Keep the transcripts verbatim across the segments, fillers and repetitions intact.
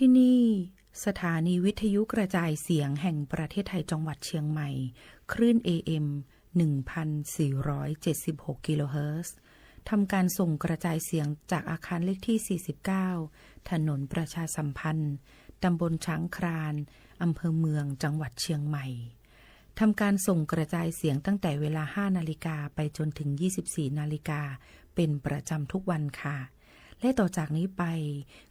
ที่นี่ สถานีวิทยุกระจายเสียงแห่งประเทศไทยจังหวัดเชียงใหม่ คลื่น เอ เอ็ม หนึ่งพันสี่ร้อยเจ็ดสิบหก กิโลเฮิรตซ์ ทำการส่งกระจายเสียงจากอาคารเลขที่ สี่สิบเก้า ถนนประชาสัมพันธ์ ตำบลช้างคลาน อำเภอเมือง จังหวัดเชียงใหม่ ทำการส่งกระจายเสียงตั้งแต่เวลา ห้านาฬิกา ไปจนถึง ยี่สิบสี่นาฬิกา เป็นประจำทุกวันค่ะ และต่อจากนี้ไป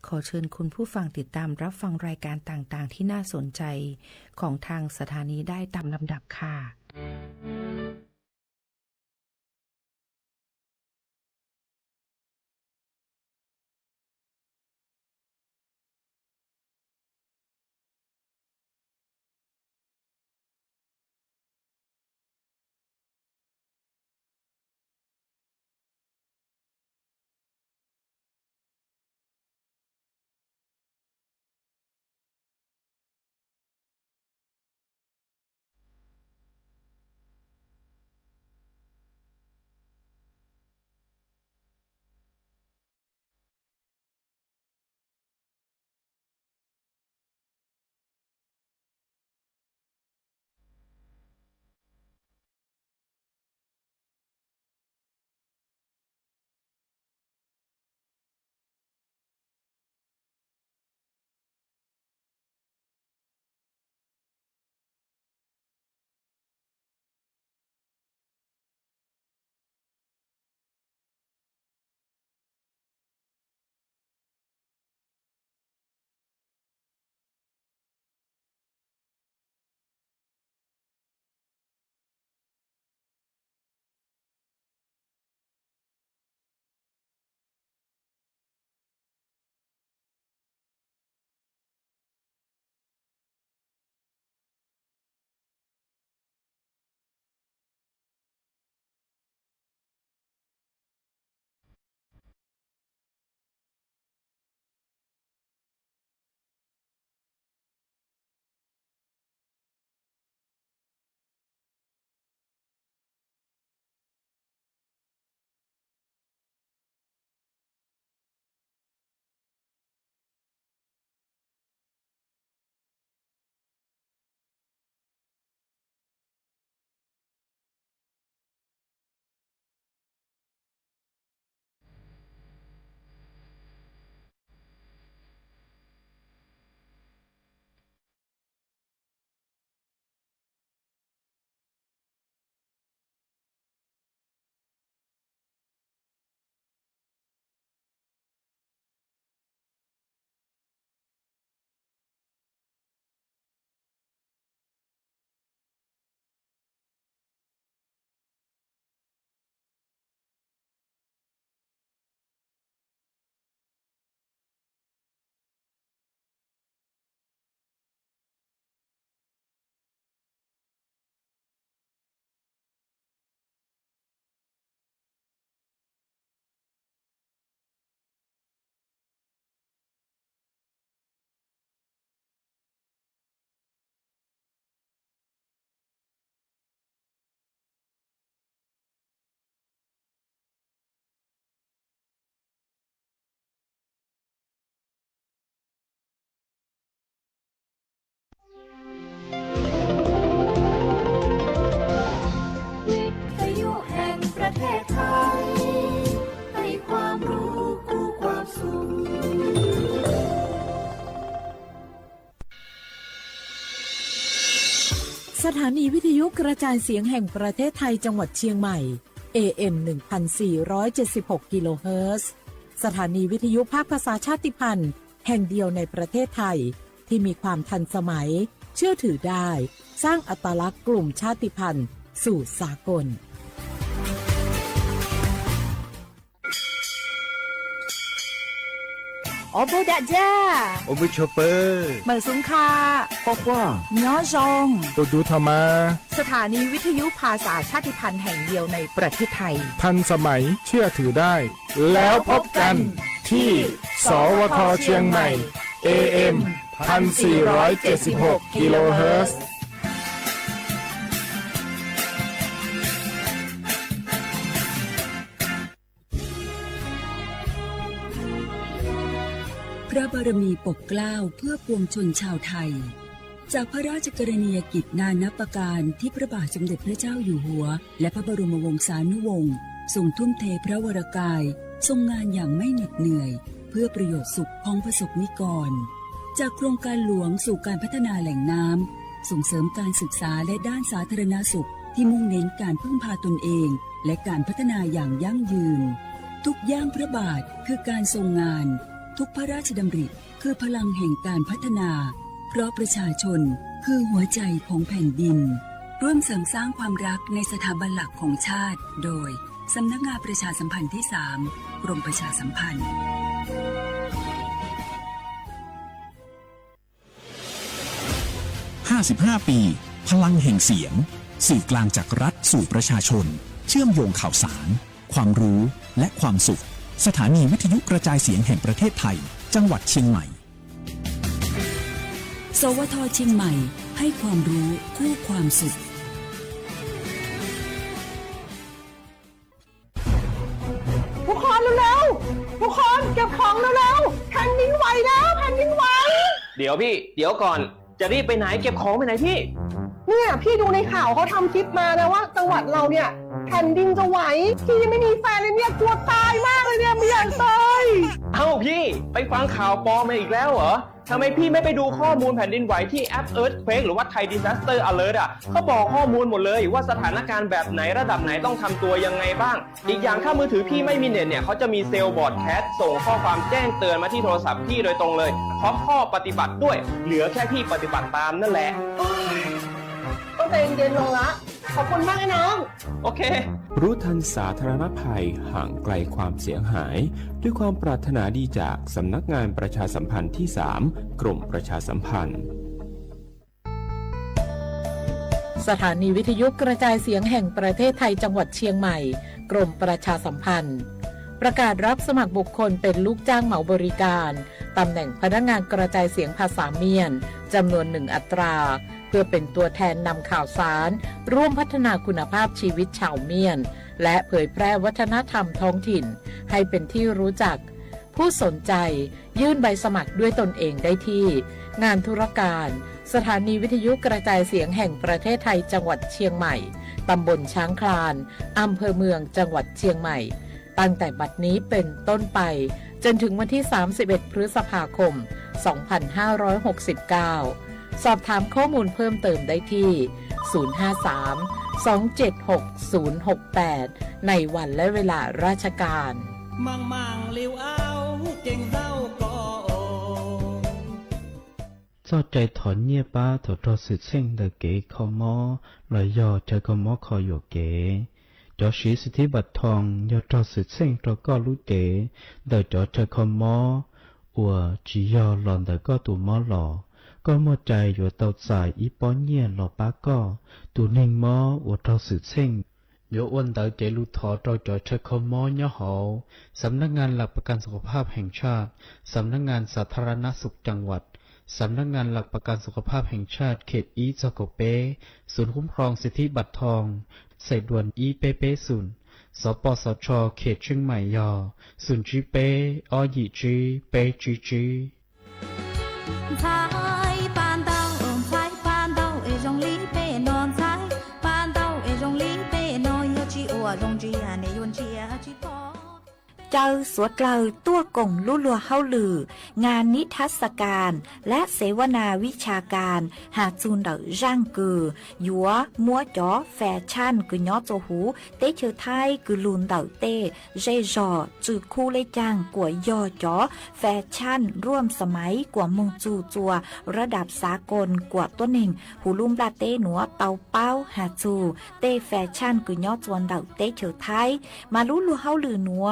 ขอเชิญคุณผู้ฟังติดตามรับฟังรายการต่างๆ ที่น่าสนใจของทางสถานีได้ตามลำดับค่ะวิทยุแห่งประเทศไทย ให้ความรู้คู่ความสุข สถานีวิทยุกระจายเสียงแห่งประเทศไทยจังหวัดเชียงใหม่ เอ เอ็ม หนึ่งพันสี่ร้อยเจ็ดสิบหก กิโลเฮิรตซ์ สถานีวิทยุภาคภาษาชาติพันธุ์แห่งเดียวในประเทศไทย ที่มีความทันสมัย เชื่อถือได้ สร้างอัตลักษณ์กลุ่มชาติพันธุ์สู่สากล โอบูดะจ้า โอบูโชเปอร์ เหมินสุงค่ะ ปอคว้า ยอจง โตดูทามา สถานีวิทยุภาษาชาติพันธุ์แห่งเดียวในประเทศไทย ทันสมัย เชื่อถือได้ แล้วพบกันที่ สวท เชียงใหม่ เอ เอ็ม พันสี่ร้อยเจ็ดสิบหก กิโลเฮิรตซ์ พระบารมีปกเกล้าเพื่อปวงชนชาวไทย จากพระราชกรณียกิจนานับประการที่พระบาทสมเด็จพระเจ้าอยู่หัว และพระบรมวงศานุวงศ์ทรงทุ่มเทพระวรกาย ทรงงานอย่างไม่เหน็ดเหนื่อย เพื่อประโยชน์สุขของประสบนิกร จากโครงการหลวงสู่การพัฒนาแหล่งน้ำ ส่งเสริมการศึกษาและด้านสาธารณสุขที่มุ่งเน้นการพึ่งพาตนเอง และการพัฒนาอย่างยั่งยืน ทุกย่างพระบาทคือการทรงงาน ทุกพระราชดำริคือพลังแห่งการพัฒนา เพราะประชาชนคือหัวใจของแผ่นดิน ร่วมเสริมสร้างความรักในสถาบันหลักของชาติ โดยสำนักงานประชาสัมพันธ์ที่สาม กรมประชาสัมพันธ์ ห้าสิบห้า ปี พลังแห่งเสียง สื่อกลางจากรัฐสู่ประชาชน เชื่อมโยงข่าวสาร ความรู้ และความสุข สถานีวิทยุกระจายเสียงแห่งประเทศไทย จังหวัดเชียงใหม่ สวท.เชียงใหม่ ให้ความรู้คู่ความสุข ทุกคนเร็วๆ ทุกคนเก็บของเร็วๆ แผ่นดินไหวแล้ว แผ่นดินไหว เดี๋ยวพี่ เดี๋ยวก่อน จะรีบไปไหน เก็บของไปไหนพี่ เนี่ย พี่ดูในข่าวเขาทำคลิปมานะว่าจังหวัดเราเนี่ย แผ่นดินจะไหว พี่ยังไม่มีแฟนเลยเนี่ย กลัวตายมากเลยเนี่ย ไม่อยากตาย เอ้าพี่ ไปฟังข่าวปลอมมาอีกแล้วเหรอ ทำไมพี่ไม่ไปดูข้อมูลแผ่นดินไหวที่แอป Earthquake หรือว่า Thai Disaster Alert อ่ะ เขาบอกข้อมูลหมดเลยว่าสถานการณ์แบบไหนระดับไหนต้องทำตัวยังไงบ้าง อีกอย่างถ้ามือถือพี่ไม่มีเน็ตเนี่ย เขาจะมีเซลล์บรอดแคสต์ส่งข้อความแจ้งเตือนมาที่โทรศัพท์พี่โดยตรงเลย พร้อมข้อปฏิบัติด้วย เหลือแค่พี่ปฏิบัติตามนั่นแหละ โอ๊ย ต้องใจเย็นๆ ลงละ ขอบคุณมากนะน้อง โอเค รู้ทันสาธารณภัย ห่างไกลความเสียหาย ด้วยความปรารถนาดีจากสำนักงานประชาสัมพันธ์ที่สาม กรมประชาสัมพันธ์ สถานีวิทยุกระจายเสียงแห่งประเทศไทยจังหวัดเชียงใหม่ กรมประชาสัมพันธ์ ประกาศรับสมัครบุคคลเป็นลูกจ้างเหมาบริการ ตำแหน่งพนักงานกระจายเสียงภาษาเมียน จำนวนหนึ่งอัตรา เพื่อเป็นตัวแทนนำข่าวสาร ร่วมพัฒนาคุณภาพชีวิตชาวเมียน และเผยแพร่วัฒนธรรมท้องถิ่น ให้เป็นที่รู้จัก ผู้สนใจยื่นใบสมัครด้วยตนเองได้ที่ งานธุรการ สถานีวิทยุกระจายเสียงแห่งประเทศไทยจังหวัดเชียงใหม่ ตำบลช้างคลาน อำเภอเมือง จังหวัดเชียงใหม่ ตั้งแต่บัดนี้เป็นต้นไป จนถึงวันที่ สามสิบเอ็ด พฤษภาคม สองพันห้าร้อยหกสิบเก้า สอบถามข้อมูลเพิ่มเติมได้ที่ ศูนย์ห้าสาม สองเจ็ดหก ศูนย์หกแปด ในวันและเวลาราชการ มั่งๆ หลิวเอา เก่งเจ้าก็โอ จอดใจ๋ถอนเยียะป๊า ถอน ถอน ถอดสืบเส้นเต๋อเก๋คอมอ ลอยยอดใจ๋คอมอคอหยวกเก๋ จ๋อสีสิทธิบัตรทอง ยอดถอดสืบเส้น ตอก็รู้เก๋ เต๋อจ๋อใจ๋คอมอ อัวจียอหล่อนเต๋อก็ตั๋วมอหล่อ ก็มั่วใจ๋หยวกเตาใจ๋ อี้ป๊อเยียะหล่อป๊าก็ ตั๋วเน่งมอ อัวถอดสืบเส้น หยวกอ้วนเต๋อเก๋ลูกถอ เต๋อจ๋อใจ๋คอมอ ย้อหอ สำนักงานหลักประกันสุขภาพแห่งชาติ สำนักงานสาธารณสุขจังหวัด สำนักงานหลักประกันสุขภาพแห่งชาติเขตอี้ ซอโกเป๊ ศูนย์คุ้มครองสิทธิบัตรทอง ใส่ด่วนอี้เป๊ะๆ ศูนย์ สปสช เขตเชียงใหม่ยอ ศูนย์ จี๊เป๊ะ อ้อ หยี่ จี๊ เป๊ะ จี๊ จี๊ เจ้าสัวเกลาตั้วก่งลู่ลัวเฮาหลื่อ งานนิทรรศการ และเสวนาวิชาการ หาจูนเต๋อร่างกือ หยัวมัวจ๋อแฟชั่น กือย้อจั่วหู เต๊ะเชอไทย กือลูนเต๋อเต้ เร่ยหย่อ จื้อคู่เล่จัง กั๋วยอจ๋อ แฟชั่นร่วมสมัย กั๋วมงจูจั่ว ระดับสากล กั๋วตั้วเน่ง หูลุ่มปลาเต๊หนัว เตาเป๊า หาจู เต้แฟชั่น กือย้อจั่วเต๋อเต๊ะเชอไทย มาลู่ลัวเฮาหลื่อหนัว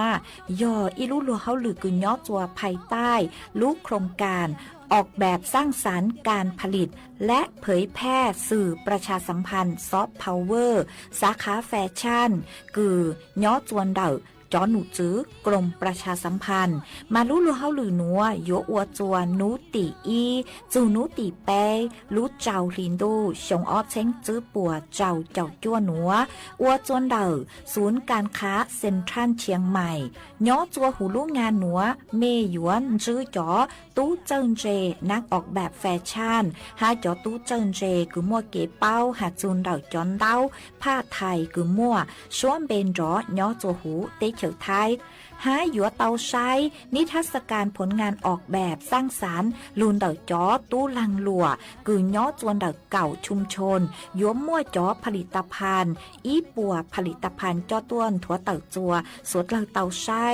ย่ออี้ลู่ลัวเฮาหลื่อ กือย้อจั่วภายใต้ ลู่โครงการ ออกแบบสร้างสรรค์การผลิต และเผยแพร่สื่อประชาสัมพันธ์ ซอฟต์พาวเวอร์ สาขาแฟชั่น กือย้อจั่วเต๋อ จอหนูจื๋อ กรมประชาสัมพันธ์ มาลุกลัวเฮาหลื่นหนัว หยัวอัวจัวหนูตี๋อี้ จู๋หนูตี๋แป๊ ลุกเจ้าหลีนตู้ ชงอ๊อเซ้งจื้อปัว เจ้าเจ้าจั่วหนัว อัวจัวเน่อ ศูนย์การค้าเซ็นทรัลเชียงใหม่ ย้อจัวหูลุกงานหนัว เม่หยวนจื้อจ๋อ ตู้เจิ้นเจ นักออกแบบแฟชั่น ฮาจ๋อตู้เจิ้นเจ กือมั่วเก๋เป๊า หาจู๋เน่อจ๋อเต๊า ผ้าไทย กือมั่ว ซ้วนเป๋นจ๋อ ย้อจัวหู เต๊เฉอไทย ฮาหยัวเตาใช้ นิทรรศการผลงานออกแบบสร้างสรรค์ ลูนเน่อจ๋อ ตู้ลังหลั่ว กือย้อจัวเน่อเก่าชุมชน หยัวมั่วจ๋อผลิตภัณฑ์ อี้ปัวผลิตภัณฑ์จ้อต้วน ถัวเต่าจัว สัวเตาใช้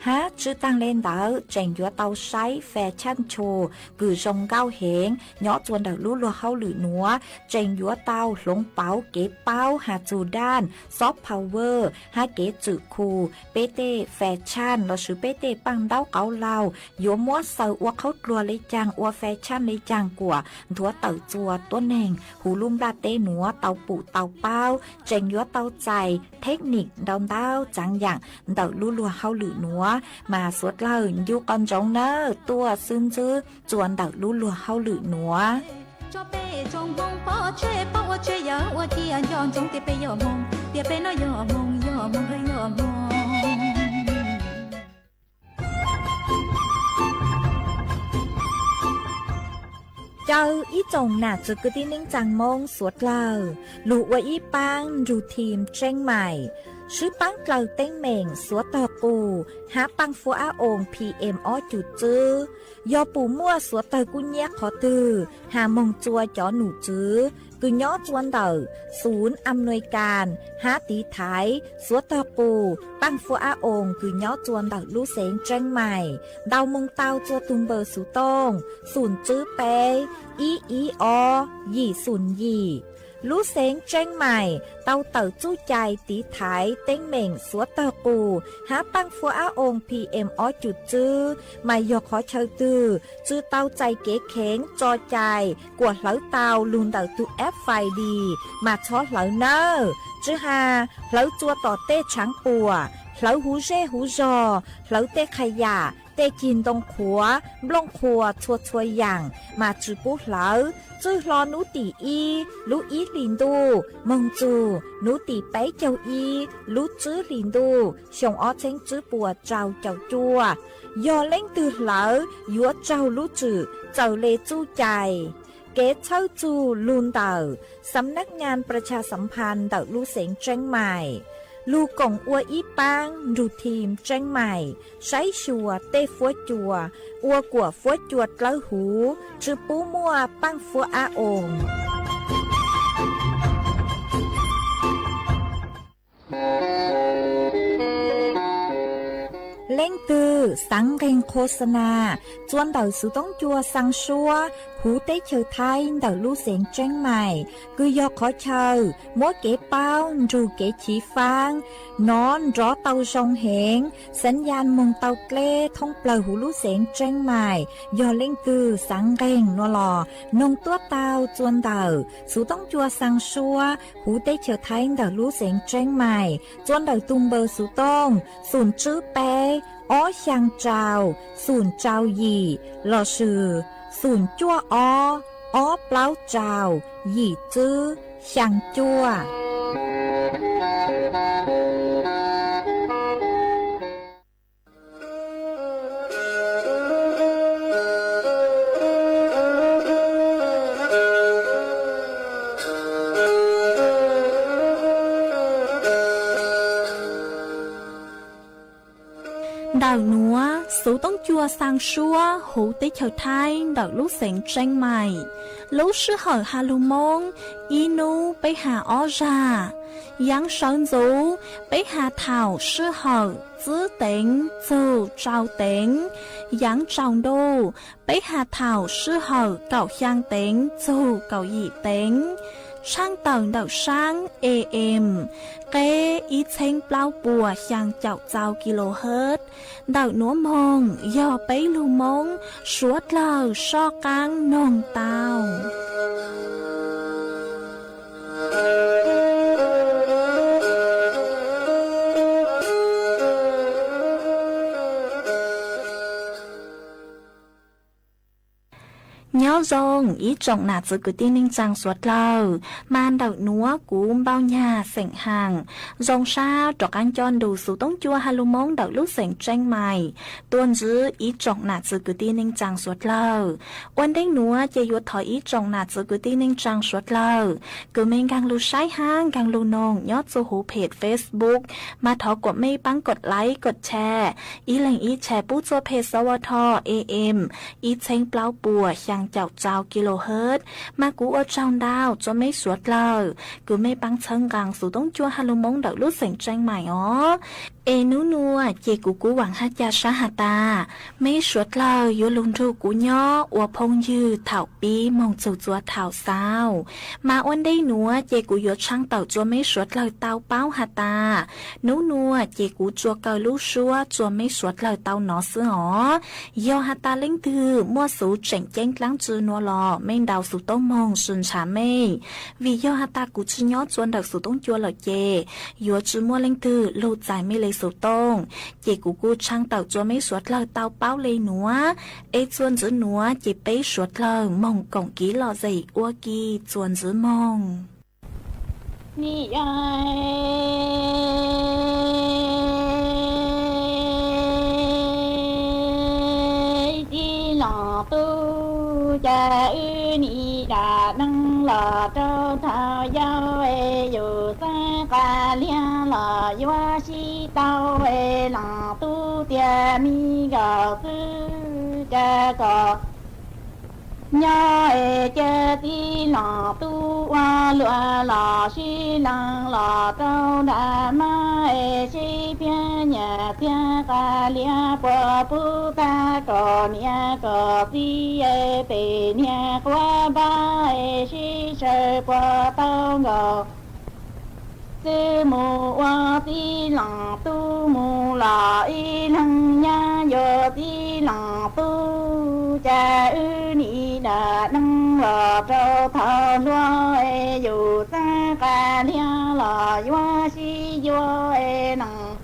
ฮาจื้อตั้งเลนเต๋า เจ๋งหยัวเตาใช้แฟชั่นโชว์ กือซงเก๊าเหง ย้อจัวเน่อลุกลัวเฮาหลื่นหนัว เจ๋งหยัวเตาหลงเป๋าเก๋เป๊า หาจู๋ด้าน ซอฟต์พาวเวอร์ ฮาเก๋จื้อคูล เป๊เต้แฟชั่น ลอสือเป๊เต้ปังเต๊าเก๋าเล่า หยัวมั่วเสิร์ฟอัวเข้าครัวเลยจัง อัวแฟชั่นเลยจังกั๋ว ถัวเต่าจัว ตั๋วแหน่ง หูลุ่มลาดเต๊หนัว เตาปูเตาเป๊า เจ๋งหยัวเตาใจ๋ เทคนิคดาวเต๊าจ๋างอย่าง เน่อลุกลัวเฮาหลื่นหนัว มาสัวเตา อยู่ก่อนจงเน่อ ตั๋วซื่นจื้อ จัวเน่อลุกลัวเฮาหลื่นหนัว เจ้าอี้จ๋งหนาจื้อกือตี้นิ่งจังมงสัวเตา ลูกอัวอี้ปัง ดูทีมเจียงใหม่ ซื้อปังเตาเต๊งเหม่ง สัวเตากู่ ฮาปังฟัวอาองค์ พีเอ็ม อ้อจุดจื้อ ยอปู่มั่วสัวเตากู้เยียะขอตื่อ หาโมงจัวจ๋อหนูจื้อ กือย้อจัวเน่อ ศูนย์อำนวยการ ฮาตี๋ไถ สัวเตากู่ ปังฟัวอาองค์ กือย้อจัวเน่อลุกเสงเจียงใหม่ เดาโมงเตาจัวตุงเบอร์สูต้อง ศูนย์จื้อแป๊ อี้อี้อ้อ หยี่ศูนย์หยี่ ลุกเสงเจียงใหม่ เตาเต๋อจู้ใจ๋ตี๋ไถ เต๊งเหม่ง สัวเตากู่ ฮาปังฟัวอาองค์ พีเอ็ม อ้อจุดจื้อ หมายยอขอเชิญตื่อ จื้อเตาใจ๋เก๋เข็ง จอใจ๋ กั๋วเหลาเตาลูนเน่อตุ๊กแอปไฟดี มาช้อเหลาเน่อ จื้อฮา เหลาจัวต่อเต๊ฉังปั่ว เหลาหูเจ้หูจอ เหลาเต๊ขยะ เต๊จินตงขัว บล่งขัว ชัวชัวอย่าง มาจื้อปู๊เหลา จื้อฮลอหนูตี๋อี้ ลุกอี้หลีนตู้ มงจู หนูตี๋แป๊เจ้าอี้ ลุกจื้อหลีนตู้ ชงอ๊อเซ้งจื้อปัวเจ้าเจ้าจั่ว ยอเล้งตื่อเหลา หยัวเจ้าลุกจื้อ เจ้าเลจู้ใจ๋ เก๋เช่าจูลูนเน่อ สำนักงานประชาสัมพันธ์เน่อลุกเสงเจียงใหม่ ลูกก๋งอัวอี้ปัง ดูทีมเจียงใหม่ ใช้ชัวเต้ฟัวจัว อัวกั๋วฟัวจัวเต๋าหู จื้อปู๊มั่วปังฟัวอาองค์ เล้งตื่อ สังเร็งโฆษณา จัวเน่อสูต้องจัวซังซัว หูเต๊เฉอไทยเน่อลุกเสงเจียงใหม่ กือยอขอเชิญ มัวเก๋เป๊า ดูเก๋ฉีฟัง หนอน รอเตาซองเหง สัญญาณมงเตาเกล้ ท่องเปล่าหูลุกเสงเจียงใหม่ ยอเล้งตื่อ สังเร็ง นัวหล่อ นงตั้วเตา จัวเน่อ สูต้องจัวซังซัว หูเต๊เฉอไทยเน่อลุกเสงเจียงใหม่ จัวเน่อตุงเบอร์สูต้อง ศูนย์จื้อแป๊ อ้อ ฮยางเจา ศูนย์เจาหยี่ หล่อจื้อ ศูนย์จั่วอ้อ อ้อเปล้าเจา หยี่จื้อ ฮยางจั่ว เน่อหนัว สูต้องจัวซังซัว หูเต๊เฉอไทยเน่อลุกเสงเจียงใหม่ ลุกซื่อเหิ่อฮาลูโมง อี้นู้ไปหาอ้อจ่า ยังเสาหญู ไปหาเถ่าซื่อเหิ่อ จื้อเต็ง จู๋ เจาเต็ง ยังเจ้าดู ไปหาเถ่าซื่อเหิ่อ เก่าฮยางเต็ง จู๋ เก่าหยี่เต็ง ช่างเต่าเน่อซัง เอเอ็ม เก้ อี้เซ้งเปล้าปัว ฮยางเจ้าเจากิโลเฮิรตซ์ เน่อหนัวโมง ยอเป๊ะลูโมง สัวเต๋า ซ่อก้างนงเตา Nyob zoo, ib tsoom nam txwv kwv tij neej tsaa suav dlawg, mas ntawm nuav kuv Npau Nyag Xeem Haam, zoo sab rov qaab coj ntu xuv toob cua ha lug Moob ntawm lub xeem Tsieej Maim, tuaj ntsib ib tsoom nam txwv kwv tij neej tsaa suav dlawg. Ua ntej nuav ces yuav thov ib tsoom nam txwv kwv tij neej tsaa suav dlawg, kws mej nkaag lug saib hab nkaag lug noog nyob txuj huv page Facebook, mas thov kuas mej paab kod like kod share, ib leeg ib share pub txuj page S W T A M ib txheeb plaub puas xyaa caum rau kilohertz. Mas kuv ua tsaug ntau rua mej suav dlawg, kws mej paab txhawb nqaa xuv toob cua ha lug Moob ntawm lub xeem Tsieej Maim os. Es nub nuav ces kuv kuj vaam hab ca sab has tas, mej suav dlawg yuav lug nrug kuv nyob ua phooj ywg thaum pib moog txug txua thaum xaus. Mas ua ntej nuav ces kuv yuav tshaaj tawm rua mej suav dlawg tau paub has tas, nub nuav ces kuv tsuas kaw lub suab rua mej suav dlawg tau nov xwb os. Yog has tas leej twg muaj xuv tseem ceeb dlaab tsi nuav los mej ntaus xuv tooj moog sw ntshaw mej, vim yog has tas kuv tsi nyob rua ntawm xuv toob cua lawm ces yuav tsi muaj leej twg lug txais mej le xuv tooj. Ces kuv kuj tshaaj tawm rua mej suav dlawg tau paub le nuav. Es txuas ntxiv nuav ces peb suav dlawg moog koom kiv lom zem ua ke txuas ntxiv moog. Nim yog tij Loos Tub, ca wb nim dam neeg los rau thaum yau, es yus xaav qas liag los yuav sib tau, es Loos Tub tias mi nkaus xwb ca kom nyob, es ca tij Loos Tub ua luaj los sib leeg los rau nram mab, es sib phiab nyam thiab qas liag puas pub tag kom niam kom txiv, es tes niag quab npab, es sib saws puas tau nkaus xwb mus ua tij Loos Tub mus los ib leeg nyab yuav tij Loos Tub, ca wb nim dam neeg los rau thaum hluas, es yus xaav qas liag los yuav sib yuav, es Loos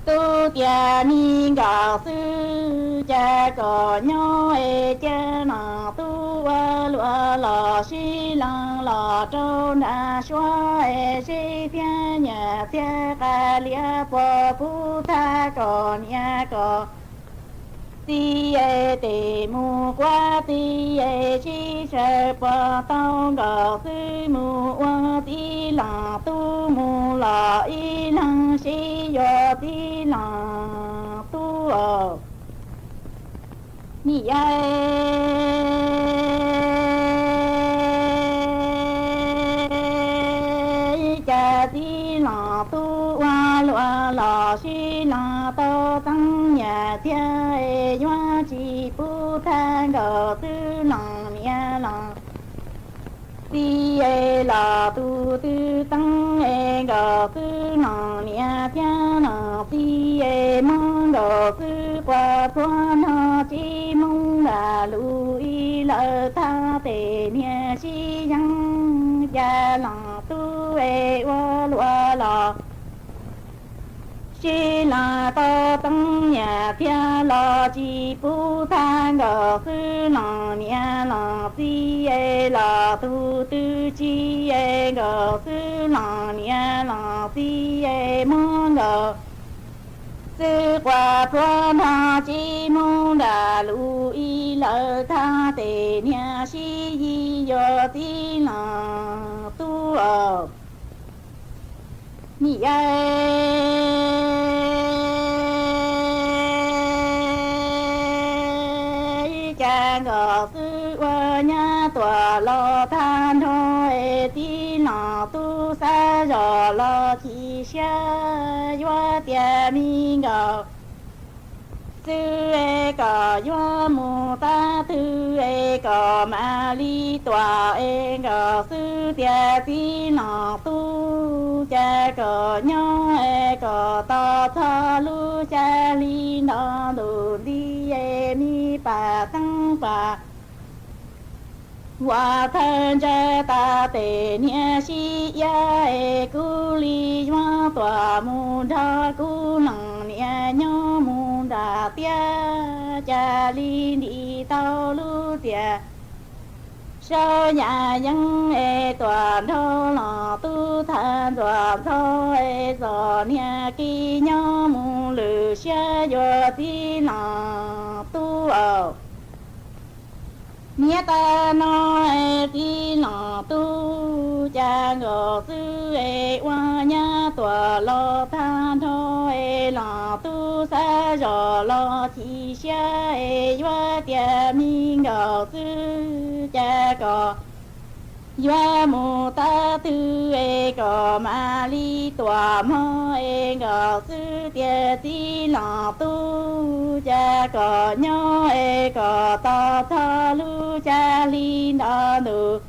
Tub tias mi nkaus xwb ca kom nyob, es ca Loos Tub ua luaj los sib leeg los rau nram suab, es sib phiab nyam thiab qas liag puas pub tag kom niam kom txiv, es tes mus quab txiv, es sib saws puas tau nkaus xwb mus ua tij Loos Tub mus los ib leeg sib yuav tij Loos Tub os. Nim yog ca tij Loos Tub ua luaj los sib leeg tau teeb nyam thiab, es yuav tsis pub tag nkaus xwb Loos niam Loos txiv, es los tus twg teeb es nkaus xwb Loos niam thiab Loos txiv, es muab nkaus xwb puas pluag nrog tsis moog nram lub ib lawm thaj tes niag sib yeeb, ca Loos Tub es ua luaj los sib leeg tau teeb nyam thiab los tsis pub tag nkaus xwb Loos niam Loos txiv, es los tus twg tsis es nkaus xwb Loos niam Loos txiv, es muab nkaus xwb quas pluag nrog tsis moog nram lub ib lawm thaj tes niag sib yig yuav tij Loos Tub os. Nim yog ca nkaus xwb ua nyab tuam laus tag nrho, es tij Loos Tub xav zog los chim siab, yuav tias mi nkaus xwb es kom yuav mus tab twg es kom mam li tuam es nkaus xwb, tias tij Loos Tub ca kom nyob es kom tos txog lub xya hli nto ntus nti, es mi pam teeb pam huam thawj ntsa tas tes niag sib iab, es kuv li yuav tuam mus nrog kuv Loos niam nyob mus nram tiab ca li nti tau lub txias. Sawv yav yeeb es tuam nrho los tub thav ntxuam ntxhov es txom niag ki nyob mus lwm siab yuav txiv los tub os. Niam tab no es txiv los tub ca nkaus xwb es ua nyab tuam los tag nrho es los tub xav zos los chim siab es yuav tias mi nkaus xwb ca kom yuav mus tab twg es kom mam li tuam mog es nkaus xwb tias txiv los tub ca kom nyob es kom tos txog lub ca li nto ntus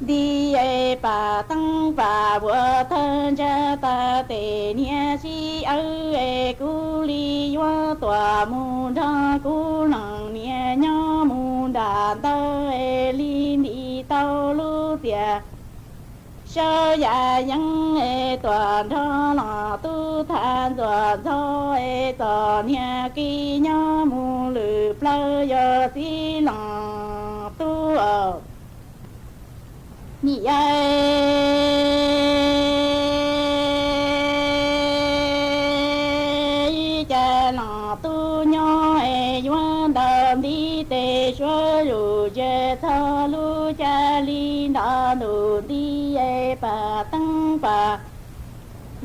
nti es pam teeb pam vuas thawj ntsa tas tes niag sib awb es kuv li yuav tuam mus nrog kuv leej niam nyob mus nram ntawd es li nti tau lub txias. Sawv yav yeeb es tuam nrho los tub thav ntxuam ntxhov es txom niag ki nyob mus lwm plawv yuav txiv los tub os. Nim yog ca los tub nyob es yuav ntaus ntiv tes suav zuj zus txog lub ca li nto ntus nti es pam teeb pam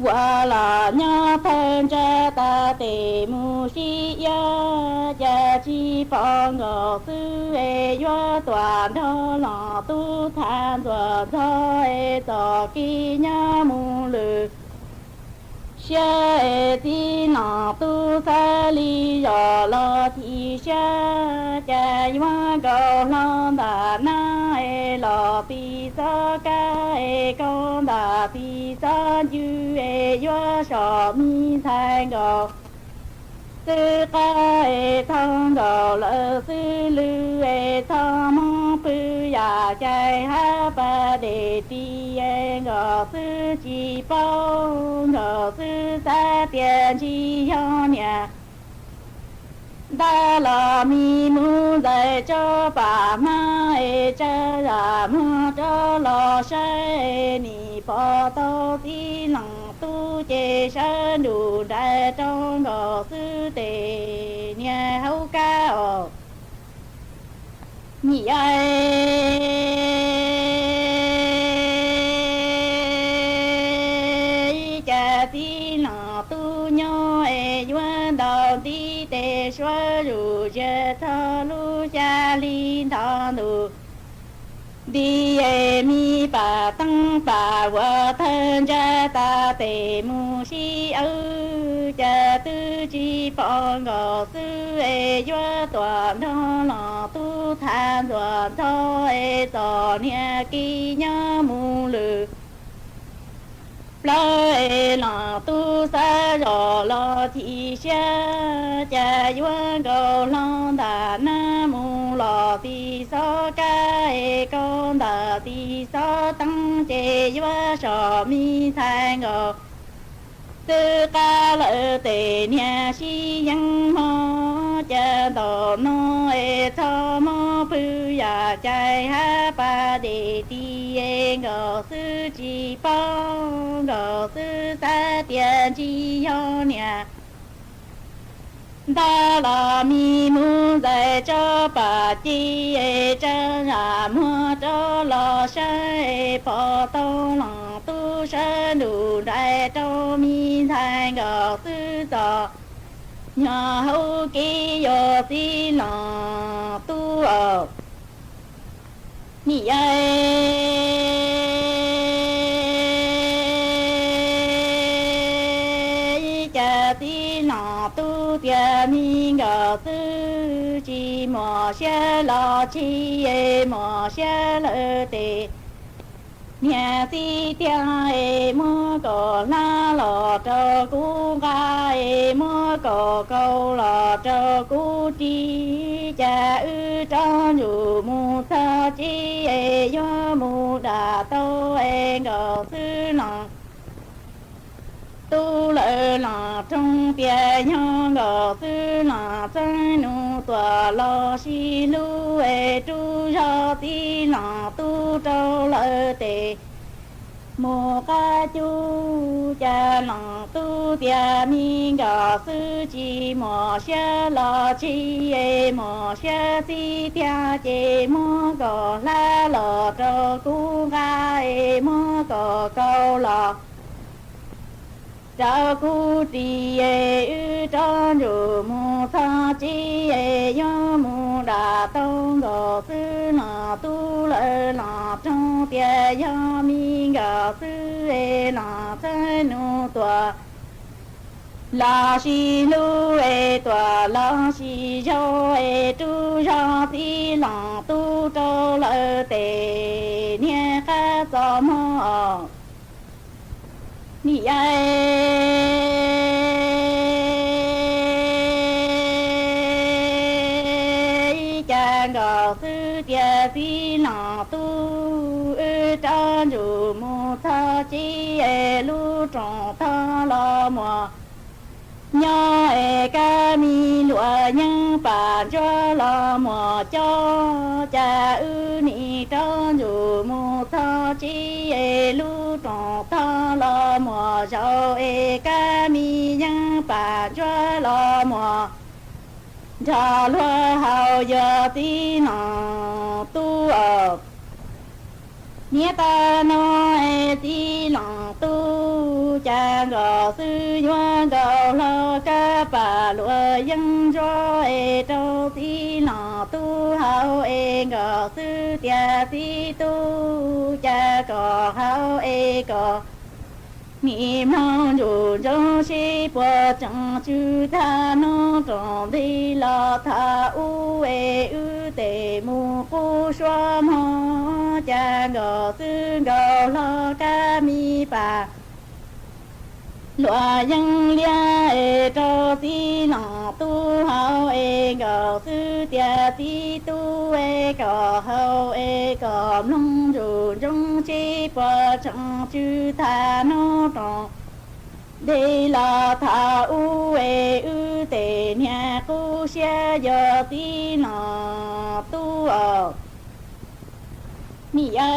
vuas los nyob thawj ntsa tas tes mus sib iab ca tsis pom nkaus xwb es yuav tuam nrho los tub thav ntxuam ntxhov es txom ki nyob mus lwm siab es txiv los tub xav li zos los chim siab ca yuav nkaus hlo ntawm nab es los txiv xob kab es kaus ntawm txiv xob ncw es yuav som mi ntxhais nkaus xwb qab es txhob nkaus lawv xwb lwj es txhob mob pw yam cai hab pas dej tis es nkaus xwb tsis paub nkaus xwb xav tias ntsis yog niam ntag los mi mus ntxais tso pam hmab es tsa zam muag rov los saib es nim pom tau txiv leej tub ces sawv nrug nraim rau nkaus xwb tes niag hauv kab os. Nim yog ca txiv leej tub nyob es yuav ntaus ntiv tes suav zuj zus txog lub xya hli nto ntus nti es mi pam teeb pam vuas thawj ntsa tas tes mus sib awb ca twb tsis pom nkaus xwb es yuav tuam nrog los tub thav ntxuam ntxhov es txom niag ki nyob mus lwm plawv es los tub xav zos los chim siab ca yuav nkaus hlo ntawm nab mus los txiv xob kab es kaus ntawm txiv xob teeb ces yuav som mi ntxhais nkaus xwb qab lawm tes niag sib yeeb hmo ca ntaus no es txhob mob pw yam cai hab pas dej tis es nkaus xwb tsis paub nkaus xwb xav tias ntsis yog niam ntag los mi mus ntxais tso pam ci es tsa zam muag rov los saib es pom tau leej tub sawv nrug nraim rau mi ntxhais nkaus xwb txom nyog hauv kev yuav txiv leej tub os. Nim yog ca txiv leej tub tias mi nkaus xwb tsis mos siab los tsis mos siab lawm tes niag txiv tiag es muab kaus hlab los rau kuv nqa es muab kaus kaus los rau kuv ris ca wb rov ntsug mus txog tsev es yuav mus dam tau es nkaus xwb leej tub lawv los roog tias yog Nkauj Xwb los txeeb nus tuam los sis lub es rub zog txiv los tub rau lawv tes mus qab cub. Cas los tub tias me Nkauj Xwb tsis muaj siab los tsis es muaj siab txib thiab ces muab kom hlab los rau kuv nqa es muab kom kaus los rau kuv ris es wb rov ntsum mus txog tsev es yuav mus dam tau Nkauj Xwb los tub lawv los roog tias yog me Nkauj Xwb es los txeeb nus tuam los sis lub es tuam los sis zaug es rub zog txiv los tub rau lawv tes niaj qab txog hmo os. Nim yai cas Nkauj Xwb tias txiv los tub, wb rov ntsum mus txog tsev es lub rooj tog los muaj nyob es kab mi luam yeeb pam ntsuab los muaj cob. Cas wb nim rov ntsum mus txog tsev es lub rooj tog los muaj zaum es kab mi yeeb pam ntsuab los muaj nrog luag haus yuav txiv los tub os. Niaj tav no es txiv los tub, cas Nkauj Xwb yuav nkaus hlo kab pam luam yeeb ntsuab es rau txiv los tub haus es Nkauj Xwb tias txiv tub, cas kom haus es kom nim mloog ntsum ntsoov seb puas tseem tsw tag nub rooj nti los thaum ub es wb tes mus qub suab hmo. Cas Nkauj Xwb nkaus hlo kab mi pam luam yeeb liab es rau txiv los tub haus es Nkauj Xwb tias txiv tub es kom haus es kom mloog ntsum ntsoov seb puas tseem tsw tag nub rooj nti los thaum ub es wb tes niaj qub siab yuav txiv los tub os. Nim yai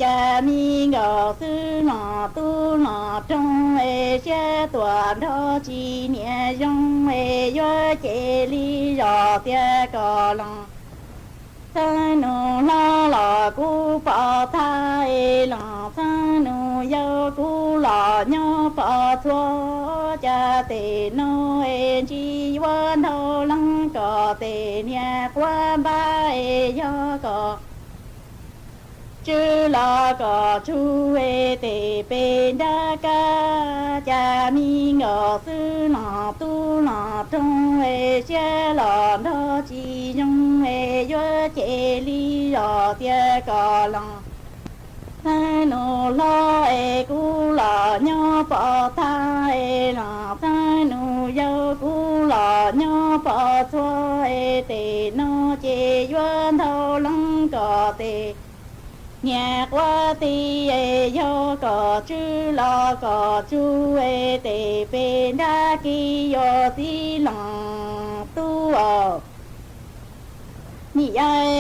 cas mi Nkauj Xwb los tub los roog es siab tuam nrog tsis niam zoo es yuav cev li zos tias kom los txeeb nus hlob los kuj pom tag es los txeeb nus yau kuj los nyob pom txhua. Cas tes no es ntsis yuav ntau leej kom tes niam quab npab es yog kom tsw los kom tsw es tes pem nrab kab. Cas mi Nkauj Xwb los tub los roog es siab los nrog tsis zoo es yuav cev li zos tias kom los txeeb nus hlob es kuj los nyob pom tag es los txeeb nus yau kuj los nyob pom txhua es tes no ces yuav ntau leej kom tes niam quab tij es yog kom tsw los kom tsw es tes pem nrab kis yuav txiv los tub os. Nim yai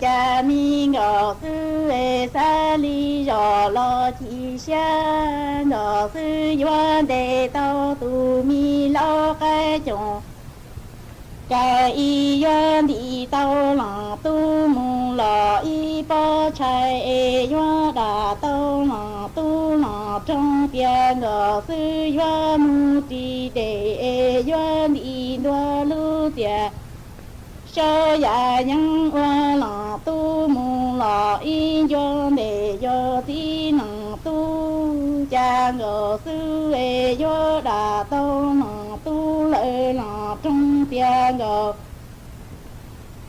cas mi Nkauj Xwb es xav li zos los chim siab, Nkauj Xwb yuav ntes tau tus mi laub qaib coom kaim ib yuav ntim tau los tub mus los ib pob tshais es yuav dam tau los tub los roog tias Nkauj Xwb yuav mus ris dej es yuav ntim ntua lub txias saub yaj yeeb ua los tub mus los ib ncua ntes yuav txiv los tub. Cas Nkauj Xwb es yuav dam tau los tub lawm los roog tias Nkauj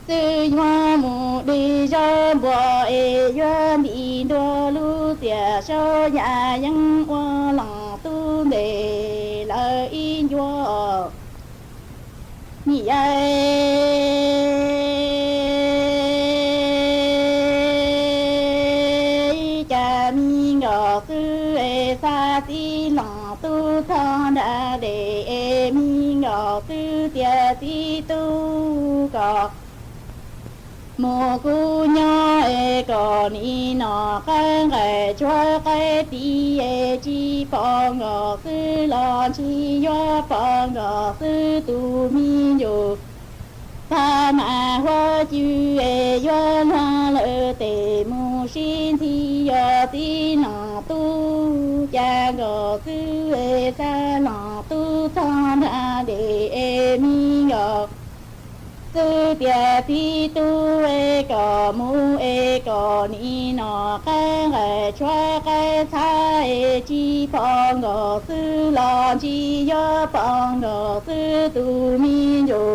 Xwb yuav mus de zaub npua es yuav ntim ntua lub txias saub yaj yeeb ua los tub ntes lawm ib ncua. Nyi ơi, จะมีก็ซื่อเอ สาสีหล่องตู้ทองดาเดเอ มีก็ซื่อเตียสีตู้ก็ หมู่กู้ย้อเอ ก็นี้หนอ ใก้ใก้ชั่วใก้ตี้เอ จี้ปองก็ซื่อหลอน จี้ยัวปองก็ซื่อ ตู้มีอยู่ พระมหาหัวจื้อเอ ยัวหลวงเลอเต๋ หมู่สิ้นตี้ยอดตี้หนองตู้ จ๋างก็ซื่อเอ สาหล่องตู้ทองดาเดเอ มีก็ ซื่อเตียตี้ตู้เอ ก็หมู่เอ ก็นี้หนอ ใก้ใก้ชั่วใก้ตี้เอ จี้ปองก็ซื่อหลอน จี้ยัวปองก็ซื่อ ตู้มีอยู่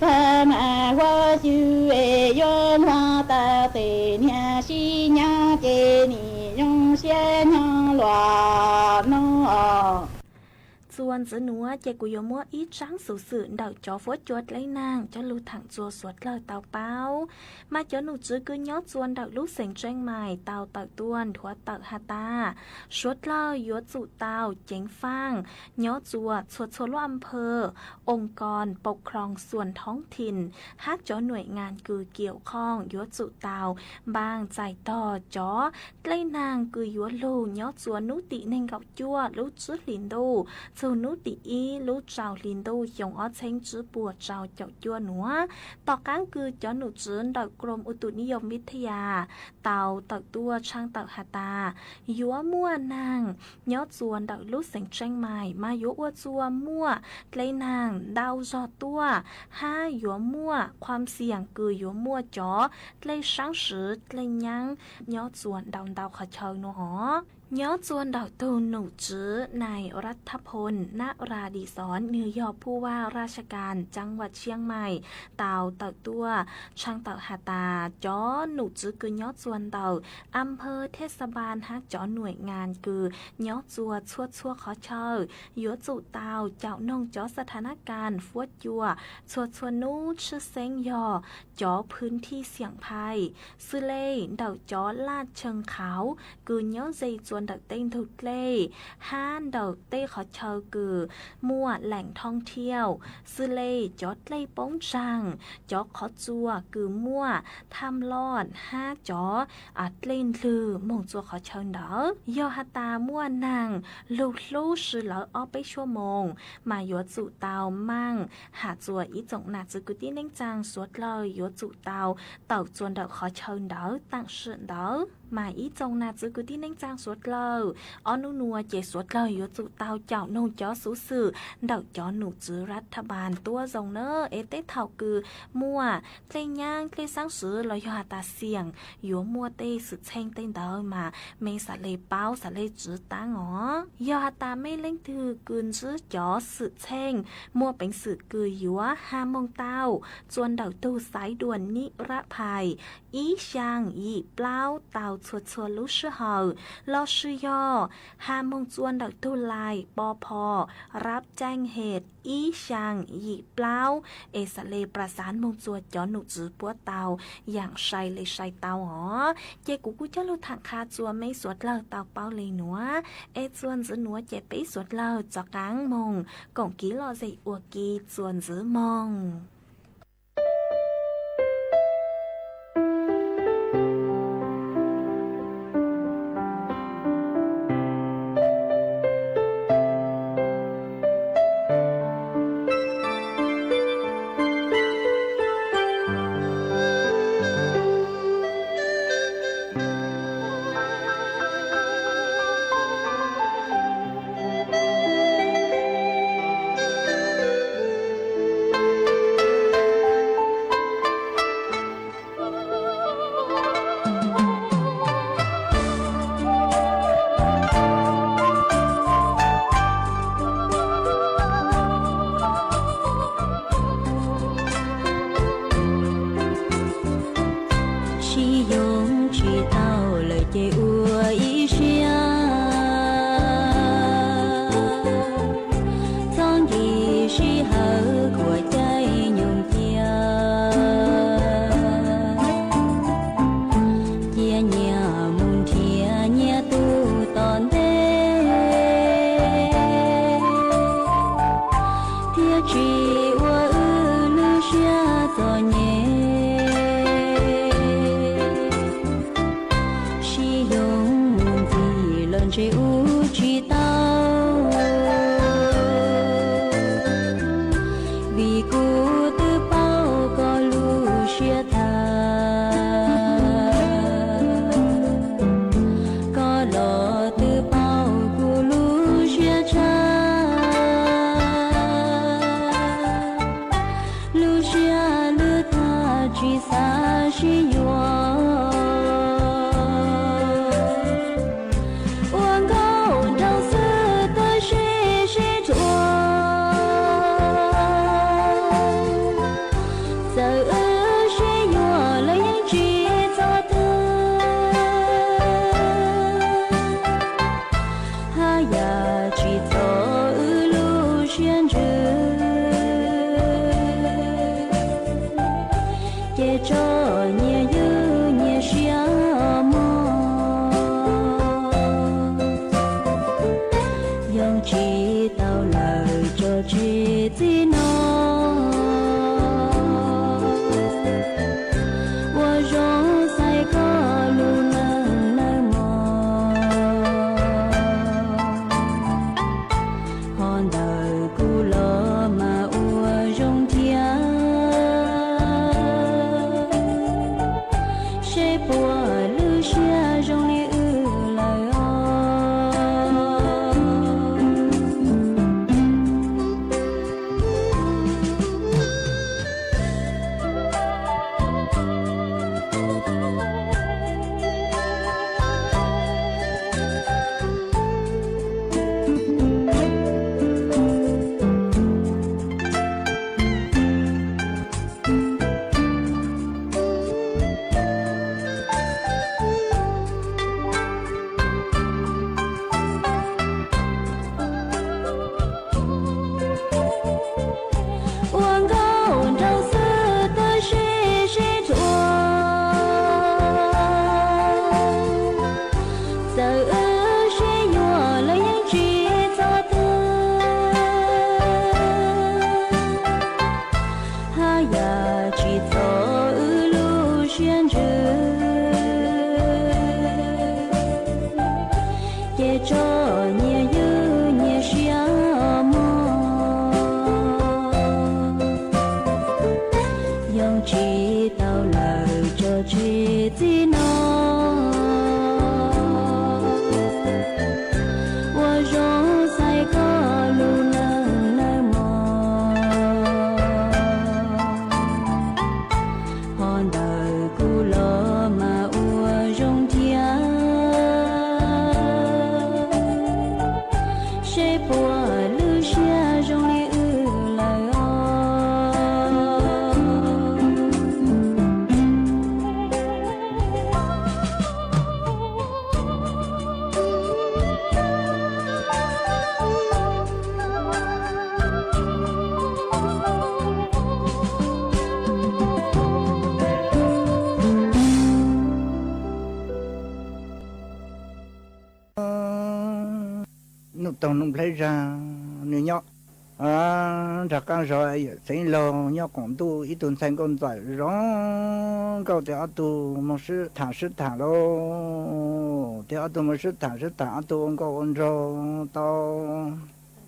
พระมหาหัวจื้อเอ ยัวหลวงต๋าเต๋ เนี่ย ซี้เยียะเจนี่ ยงเสียเยียะหลวงเนาะ จวนจื้อหนัว เจกูโยมัวอี้จั้งสูสืบ เดี่ยวจ๋อฟัวจัวเตล้งนั่ง เจ้าลู่ถังจัวสวดเล่าเตาเปา มาจ๋อหนูจื้อกือย้อจวนเดี่ยวลู่เสียงเจียงใหม่ เตาเต่าต้วน ถัวเต่าหาตา สวดเล่ายัวจุเตา เจ๋งฟั่ง ย้อจวด ชัวชัวลวมอำเภอ องค์กรปกครองส่วนท้องถิ่น ฮักจ๋อหน่วยงานกือเกี่ยวข้อง ยัวจุเตา บางใจ๋ต่อจ๋อ เตล้งนั่งกือยัวลู่ ย้อจวน นุติเน่งเก่าจั่ว ลู่จื้อหลินตู้ สู่นุติอี้ ลู่เจ้าหลินตู้ หยงอ้อเช้งจื้อปัวเจ้าเก่าจั่วหนัว ต่อก้างกือจ๋อหนูจื้อเดี่ยวกรมอุตุนิยมวิทยา เตาเต่าตั้ว ช่างเต่าหาตา ยัวมั่วนั่ง ย้อจวนเดี่ยวลู่เสียงเจียงใหม่ มายัวอัวจัวมั่ว เตล้งนั่ง เดาจอตั้ว ห้ายัวมั่ว ความเสี่ยงกือยัวมั่วจ๋อ เตล้งซังสือ เตล้งยั้ง ย้อจวนเดาเดาขอเชิญหนัวหอ ย้อจวนเดี่ยวตู้หนูจื้อ นายรัฐพล นราดิศร มือยอดผู้ว่าราชการจังหวัดเชียงใหม่ เตาเต่าตั้ว ช่างเต่าหาตา จ๋อหนูจื้อกือย้อจวนเดี่ยว อำเภอเทศบาลฮักจ๋อหน่วยงานกือ ย้อจวนชัวชัวขอเชิญ ยัวจุเตา เจ้าหน่งจ๋อสถานการณ์ ฟัวจัว ชัวชัวหนู ชื่อเซ้งยอ จ๋อพื้นที่เสี่ยงภัย ซื่อเล่เดี่ยวจ๋อลาดเชิงเขา กือย้อเยจวนเดี่ยวเต้นถูกเล่ ห้าเดี่ยวเต้ขอเชิญกือ มั่วแหล่งท่องเที่ยว ซื่อเล่จ๋อเต้โป๊งจัง จ๋อขอจัวกือมั่ว ถ้ำลอด ห้าจ๋อ อ่า เต้นลือ มงจัวขอเชิญเดี่ยว ยอหาตามั่วนั่ง ลู่ลู่ซื่อเหลออ้อเป้ชั่วโมง มายัวจุเตามั่ง หาจัวอี้จงหนาจื้อกือตี้เน่งจังสวดเล่ายัวจุเตา เต่าจวนเดี่ยวขอเชิญเดี่ยว ตั้งซื่อเดี่ยว มาอี้จงหนาจื้อกือตี้เน่งจังสวดเล่า อ้อหนูหนัวเจ๋สวดเล่ายัวจุเตา เจ้าหน่งจ๋อสูสืบ เดี่ยวจ๋อหนูจื้อรัฐบาลตั้วจงเน่อ เอเต้เถ่ากือ มั่ว เตล้งยั้ง เตล้งซังสือ ลอยอหาตาเสี่ยง ยัวมั่วเต้สืบเช้งเต้นเดี่ยวมา เมสาเลเป้าสาเลจื้อตั้งหอ ยอหาตาเมเล้งถือกืนจื้อจ๋อสืบเช้ง มั่วเป๋งสืบกือยัว ห้าโมงเต้า จวนเดี่ยวตู้สายด่วนนิรภัย อี้ซางหยี่เปล้า เตาชัวชัวลู่ซื่อเหา ลอซื่อยอ ห้าโมงจวนเดี่ยวตู้ไลน์ ปภ รับแจ้งเหตุ อี้ซางหยี่เปล้า เอสาเลประสานมงจัวจ๋อหนูจื้อปัวเตา อย่างใส่เลยใส่เตาหอ เจ๋กูกู้เจ้าลู่ถังคาจัวเมสวดเล่าเตาเป้าเลยหนัว เอจวนจื้อหนัวเจ๋เป้สวดเล่าจ๋อกลางมง ก่องกีลอเยอัวกีจวนจื้อมง siab lwm tag tsis xav sib yuav. Ua nkauj nraug xwb tab sis sib thuam. Txawm wb sib yuav los yeej tsis txog twg. Haj yam tsis txog wb lub siab ntsws, ces tso nyias ywj nyias siab mog. Yoo tsis tau lawm tso tseg txij no, ua zoo xaiv koj lub neej nawb mog. Ho ntawm kuv los mas ua zoo thiab, seb puas lwj siab zoo li wb lawm os. Ua nkauj nraug xwb tab sis sib thuam. Txawm wb sib yuav los yeej tsis txog twg. Haj yam tsis txog wb lub siab ntsws, ces tso nyias ywj nyias siab mog. Yoo tsis tau lawm tso tseg txij no, ua zoo xaiv koj lub neej nawb mog. Ho ntawm kuv los mas ua zoo thiab, seb puas lwj siab zoo li wb lawm os. Nuj Toog Nuj Nplhaib Zag nws nyob, a, nram qab zos Yawm Xeev Laug nyob koom ntuj ib tug ntxhais nkauj ntxawm zoo nkauj, ces ob tug moog sib tham sib tham lauj. Ces ob tug moog sib tham sib tham, ob tug ua nkauj ua nraug tau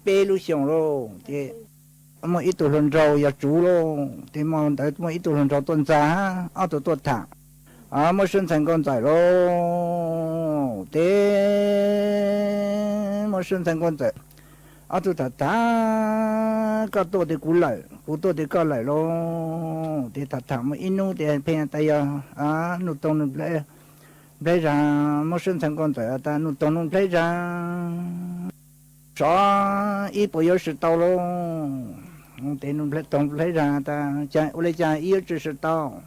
peb lub xyoos lauj. Ces muaj ib tug hluas nraug yog Tsuv lauj. Ces hmo ntawd muaj ib tug hluas nraug tuaj ntxag, ob tug tuaj tham, a, Mob Swb ntxhais nkauj ntxawm lauj. Ces Mob Swb ntxhais nkauj ntxawm, ob tug tham tham, koj tuaj ces kuv lawm, kuv tuaj ces koj lawm lauj. Ces tham tham muaj ib hnub ces pheej tas yog, a, Nuj Toog Nuj Nplhaib, Nplhaib Zag, Mob Swb ntxhais nkauj ntxawm tas Nuj Toog Nuj Nplhaib Zag, sov ib puas yuav swm tau lauj. Ces Nuj Toog Nplhaib Zag tas cas ua li cas ib yuav tsis swm tau,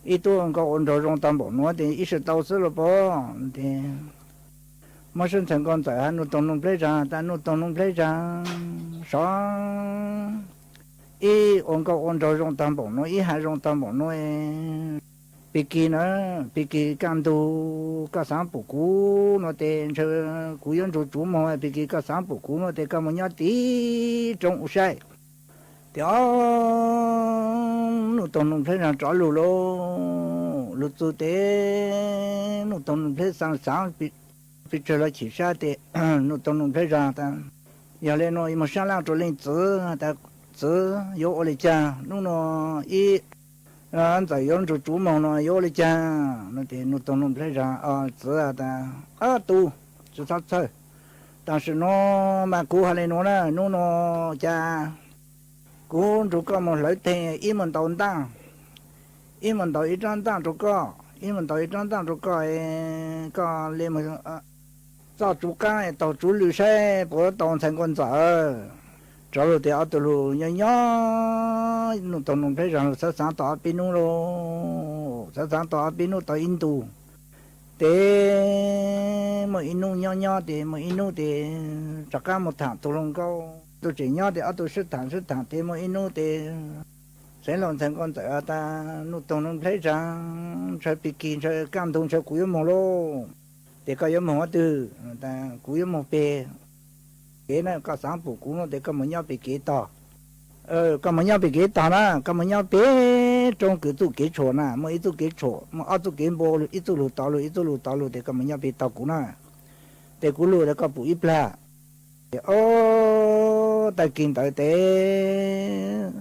ib tug nkauj ua nraug zoo tag npaum nuav ces ib swm tau xwb los pob. Ces Mob Swb ntxhais nkauj ntxawm has Nuj Toog Nuj Nplhaib Zag tas Nuj Toog Nuj Nplhaib Zag, sov ib ua nkauj ua nraug zoo tag npaum nuav, ib haiv zoo tag npaum nuav, pig kig na, pig kig kaj ntug koj xaav pum kuv nuav ces ntshe kuv yuav nrug Tsuv moog, pig kig koj xaav pum kuv nuav ces koj moog nyob tim roob ua saib. Ces Nuj Toog Nuj Nplhaib Zag rov lug lauj, lug txug ces Nuj Toog Nuj Nplhaib Zag xaav pes tsawg los chim sab ces Nuj Toog Nuj Nplhaib Zag tas, yog le nuav moog sab laj rua leej txiv tas, txiv, yuav ua li cas hnub nuav ib, a, ntxawm yuav nrug Tsuv moog nuav yuav ua li cas? Nuav ces Nuj Toog Nuj Nplhaib Zag, a, txiv tas, a, tub, tsi txhob txhawj, tam sim nuav mas kuv has le nuav na, hnub nuav cas Kuv nrug koj moog hlawv teg ib muaj ntaus ntaaj, ib muaj ntaus ib rab ntaaj rua koj, ib muaj ntaus ib rab ntaaj rua koj, koj le moog txoj tsuv qaab taug tsuv lwj saib puas tau ntxhais nkauj ntxawm. Rov lug tes ob tug lug nyob nyob, Nuj Toog Nuj Nplhaib Zag lug xaav xaav tau ob peb nub lauj, xaav xaav tau ob peb nub tau ib ntu. Tes muaj ib nub nyob nyob tes muaj ib nub tes rov qaab moog thaam tug hluas nkauj, tug tseem nyob tes ob tug swb thaam swb thaam tes muaj ib nub tes xeev laug ntxhais nkauj ntxawm has tas, Nuj Toog Nuj Nplhaib Zag, ntshaw pig kig ntshaw kaj ntug ntshaw kuv yuav moog lauj. Tes koj yuav moog huv twg? Kuv yuav moog peg kev na, koj xaav pum kuv no tes koj moog nyob peg kev tog. Koj moog nyob peg kev tog na, koj moog nyob peg roob kws txuj kev tshuam na, muaj ib txuj kev tshuam, muaj ob txuj kev npua, ib txuj lug tod lug, ib txuj lug tod lug, tes koj moog nyob peg tog kuv na. Tes kuv lug tes koj pum ib plag. Tes ob tag kis ntawd tes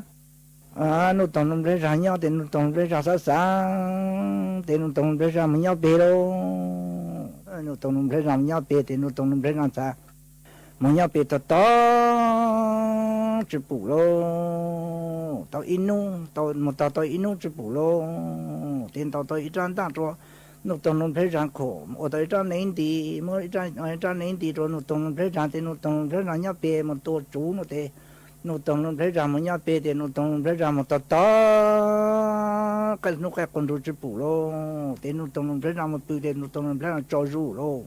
Nuj Toog Nuj Nplhaib Zag nyob tes Nuj Toog Nuj Nplhaib Zag xaav xaav tes Nuj Toog Nuj Nplhaib Zag moog nyob peg lauj. Nuj Toog Nuj Nplhaib Zag moog nyob peg tes Nuj Toog Nuj Nplhaib Zag xaav moog nyob peg tog tog tsi pum lauj. Tau ib nub, tau moog tog tau ib nub tsi pum lauj. Tes ntaus tau ib rab ntaaj rua Nuj Toog Nuj Nplhaib Zag khuam, ua tau ib rab nev nti, muab ib rab nev nti rua Nuj Toog Nuj Nplhaib Zag tes Nuj Toog Nuj Nplhaib Zag nyob peg moog tua tsuv no tes Nuj Toog Nuj Nplhaib Zag moog nyob peg tes Nuj Toog Nuj Nplhaib Zag moog tog tog qaij nub qaij quas nrug tsi pum lauj. Tes Nuj Toog Nuj Nplhaib Zag moog pw tes Nuj Toog Nuj Nplhaib Zag tso zuj lauj.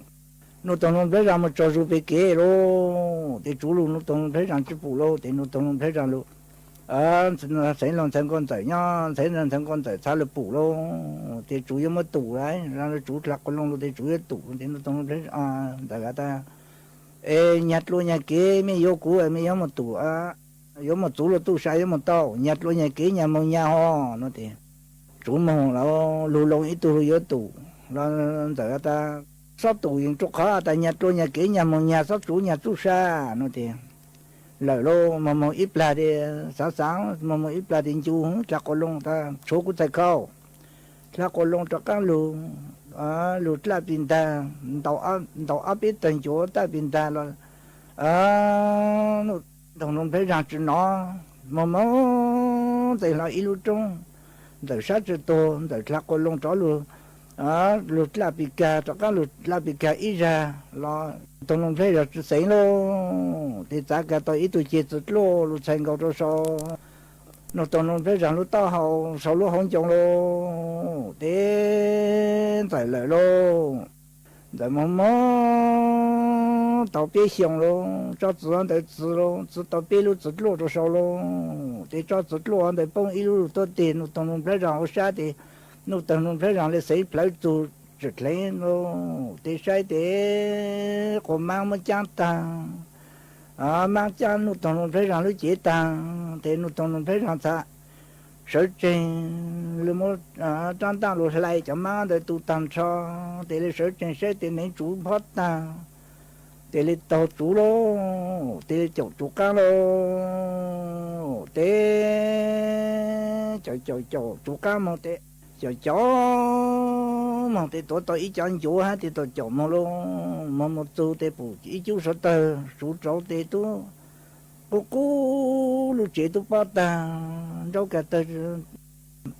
Nuj Toog Nuj Nplhaib Zag moog tso zuj peg kev lauj. Tes tsuv lug Nuj Toog Nuj Nplhaib Zag tsi pum lauj. Tes Nuj Toog Nuj Nplhaib Zag lug xeev laug ntxhais nkauj ntxawm nyob, ntxhais ntxhais nkauj ntxawm xaav lug pum lauj. Tes tsuv yuav muab tum lauj, tsuv dlha quas looj lug tes tsuv yuav tum tes Nuj Toog Nplhaib Zag has tas, es nyag dlua nyag kev mej yuav kuv mej yuav moog tum, yuav moog txuv lug tuj sa yuav moog tau, nyag dlua nyag kev nyag moog nyag hov no tes tsuv moog lug, lug loo ib tug lug yuav tum los ntxawm has tas, xob tum yeej rua qhov tas nyag dlua nyag kev nyag moog nyag xob tsuv nyag tuj sa no tes lawm lauj. Moog moog ib plag tes xaav xaav, moog moog ib plag tes ncu dlha quas looj tas tshuav kuv txhais khau. Dlha quas looj rov qaab lug, lug dlaj pig ntag, ntaus ob peb tawg ncuav dlaj pig ntag los Nuj Toog Nuj Nplhaib Zag tsi nov. Moog moog tes hlo ib lub roob, ntxawm sab tsi tuag, ntxawm dlha quas looj rov lug, lug dlaj pig kag, rov qaab lug dlaj pig kag ib zag los Nuj Toog Nuj Nplhaib Zag tsi xeev lauj. Tes txav kag tau ib tug ceg txiv dluaj lug txhais nkaus rua sau Nuj Toog Nuj Nplhaib Zag lub taub hau, sau lub hauv ncoo lauj. Tes ntxawm lawm lauj. Ntxawm moog moog tau peb xyoos lauj, tsob txiv ntawd txwv lauj, txwv tau peb lub txiv dluaj rua sau lauj. Tes tsob txiv dluaj ntawd poob ib lub lug tuab teg Nuj Toog Nuj Nplhaib Zag hauv sab tes Nuj Toog Nuj Nplhaib Zag le xeev plhawv txug tsi dleev lauj. Tes saib tes quas maab muab caab taag, maab caab Nuj Toog Nuj Nplhaib Zag lub cev taag, tes Nuj Toog Nuj Nplhaib Zag txhad sawv tsees lug muab rab ntaaj lug hlais cov maab ntawd tu taag nrho, tes le sawv tsees saib tes neev tsuv phob taag, tes le taug tsuv lauj, tes le caum tsuv qaab lauj, tes caum caum caum tsuv qaab moog tes caum caum moog tes tuav tau ib cov ncuav hab tes tau caum moog lauj. Moog moog txug tes pum ib cub suav tawg tsuv rauv tes tub qub qub lub tsev tub pob taag, nraub kag tawg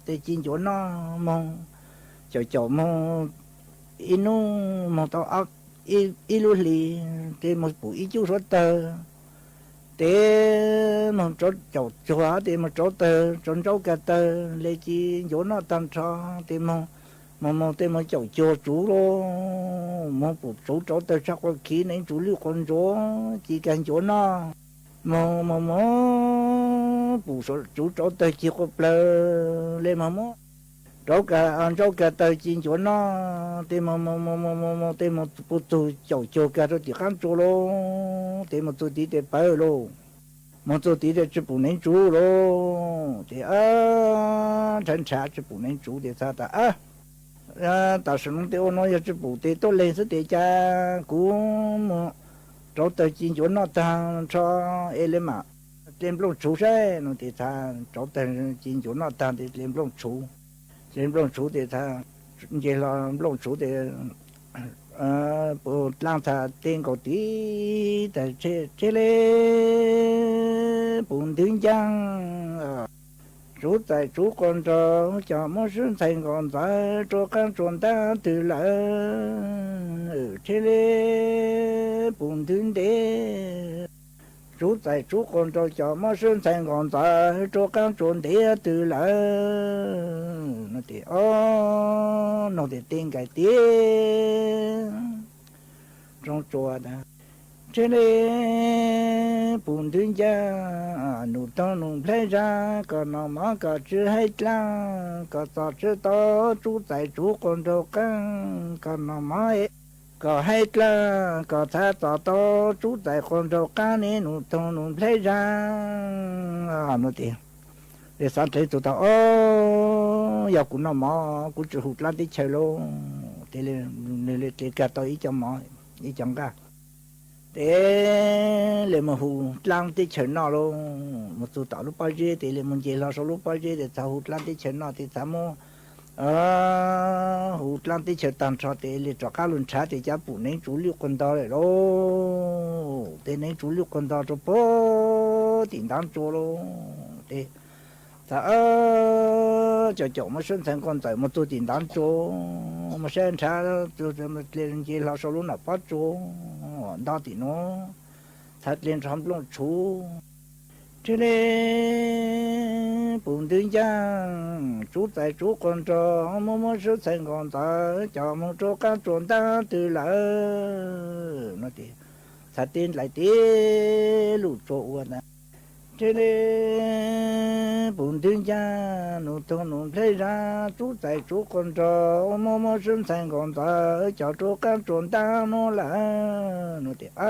tes ci ncuav noj moog, caum caum moog ib nub moog tau ib lub hlis tes moog pum ib cub suav tawg, tes moog rauv caum cuag tes moog rauv tawg rauv nraub kag tawg le ci ncuav noj taag nrho, tes moog moog moog tes moog caum cuag tsuv lauj, moog pum tsuv rauv tawg tshaj quas khiv neev tsuv lwj quas ntsuav ci kag ncuav noj. Moog moog moog pum tsuv rauv tawg ci quas plawg le moog muab rauv kag nraub kag tawg ci ncuav noj, tes moog moog moog moog moog tes moog puag txug caum cuag kag rua tim qaab tsua lauj, tes moog txug tid tes pawv lauj. Moog txug tid tes tsi pum neev tsuv lauj, tes nrhav nrhav tsi pum neev tsuv tes txhad tas, tam sim no tes ua nuav yog tsi pum tes tuab leeg xwb tes ca kuv moog rauv tawg ci ncuav noj taag nrho es le maam dle nplooj tshuv saib no tes txhad rauv tawg ci ncuav noj taag tes dle nplooj tshuv, dle nplooj tshuv tes txhad nce hlo nplooj tshuv tes puag dlaab txhad teb nkaus tid tas, tseg le Pum ntwv ncaaj, tsuv txais tsuv quas nraug, cov muab swb ntxhais nkaus ntxawv, rua qaab tsua ntaub twg lawm. Tsheb le pum ntwv ntev, tsuv txais tsuv quas nraug, cov muab swb ntxhais nkaus ntxawv, rua qaab tsua ntev twg lawm. Noog tes, o, noog tes teb nkaus tiag. Tsoov tsua tas, tsheb le pum ntwv ncaaj, num toog num nplhaib zag, koj noj mov koj tsi haib dlaab, koj txog tsi tau tsuv txais tsuv quas nraug qaab, koj noj mov koj haib dlaab, koj txhad txog tau tsuv txais quas nraug qaab ne, num toog num nplhaib zag. Noog tes, le xaav dlev txug tas, o, yog kuv noj mov kuv tsi hu dlaab teb chaws lauj. Tes le, nwg le dlev kag tau ib co mov, ib co nqaj, tes le moog hu dlaab teb chaws noj lauj. Moog txug tom lub pob zeb tes le moog nce hlo sau lub pob zeb tes txhad hu dlaab teb chaws noj tes txhad muab, hu dlaab teb chaws taag nrho tes le rov qaab lug nrhav tes ca pum neev tsuv lwj quas ntog lawm lauj. Tes neev tsuv lwj quas ntog rua puag tim ntav tsua lauj. Tes txhad, o, caum caum muab swb ntxhais nkaus ntxawm moog txug tim ntav tsua, moog saib nrhav, nce hlo sau lub nam pob tsua, nto tim nuav, txhad dle nrho nplooj tshuv. Tsheb le pum ntwv ncaaj, tsuv txais tsuv quas nraug, muab muab swb ntxhais nkaus ntxawv, coj moog rua qaab tsua ntaub twg lawm. Noog tes txhad teb nplai teb luj tsua ua tas, tsheb le pum ntwv ncaaj, num toog num nplhaib zag, tsuv txais tsuv quas nraug, muab muab swb ntxhais nkaus ntxawv, coj rua qaab tsua ntaub nuav lawm. Noog tes, a,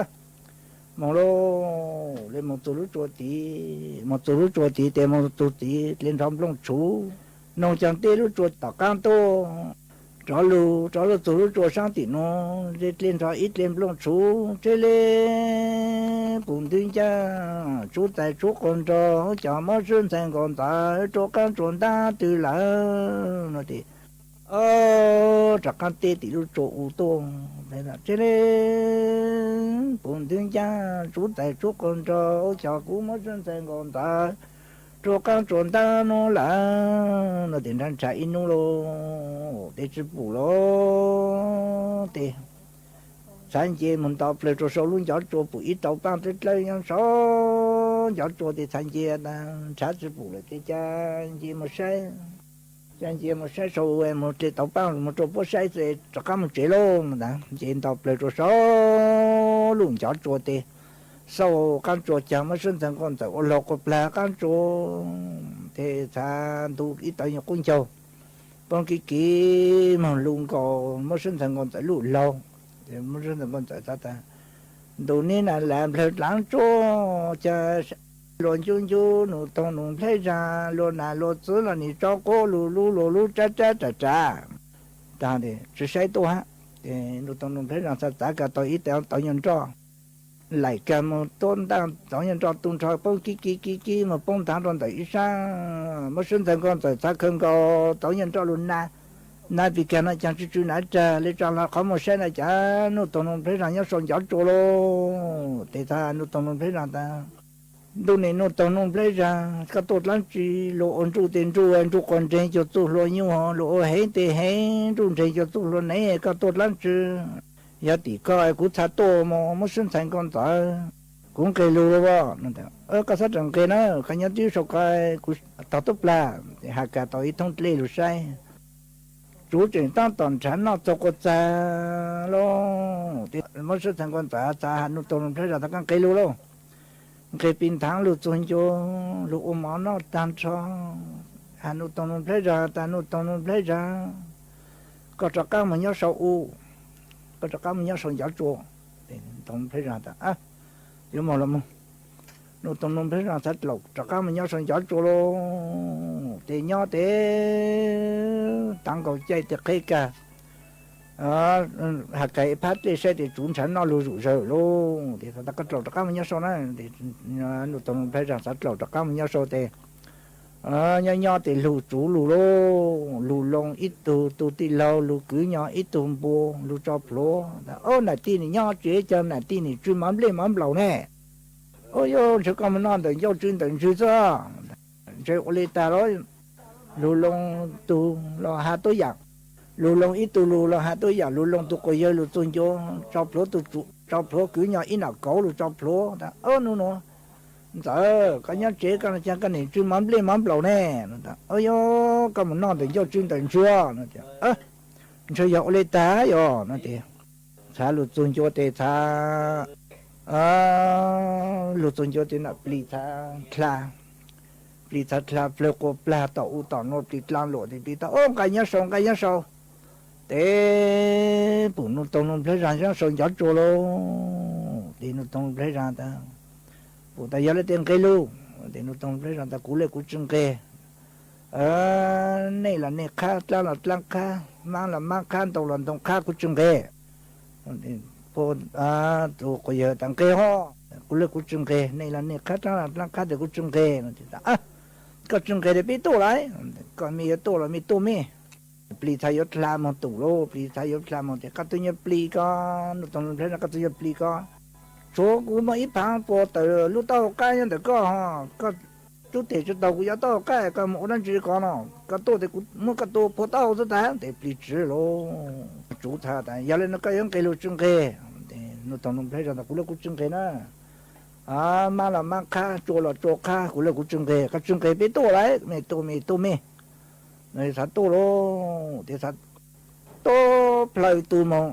moog lauj. Le moog txug lub tsua tid, moog txug lub tsua tid tes moog txug tid dle nrho nplooj tshuv, noog caag teb lub tsua tom qaab tuaj, rov lug, rov lug txug lub tsua saab tim nuav, dle nrho ib dle nplooj tshuv, tsheb le pum ntwv ncaaj, tsuv txais tsuv quas nraug, coj muab swb ntxhais nkaus ntxawv, rua qaab tsua ntaub twg lawm. Noog tes, o, rov qaab teb tim lub tsua u tuaj, tsheb le pum ntwv ncaaj, tsuv txais tsuv quas nraug, coj kuv muab swb ntxhais nkaus ntxawv, rua qaab tsua ntaub nuav lawm. Noog tes nrhav nrhav ib nub lauj, tes tsi pum lauj. Tes txhad nce moog nto plawg rua sau lub ncov tsua, pum ib tauv paab dlawb dlawb nyob sau ncov tsua tes txhad nce tas nrhav tsi pum lawm tes ca nce moog saib. Ca nce moog saib sau, moog dle tauv paab moog rua puab saib, rov qaab moog tsev lauj. Nce nto plawg rua sau lub ncov tsua tes xauj qaab tsua caag muab swb ntxhais nkaus ntxawv ua laug quas plag qaab tsua. Tes txhad ntu ib tauv nyuas qub ncaug, poob kiv kiv moog lug nkaus, muab swb ntxhais nkaus ntxawv luj laug. Muab swb ntxhais nkaus ntxawv tas, ntu neb na lav nplawg dlav tsuag, ca luas ncub ncub, num toog num nplhaib zag, luas nam luas txwv los nim tso quab lug lub luas lub rab rab rav rav. Tag tes tsi saib tuaj hab. Num toog num nplhaib zag txhad txav kag tau ib tauv nyuas nroj, laim kag moog tuab ntaaj tauv nyuas nroj tu nrho poob kiv kiv kiv kiv moog poob nthav rua ntawm ib sab. Muab swb ntxhais nkaus ntxawv txhad khaws nkaus tauv nyuas nroj lug na, na pis kag no caag tsw tsw nav rag le tsaa hlo qhov muag saib na, cav num toog num nplhaib zag nyob sau ncov tsua lauj. Tes txhad num toog num nplhaib zag tas, ntuj nim num toog num nplhaib zag, koj tuaj dlaab tsi? Luas ua nruj tes nruj, nruj quas nreeg cuag txuj hlua nyuj, luas ua heev tes heev, nruj nreeg cuag txuj hlua nev, koj tuaj dlaab tsi? Yog tim koj kuv txhad tuaj moog muab swb ntxhais nkaus ntxawv, kuv nqeg lug lauj. Koj txhob rawm nqeg na, koj nyob tib sau koj, kuv tog tuab plag. Has kag tau ib thoob dlej lug saib, tsuv tseem taab tom nrhav noj txug quas txag lauj. Muab swb ntxhais nkaus ntxawv txhad has num toog num nplhaib zag tas koj nqeg lug lauj. Nqeg pis nthav lug txug ncua, lug ua mov noj tag nrho. Has num toog num nplhaib zag tas, num toog num nplhaib zag, koj rov qaab moog nyob sau u, koj rov qaab moog nyob sau ncov tsua. Num toog num nplhaib zag tas, yuav moog los moog. Num toog num nplhaib zag txhad dlaum rov qaab moog nyob sau ncov tsua lauj. Tes nyob tes taav nkaus caij tes qheb kag, has kag ib phab dlej saib tes tsuv nrhav noj lug zuj zawg lauj. Tes txhad tas koj dlaum rov qaab moog nyob sau na. Num toog num nplhaib zag txhad dlaum rov qaab moog nyob sau tes nyob nyob tes lug tsuv lug lauj, lug loo ib tug tug tij laug, lug kwv nyo ib tug npua, lug tso plhuav. Ob, nam tij nim nyob tsev, cov nam tij nim tsw mov nplej mov nplaum ne. Ov, yog ntshe koj mus noj ntawm ncauj tswb ntawm ntswg xwb. Ntshe ua li tag los, lug loo tug los has tuab yaam, lug loo ib tug lug los has tuab yaam, lug loo tug quas yawg lug txug ncua, tso plhuav tug tsum, tso plhuav kwv nyoj ib nam kauv lug tso plhuav tas, Ov, nub nua ntxawm, koj nyob tsev koj caag koj nim tsw mov nplej mov nplaum ne? Ov, yog koj mus noj ntawm ncauj tswb ntawm ntswg no. Ntshe yog ua li tag yog no tes, txhav lug txug ncua tes txhav, lug txug ncua tes nam plis txhav dlha, plis txhav dlha plawg quas plag tom u tom nuav, plis dlaa luam tes plis tas, Ov, nqaij nyob sau, nqaij nyob sau. Tes pum Nuj Toog Nuj Nplhaib Zag nyob sau ncov tsua lauj. Tes Nuj Toog Nplhaib Zag tas, pum tas, Yog le tes nqeg lug? Tes Nuj Toog Nplhaib Zag tas, Kuv le kuv tsw nqeg. Nej los nej qhab, dlaab los dlaab qhab, maab los maab qhab, ntoo los ntoo qhab, kuv tsw nqeg. Tug quas yawg tas, Nqeg hov, kuv le kuv tsw nqeg. Nej los nej qhab, dlaab los dlaab qhab tes kuv tsw nqeg. Koj tsw nqeg tes peb tuaj lawm. Koj mej yuav tuaj los mej tuaj mej. Plis txhav yuav dlha moog tum lauj, plis txhav yuav dlha moog tes, Koj tug nyuas plis ko, Nuj Toog Nplhaib Zag, koj tug nyuas plis ko, tshuav kuv muaj ib phaav puas tawm lub taub hau qaib nyob ntawm koj hov, koj rub tes tsi taug kuv yav taub hau qaib, koj moog ua dlaab tsi ko no? Koj tuaj tes kuv muab koj tua phua taub hau xwb tag. Tes plis tsw lauj, tsw txhav tas, Yog le no koj yuav nqeg lug tsw nqeg? Tes Nuj Toog Nplhaib Zag tas, Kuv le kuv tsw nqeg na. Maab los maab qhab, tsua los tsua qhab, kuv le kuv tsw nqeg. Koj tsw nqeg peb tuaj lawm, mej tuaj mej, tuaj mej. Txhav tuaj lauj, tes txhav tuaj plaws tu moog,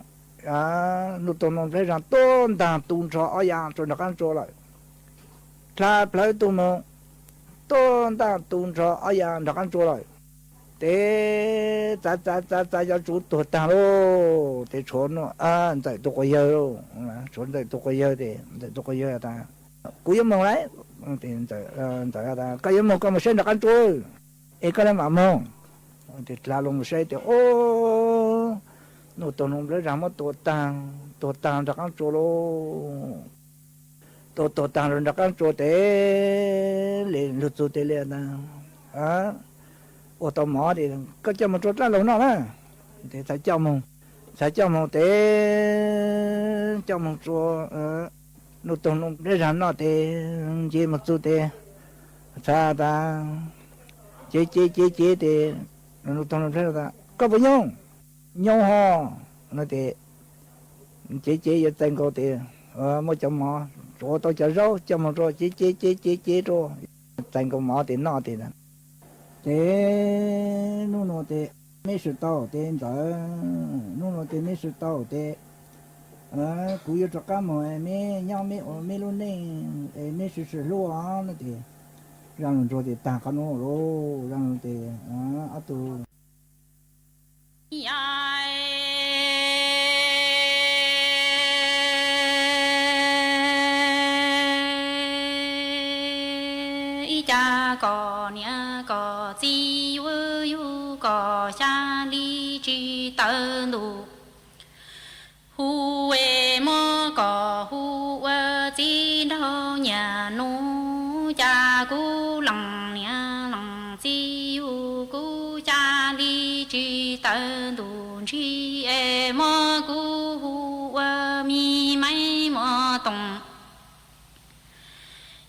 Nuj Toog Nplhaib Zag tuaj ntaag tu nrho ob ya tsua nrug qaab tsua lawm. Dlha plaws tu moog, tuaj ntaag tu nrho ob ya nrug qaab tsua lawm. Tes txav txav txav txav cov tsuv tuag taag lauj, tes tshuav Nuj, Ntxawm tug quas yawg lauj, tshuav Ntxawm tug quas yawg tes Ntxawm tug quas yawg tas, Kuv yuav moog lawm. Tes Ntxawm tas, Koj yuav moog koj moog saib nrug qaab tsua, es koj le maam moog. Tes dlha lug moog saib tes, Ov, Nuj Toog Nuj Nplhaib Zag muab tua taag, tuag taag nrug qaab tsua lauj. Tua tuag taag nrug qaab tsua tes, le lug txug tes le tas, Ua tau mov tes koj coj moog tsua dlaab lug noj na. Tes txhad coj moog, txhad coj moog tes, coj moog tsua Nuj Toog Nuj Nplhaib Zag noj tes, nce moog txug tes, txhad tas, cev cev cev cev tes, Nuj Toog Nuj Nplhaib Zag tas, Koj puas nyoog? Nyoog hov. No tes, cev cev yuav txais nkaus tes, muab cov mov, tsua tau cov zaub coj moog rua, cev cev cev cev cev rua, txais nkaus mov tes noj tes. Tes nub nua tes meb swm tau tes Ntxawm, nub nua tes meb swm tau tes, kuv yuav rov qaab moog, meb nyob meb ua meb lub neej es meb swm swm hlub os. No tes Zaj Lug Ntsuag tes taag qhov nuav lauj. Zaj Lug tes, ob tug Ib ca kom niam kom txiv yuav yug kom xya li tsis tawv ntuj, hu es muab kom hu ua txiv nraug niam nus, ca kuv lees niam lees txiv yug kuv xya li tsis tawv ntuj, ntshis es muab kuv hu ua mi maiv muaj toom.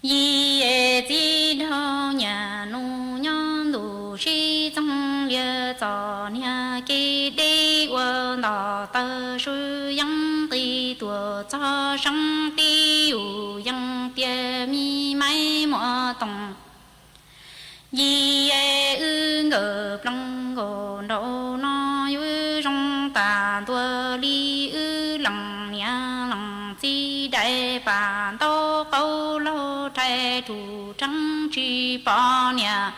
Yig es txiv nraug niam nus nyob ntuj sib txeeg lias txom niag kev deb ua ntog taw, sib yeej qis tuam txog seeb tib yus yeej tias mi maiv muaj toom. Yig es wb nkawm ploog nkaus nraum no yuav zoo tas ntua li, wb lees niam lees txiv daim pam ntaub qaub laug rhais rhuv rheev tsis pom niam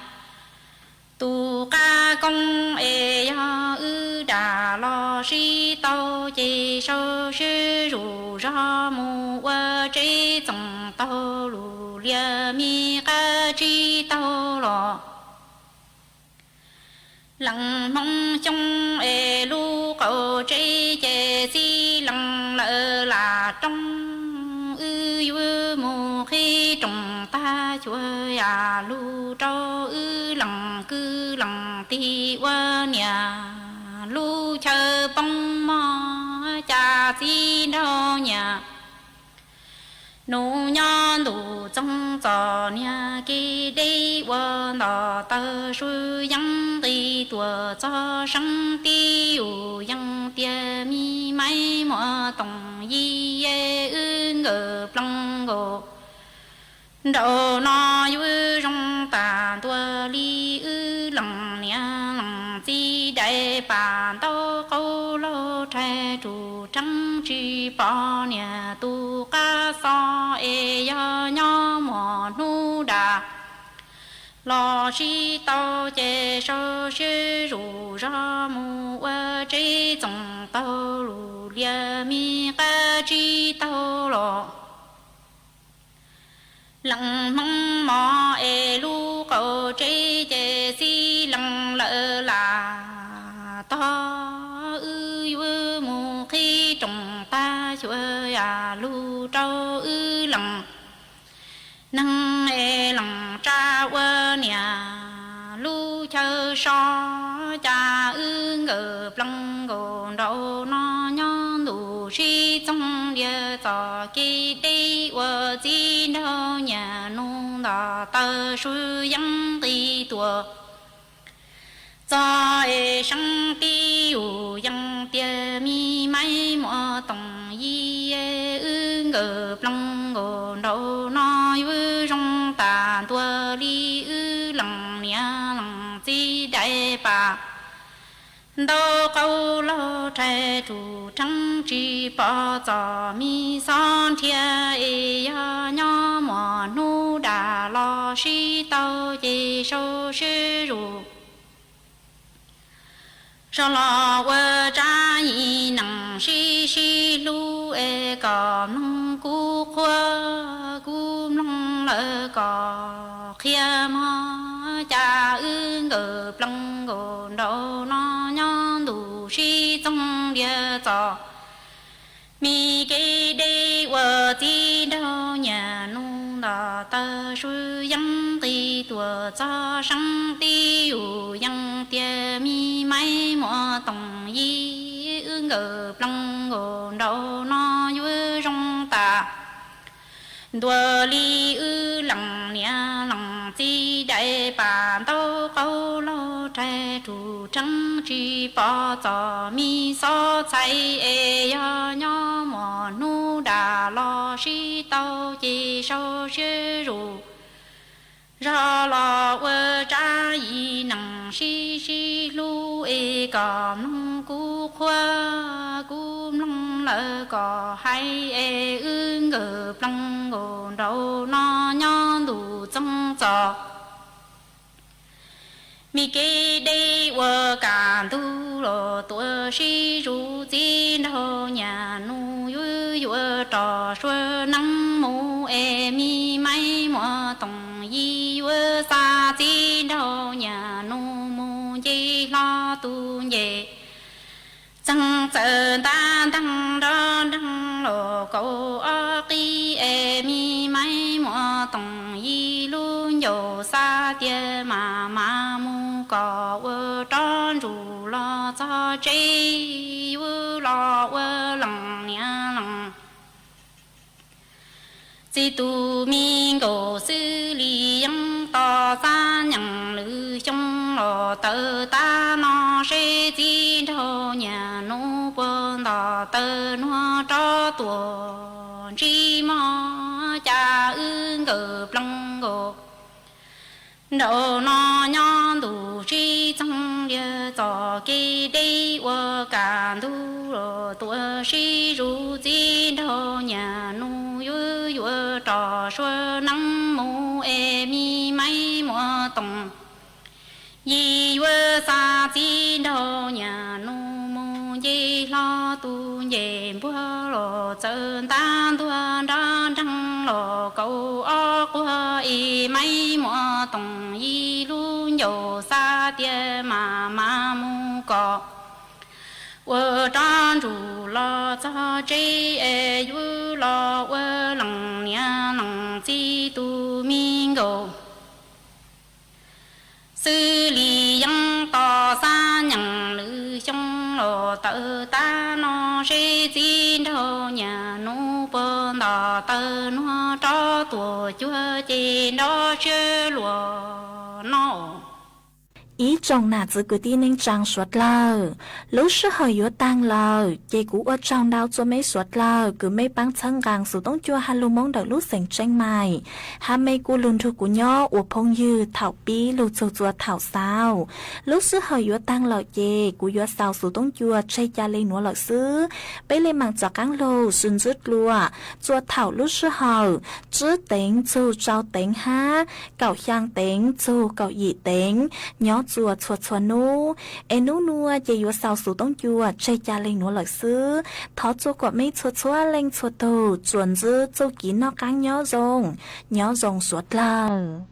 tus qab koob. Es yog wb dam los sib tau ces sau sib zuj zog mus ua tsev txoos taug lug lias mi qab tsib taug los lees hmoo xyoo es lub qaum tsev ces txiv lees lawm lam rooj. Wb yuav mus qhib rooj tag xyuas yam lug rau wb lees kwv lees tij ua niam lub chaw poob mog, cas txiv nraug niam Nus nyob ntuj txoov txom niag kev deb ua ntov taw sub yeeb nqi tuam txog seeb tib yus yees tiag mi maib muam toom yij wb nkawm ploog nkaus. Nraum no yuav zoo tas ntua li wb lees niam lees txiv daim pam ntaub qaug laug rhais rus rheeb tsis pom niam tus qab xov es yog nyob muaj hnub dam los sib tau ces sau siab zuj zog mus ua tsev txoos taug lus lias mi qab tsib taug los. Lees Hmoob mos es lub qaum tsev ces xib lees lawm lam tog, wb yuav mus qhib roos tag xyuas yam lug rau wb lees neeg es lees tsa ua niam lub chaw so. Cas wb nkawm ploog nkaus nraum no nyob ntuj sib txoog lias txom kev deb ua txiv nraug nyias nus ntov taw sub yeeb nqi tuam txog es seeb tib yus yees tiag mi maib muam toom yij wb nkawm ploog nkaus. Nraum no yuav zoo tas ntua li wb lees niam lees txiv daim pam ntaub qaug laug rhais rus rheeb tsis pom txom mi xob nrhiav es yog nyob muaj hnub dam los sib tau ces sau siab zuj zog los ua tsab yim neeg sib sib hlub es kom mloog kub qhuab kub mloog lawm kom qhia mog. Cas wb nkawm ploog nkaus nraum no nyob ntuj sib txoog lias txom mi kev deb ua txiv nraug nyias nus ntov taw sub yeeb nqi tuam txog seeb tib yus yees tiag mi maib muam toom yij wb nkawm ploog nkaus. Nraum no yuav zoo tas ntua li wb lees niam lees txiv daim pam ntaub qaug laug rhais rus rheeb tsis pom txom mi xob txhais es yog nyob muaj hnub dam los sib tau ces sau siab zuj zog los ua tsab yim neeg sib sib hlub es kom mloog kub qhuab kub mloog lawm kom hais es wb nkawm ploog nkaus. Nraum no nyob ntuj txoov txom mi kev deb ua kaj ntug los tuaj sib zuj, txiv nraug nyias nus yuav yuav rov sua neeb mus es mi maib muam toom yij yuav xa txiv nraug nyias nus mus nce hlo tus ncej. Txeeg txawm ntab nteeg nrov nreeg los kaum ob qib es mi maib muam toom yij lub ncauj xa tias mas mas mus kom ua rov ntsuj los txog tsev, yuav los ua lees niam lees txiv tus me nkaus xws li yeeb tau xab nyees lwm xyoo los tawm tab no seb txiv nraug nyias nus puas nto taw nuav rov tuaj ntsib mog. Cas wb nkawm ploog nkaus nraum no nyob ntuj sib txoog lias txom kev deb ua kaj ntug los tuaj sib zuj, txiv nraug nyias nus yuav yuav rov sua neeb mus es mi maib muam toom yij yuav xa txiv nraug nyias nus mus nce hlo tus ncej npuag los txawm ntab ntuag nrov nreeg los kaum ob quag es maib muam toom yij lub ncauj xa tias mas mas mus kom ua rov ntsuj los txog tsev es yuav los ua lees niam lees txiv tus me nkaus xws li yeeb tau xab nyees lwm xyoo Ov, tawv tag no seb txiv nraug nyam nub puas ntom, tawv nuav rov tuam cuag ces nrov siab luam no. Ib tsoom nam txwv kwv tij neej tsaa suav dlawg, lub sij hawm yuav taag lawm, ces kuv ua tsaug ntau rua meb suav dlawg kws meb paab txhawb nqaa Xuv Toob Cua ha lug Moob ntawm lub xeev Tsieej Maim. Hab meb kuj lug nrug kuv nyob ua phooj ywg thaum pib lug txug rua thaum xaus. Lub sij hawm yuav taag lawm ces kuv yuav xaus Xuv Toob Cua tseg ca le nuav lawm xwb. Peb le maam rov qaab lug sib ntsib dlua rua thaum lub sij hawm tsib teev txug rau teev hab kaum xyaa teev txug kaum yim teev nyob rua txhua txhua nub. Es nub nuav ces yuav xaus Xuv Toob Cua tseg ca le nuav lawm xwb. Thov rua kuas meb txhua txhua leej txhua tug tsuas ntsib txuj kev noj qaab nyob zoo, nyob zoo suav dlawg.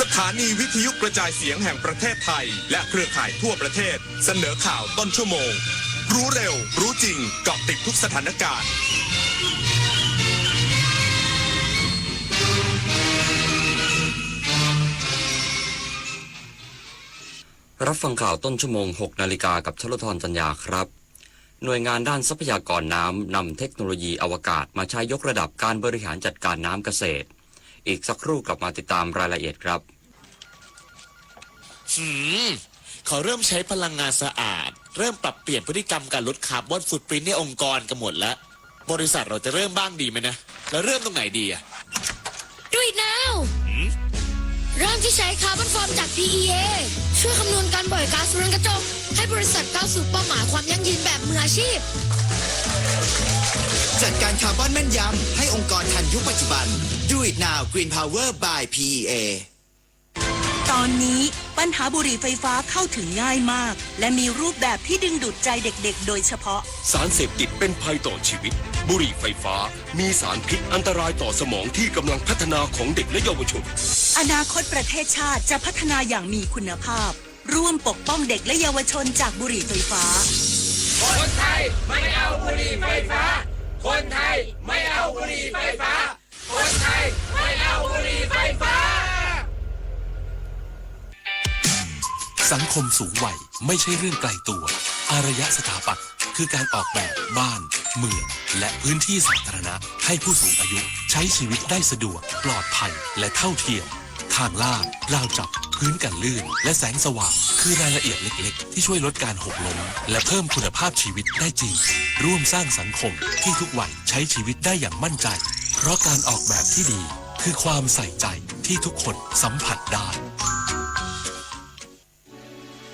สถานีวิทยุกระจายเสียงแห่งประเทศไทย และเครือข่ายทั่วประเทศ เสนอข่าวต้นชั่วโมง รู้เร็ว รู้จริง เกาะติดทุกสถานการณ์ รับฟังข่าวต้นชั่วโมง หกนาฬิกา กับชลธร จันยาครับ หน่วยงานด้านทรัพยากรน้ำนำเทคโนโลยีอวกาศมาใช้ยกระดับการบริหารจัดการน้ำเกษตร อีกสักครู่กลับมาติดตามรายละเอียดครับ หืม เขาเริ่มใช้พลังงานสะอาด เริ่มปรับเปลี่ยนพฤติกรรมการลดคาร์บอนฟุตปริ้นท์ในองค์กรกันหมดแล้ว บริษัทเราจะเริ่มบ้างดีไหมนะ แล้วเริ่มตรงไหนดีอะ Do it now หืม เริ่มที่ใช้คาร์บอนฟอร์มจาก ดีอีเอ ช่วยคำนวณการปล่อยก๊าซเรือนกระจก ให้บริษัทก้าวสู่เป้าหมายความยั่งยืนแบบมืออาชีพ จัดการคาร์บอนแม่นยำ ให้องค์กรทันยุคปัจจุบัน Do it now Green Power by พีอีเอ ตอนนี้ปัญหาบุหรี่ไฟฟ้าเข้าถึงง่ายมาก และมีรูปแบบที่ดึงดูดใจเด็กๆ โดยเฉพาะ สารเสพติดเป็นภัยต่อชีวิต บุหรี่ไฟฟ้ามีสารพิษอันตรายต่อสมองที่กำลังพัฒนาของเด็กและเยาวชน อนาคตประเทศชาติจะพัฒนาอย่างมีคุณภาพ ร่วมปกป้องเด็กและเยาวชนจากบุหรี่ไฟฟ้า คนไทยไม่เอาบุหรี่ไฟฟ้า คนไทยไม่เอาบุหรี่ไฟฟ้า คนไทยไม่เอาบุหรี่ไฟฟ้า สังคมสูงวัยไม่ใช่เรื่องไกลตัว อารยะสถาปัตย์คือการออกแบบบ้าน เมือง และพื้นที่สาธารณะ ให้ผู้สูงอายุใช้ชีวิตได้สะดวก ปลอดภัย และเท่าเทียม ทางลาด ราวจับ พื้นกันลื่น และแสงสว่าง คือรายละเอียดเล็กๆ ที่ช่วยลดการหกล้ม และเพิ่มคุณภาพชีวิตได้จริง ร่วมสร้างสังคมที่ทุกวัยใช้ชีวิตได้อย่างมั่นใจ เพราะการออกแบบที่ดี คือความใส่ใจที่ทุกคนสัมผัสได้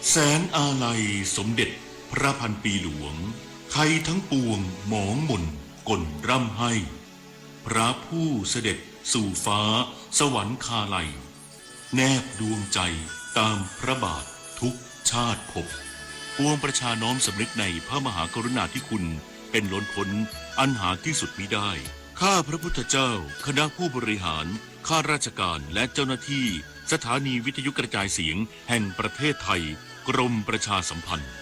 แสนอาลัยสมเด็จพระพันปีหลวง ไทยทั้งปวงหมองหม่นก่นร่ำไห้ พระผู้เสด็จสู่ฟ้าสวรรคาลัย แนบดวงใจตามพระบาททุกชาติภพ ปวงประชาน้อมสำนึกในพระมหากรุณาธิคุณเป็นล้นพ้นอันหาที่สุดมิได้ ข้าพระพุทธเจ้า คณะผู้บริหาร ข้าราชการ และเจ้าหน้าที่ สถานีวิทยุกระจายเสียงแห่งประเทศไทย กรมประชาสัมพันธ์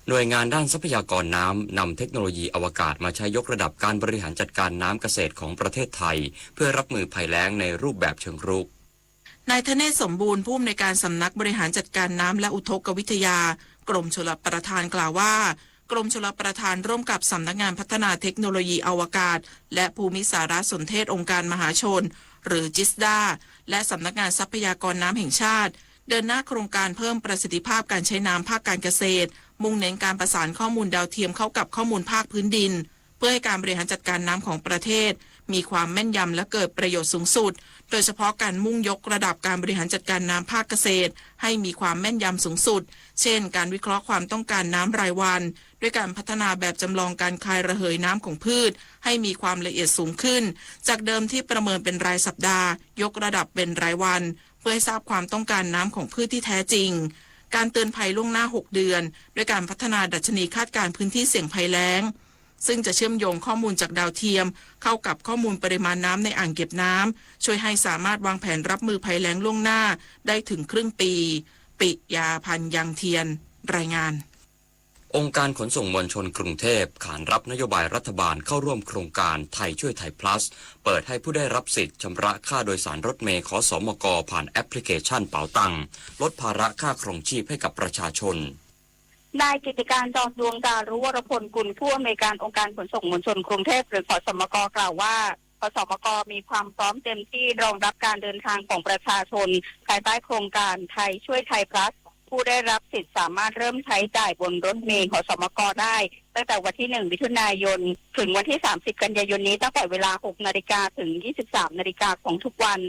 หน่วยงานด้านทรัพยากรน้ำนำเทคโนโลยีอวกาศมาใช้ยกระดับการบริหารจัดการน้ำเกษตรของประเทศไทย เพื่อรับมือภัยแล้งในรูปแบบเชิงรุก นายธเนศ สมบูรณ์ ผู้อำนวยการสำนักบริหารจัดการน้ำและอุทกวิทยา กรมชลประทานกล่าวว่า กรมชลประทานร่วมกับสำนักงานพัฒนาเทคโนโลยีอวกาศ และภูมิสารสนเทศองค์การมหาชน หรือจิสดา และสำนักงานทรัพยากรน้ำแห่งชาติ เดินหน้าโครงการเพิ่มประสิทธิภาพการใช้น้ำภาคการเกษตร มุ่งเน้นการประสานข้อมูลดาวเทียมเข้ากับข้อมูลภาคพื้นดิน เพื่อให้การบริหารจัดการน้ำของประเทศ มีความแม่นยำและเกิดประโยชน์สูงสุด โดยเฉพาะการมุ่งยกระดับการบริหารจัดการน้ำภาคเกษตร ให้มีความแม่นยำสูงสุด เช่น การวิเคราะห์ความต้องการน้ำรายวัน ด้วยการพัฒนาแบบจำลองการคายระเหยน้ำของพืช ให้มีความละเอียดสูงขึ้น จากเดิมที่ประเมินเป็นรายสัปดาห์ ยกระดับเป็นรายวัน เพื่อให้ทราบความต้องการน้ำของพืชที่แท้จริง การเตือนภัยล่วงหน้าหกเดือน ด้วยการพัฒนาดัชนีคาดการณ์พื้นที่เสี่ยงภัยแล้ง ซึ่งจะเชื่อมโยงข้อมูลจากดาวเทียม เข้ากับข้อมูลปริมาณน้ำในอ่างเก็บน้ำ ช่วยให้สามารถวางแผนรับมือภัยแล้งล่วงหน้าได้ถึงครึ่งปี ปิยาพันธ์ ยังเทียน รายงาน องค์การขนส่งมวลชนกรุงเทพขานรับนโยบายรัฐบาลเข้าร่วมโครงการไทยช่วยไทยพลัส เปิดให้ผู้ได้รับสิทธิ์ชำระค่าโดยสารรถเมล์ ขสมก ผ่านแอปพลิเคชันเป๋าตัง ลดภาระค่าครองชีพให้กับประชาชน นายกิตติการ จอมดวงจารุวรพลกุล ผู้อำนวยการองค์การขนส่งมวลชนกรุงเทพฯ หรือ ขสมก กล่าวว่า ขสมก มีความพร้อมเต็มที่รองรับการเดินทางของประชาชน ภายใต้โครงการไทยช่วยไทยพลัส ผู้ได้รับสิทธิ์สามารถเริ่มใช้จ่ายบนรถเมล์ ขสมก ได้ ตั้งแต่วันที่ หนึ่ง มิถุนายน ถึงวันที่ สามสิบ กันยายนนี้ ตั้งแต่เวลา หก นาฬิกา ถึง ยี่สิบสาม นาฬิกาของทุกวัน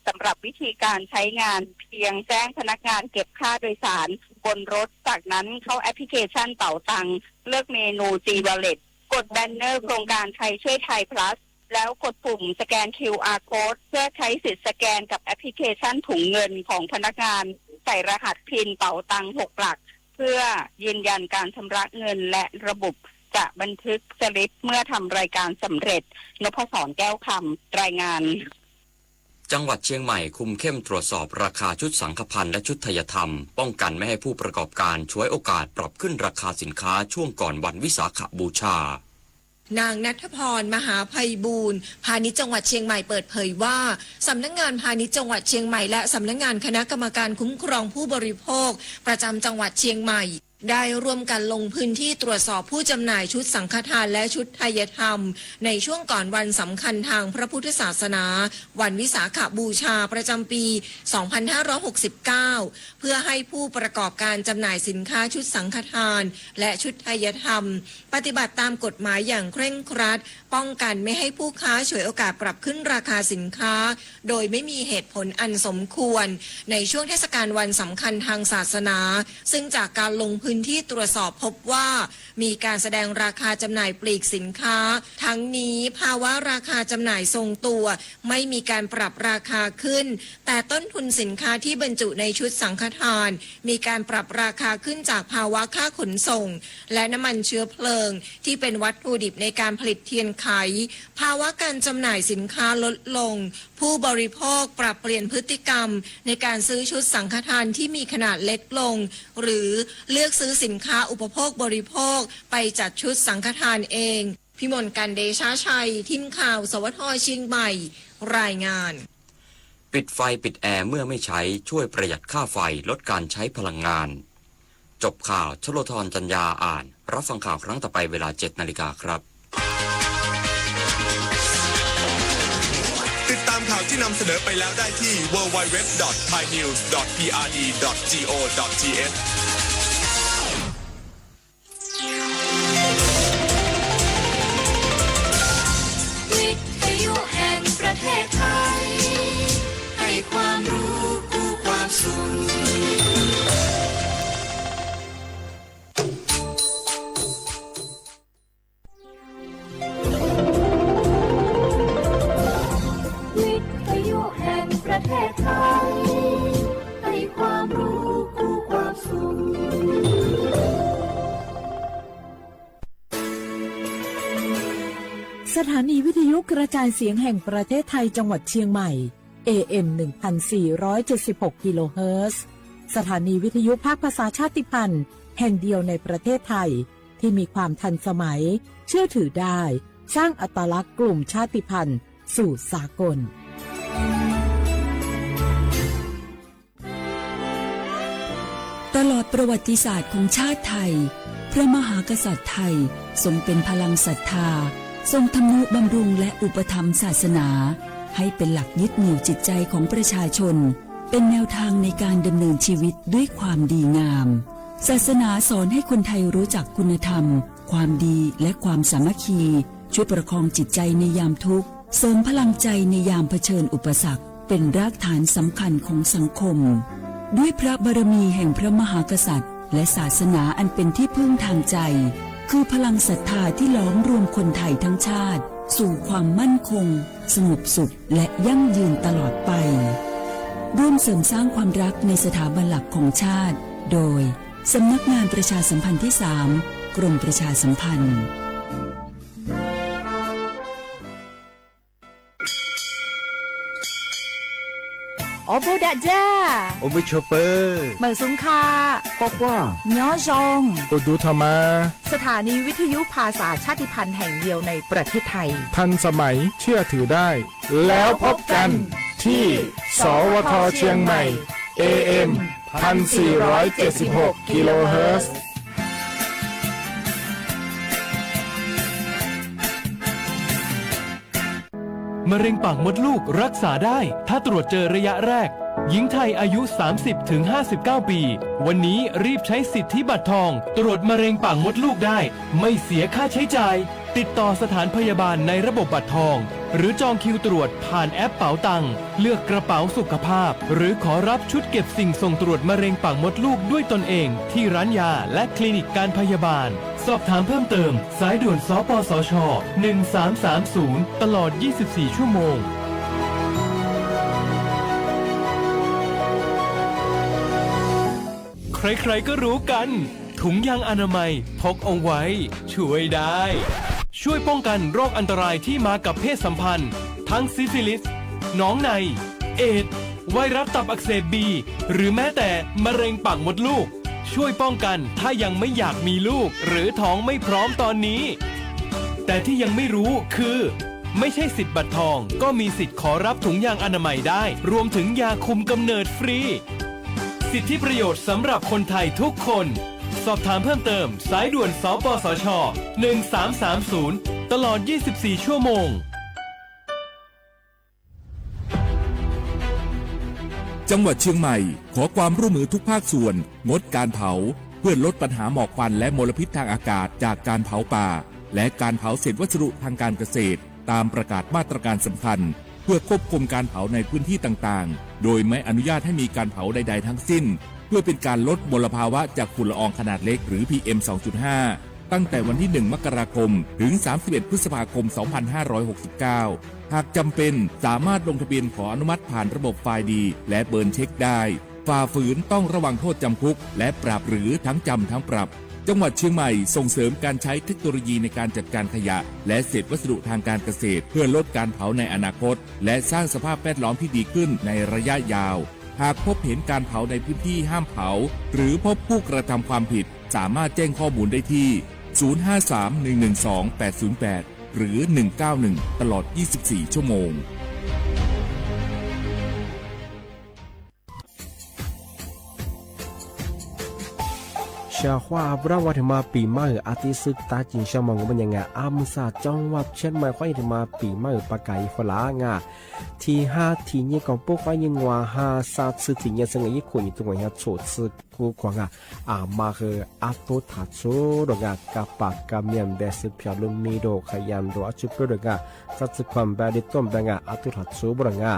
สำหรับวิธีการใช้งาน เพียงแจ้งพนักงานเก็บค่าโดยสารบนรถ จากนั้นเข้าแอปพลิเคชันเป๋าตัง เลือกเมนู G Wallet กดแบนเนอร์โครงการไทยช่วยไทยพลัส แล้วกดปุ่มสแกน คิวอาร์ Code เพื่อใช้สิทธิ์สแกนกับแอปพลิเคชันถุงเงินของพนักงาน ใส่รหัสพินเป๋าตัง หก หลัก เพื่อยืนยันการชำระเงิน และระบุจะบันทึกสลิปเมื่อทำรายการสำเร็จ นพศร แก้วคำ รายงาน จังหวัดเชียงใหม่คุมเข้มตรวจสอบราคาชุดสังฆภัณฑ์และชุดไทยธรรม ป้องกันไม่ให้ผู้ประกอบการฉวยโอกาสปรับขึ้นราคาสินค้าช่วงก่อนวันวิสาขบูชา นางณัฐพร มหาไพบูลย์ พาณิชย์จังหวัดเชียงใหม่เปิดเผยว่า สำนักงานพาณิชย์จังหวัดเชียงใหม่ และสำนักงานคณะกรรมการคุ้มครองผู้บริโภค ประจำจังหวัดเชียงใหม่ ได้ร่วมกันลงพื้นที่ตรวจสอบผู้จำหน่ายชุดสังฆทานและชุดไทยธรรม ในช่วงก่อนวันสำคัญทางพระพุทธศาสนา วันวิสาขบูชาประจำปี สองพันห้าร้อยหกสิบเก้า เพื่อให้ผู้ประกอบการจำหน่ายสินค้าชุดสังฆทาน และชุดไทยธรรม ปฏิบัติตามกฎหมายอย่างเคร่งครัด ป้องกันไม่ให้ผู้ค้าฉวยโอกาสปรับขึ้นราคาสินค้า โดยไม่มีเหตุผลอันสมควร ในช่วงเทศกาลวันสำคัญทางศาสนา ซึ่งจากการลงพื้น พื้นที่ตรวจสอบพบว่ามีการแสดงราคาจำหน่ายปลีกสินค้า ทั้งนี้ภาวะราคาจำหน่ายทรงตัว ไม่มีการปรับราคาขึ้น แต่ต้นทุนสินค้าที่บรรจุในชุดสังฆทาน มีการปรับราคาขึ้นจากภาวะค่าขนส่ง และน้ำมันเชื้อเพลิง ที่เป็นวัตถุดิบในการผลิตเทียนไข ภาวะการจำหน่ายสินค้าลดลง ผู้บริโภคปรับเปลี่ยนพฤติกรรมในการซื้อชุดสังฆทานที่มีขนาดเล็กลง หรือเลือกซื้อสินค้าอุปโภคบริโภคไปจัดชุดสังฆทานเอง พิมลกาญเดชาชัย ทีมข่าว สวท เชียงใหม่ รายงาน ปิดไฟปิดแอร์เมื่อไม่ใช้ ช่วยประหยัดค่าไฟ ลดการใช้พลังงาน จบข่าว ชโลธร จันยา อ่าน รับฟังข่าวครั้งต่อไปเวลา เจ็ดนาฬิกาครับ ติดตามข่าวที่นำเสนอไปแล้วได้ที่ ดับเบิลยู ดับเบิลยู ดับเบิลยู ดอท ไทยนิวส์ ดอท พีอาร์ดี ดอท จี โอ ดอท ที เอช วิทยุแห่งประเทศไทย ให้ความรู้คู่ความสุข วิทยุแห่งประเทศไทย ให้ความรู้คู่ความสุข สถานีวิทยุกระจายเสียงแห่งประเทศไทยจังหวัดเชียงใหม่ เอ เอ็ม หนึ่งพันสี่ร้อยเจ็ดสิบหก กิโลเฮิรตซ์ สถานีวิทยุภาคภาษาชาติพันธุ์แห่งเดียวในประเทศไทย ที่มีความทันสมัย เชื่อถือได้ สร้างอัตลักษณ์กลุ่มชาติพันธุ์สู่สากล ตลอดประวัติศาสตร์ของชาติไทย พระมหากษัตริย์ไทยทรงเป็นพลังศรัทธา ทรงทำนุบำรุงและอุปถัมภ์ศาสนา ให้เป็นหลักยึดเหนี่ยวจิตใจของประชาชน เป็นแนวทางในการดำเนินชีวิตด้วยความดีงาม ศาสนาสอนให้คนไทยรู้จักคุณธรรม ความดี และความสามัคคี ช่วยประคองจิตใจในยามทุกข์ เสริมพลังใจในยามเผชิญอุปสรรค เป็นรากฐานสำคัญของสังคม ด้วยพระบารมีแห่งพระมหากษัตริย์ และศาสนาอันเป็นที่พึ่งทางใจ คือพลังศรัทธาที่หลอมรวมคนไทยทั้งชาติ สู่ความมั่นคง สงบสุข และยั่งยืนตลอดไป ร่วมเสริมสร้างความรักในสถาบันหลักของชาติ โดย สำนักงานประชาสัมพันธ์ที่สาม กรมประชาสัมพันธ์ โอปูดะจ้า โอมือโชเปอร์ เหมิงสุงค่ะ คว้าคว้า ย้อซอง โอดูธรรมา สถานีวิทยุภาษาชาติพันธุ์แห่งเดียวในประเทศไทย ทันสมัย เชื่อถือได้ แล้วพบกันที่ สวท เชียงใหม่ เอ เอ็ม พันสี่ร้อยเจ็ดสิบหก กิโลเฮิรตซ์ มะเร็งปากมดลูกรักษาได้ ถ้าตรวจเจอระยะแรก หญิงไทยอายุ สามสิบถึงห้าสิบเก้า ปี วันนี้รีบใช้สิทธิบัตรทอง ตรวจมะเร็งปากมดลูกได้ ไม่เสียค่าใช้จ่าย ติดต่อสถานพยาบาลในระบบบัตรทอง หรือจองคิวตรวจผ่านแอปเป๋าตัง เลือกกระเป๋าสุขภาพ หรือขอรับชุดเก็บสิ่งส่งตรวจมะเร็งปากมดลูกด้วยตนเอง ที่ร้านยาและคลินิกการพยาบาล สอบถามเพิ่มเติม สายด่วน สปสช หนึ่งสามสามศูนย์ ตลอด ยี่สิบสี่ ชั่วโมง ใครๆ ก็รู้กัน ถุงยางอนามัยพกเอาไว้ ช่วยได้ ช่วยป้องกันโรคอันตรายที่มากับเพศสัมพันธ์ ทั้งซิฟิลิส หนองใน เอดส์ ไวรัสตับอักเสบบี หรือแม้แต่มะเร็งปากมดลูก ช่วยป้องกันถ้ายังไม่อยากมีลูก หรือท้องไม่พร้อมตอนนี้ แต่ที่ยังไม่รู้คือ ไม่ใช่สิทธิ์บัตรทอง ก็มีสิทธิ์ขอรับถุงยางอนามัยได้ รวมถึงยาคุมกำเนิดฟรี สิทธิประโยชน์สำหรับคนไทยทุกคน สอบถามเพิ่มเติม สายด่วน สปสช หนึ่งสามสามศูนย์ ตลอด ยี่สิบสี่ ชั่วโมง จังหวัดเชียงใหม่ ขอความร่วมมือทุกภาคส่วน งดการเผา เพื่อลดปัญหาหมอกควันและมลพิษทางอากาศจากการเผาป่า และการเผาเศษวัสดุทางการเกษตร ตามประกาศมาตรการสำคัญ เพื่อควบคุมการเผาในพื้นที่ต่างๆ โดยไม่อนุญาตให้มีการเผาใดๆ ทั้งสิ้น พื่อเป็นการลดมลภาวะจากฝุ่นละอองขนาดเล็กหรือ พีเอ็ม สองจุดห้า ตั้งแต่วันที่ หนึ่ง มกราคม ถึง สามสิบเอ็ด พฤษภาคม สองพันห้าร้อยหกสิบเก้า หากจำเป็น สามารถลงทะเบียนขออนุมัติผ่านระบบไฟล์ดี และเบินเช็คได้ ฝ่าฝืนต้องระวังโทษจำคุก และปรับหรือทั้งจำทั้งปรับ จังหวัดเชียงใหม่ส่งเสริมการใช้เทคโนโลยีในการจัดการขยะ และเศษวัสดุทางการเกษตร เพื่อลดการเผาในอนาคต และสร้างสภาพแวดล้อมที่ดีขึ้นในระยะยาว หากพบเห็นการเผาในพื้นที่ห้ามเผา หรือพบผู้กระทำความผิด สามารถแจ้งข้อมูลได้ที่ ศูนย์ห้าสาม หนึ่งหนึ่งสอง แปดศูนย์แปด หรือ หนึ่งเก้าหนึ่ง ตลอด ยี่สิบสี่ ชั่วโมง เชียงใหม่ ว่าเถิงมาปี๋ใหม่ อาทิตย์ศึกตาจิ๋งเชียงใหม่ งอเบญญางา อำเภอจังหวัดเชียงใหม่ คว้าเถิงมาปี๋ใหม่ ประกาศอิสระงา ทีห้า ทีเจ็ด ของปุ๊ก คว้าเงินงวาห้า ซาดซื้อทีเจ็ด ซึ่งอายุคนอยู่ตรงไหนฮะ โฉดซื้อ คู่ขวางอ่ะ อ่า มาคืออาตุ๊ถาชูดงอ่ะ กะปากกะเมียนแบซื้อเพียวลุมมีโด ขยันโด อาชุบโดงอ่ะ ซัดซื้อความแบดีต้มแบงอ่ะ อาตุ๊ถาชูบดงอ่ะ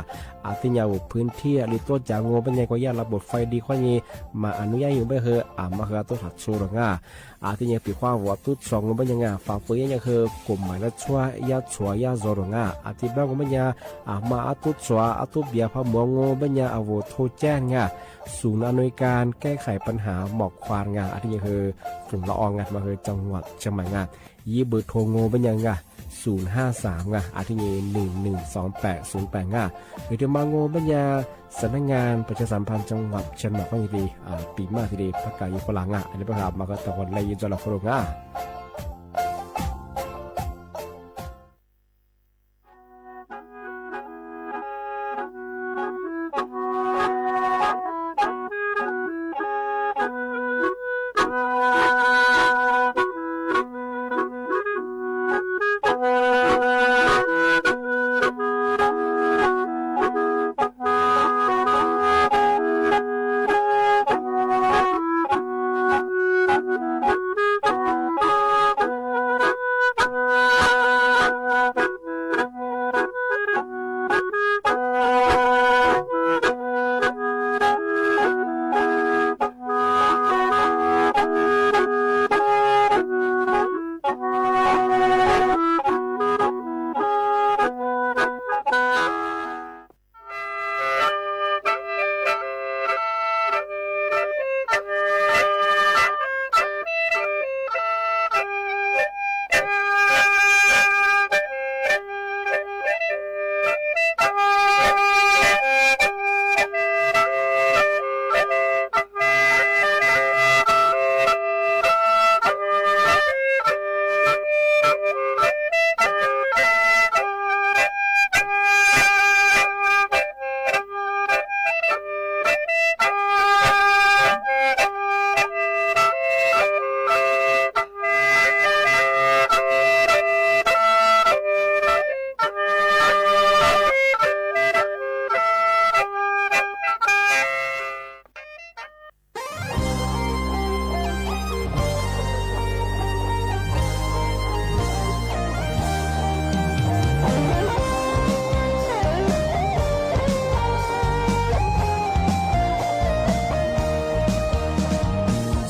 อาทิตย์เนี้ย พื้นที่ลิโต้จ๋างอเบญญา ก็ย่าระบบไฟดีข้อนี้ มาอนุญาตอยู่บ่าเฮอ อ่า มาคืออาตุ๊ถาชูดงอ่ะ อาทิตย์เนี้ย ปี๋คว้าหัวตุ๊สองงอเบญญางา ฝ่าฝืนยังคือกฎหมายละชั่ว ย่าชัวย่าจอดงอ่ะ อาทิตย์บ้างงอเบญญา อ่า มาอาตุ๊สวา อาตุ๊เบียร์พะหมวงงอเบญญา อาโหวตโทรแจ้งงา ศูนย์อำนวยการแก้ไขปัญหาหมอกควันงา อาทิตย์นี้คือฝุ่นละอองงา มาคือจังหวัดเชียงใหม่งา ยี่เบอร์โทรงอเบญญางา ศูนย์ห้าสามงา อาทิตย์นี้ หนึ่งหนึ่งสองแปดศูนย์แปดงา หรือจะมางอเบญญา สำนักงานประชาสัมพันธ์จังหวัดเชียงใหม่ ก็ยินดี อ่า ปี๋ใหม่ที่ดี ประกาศอิสระงา อันนี้ประกาศมาก็ตะวันไล่ยินจอละโครงงา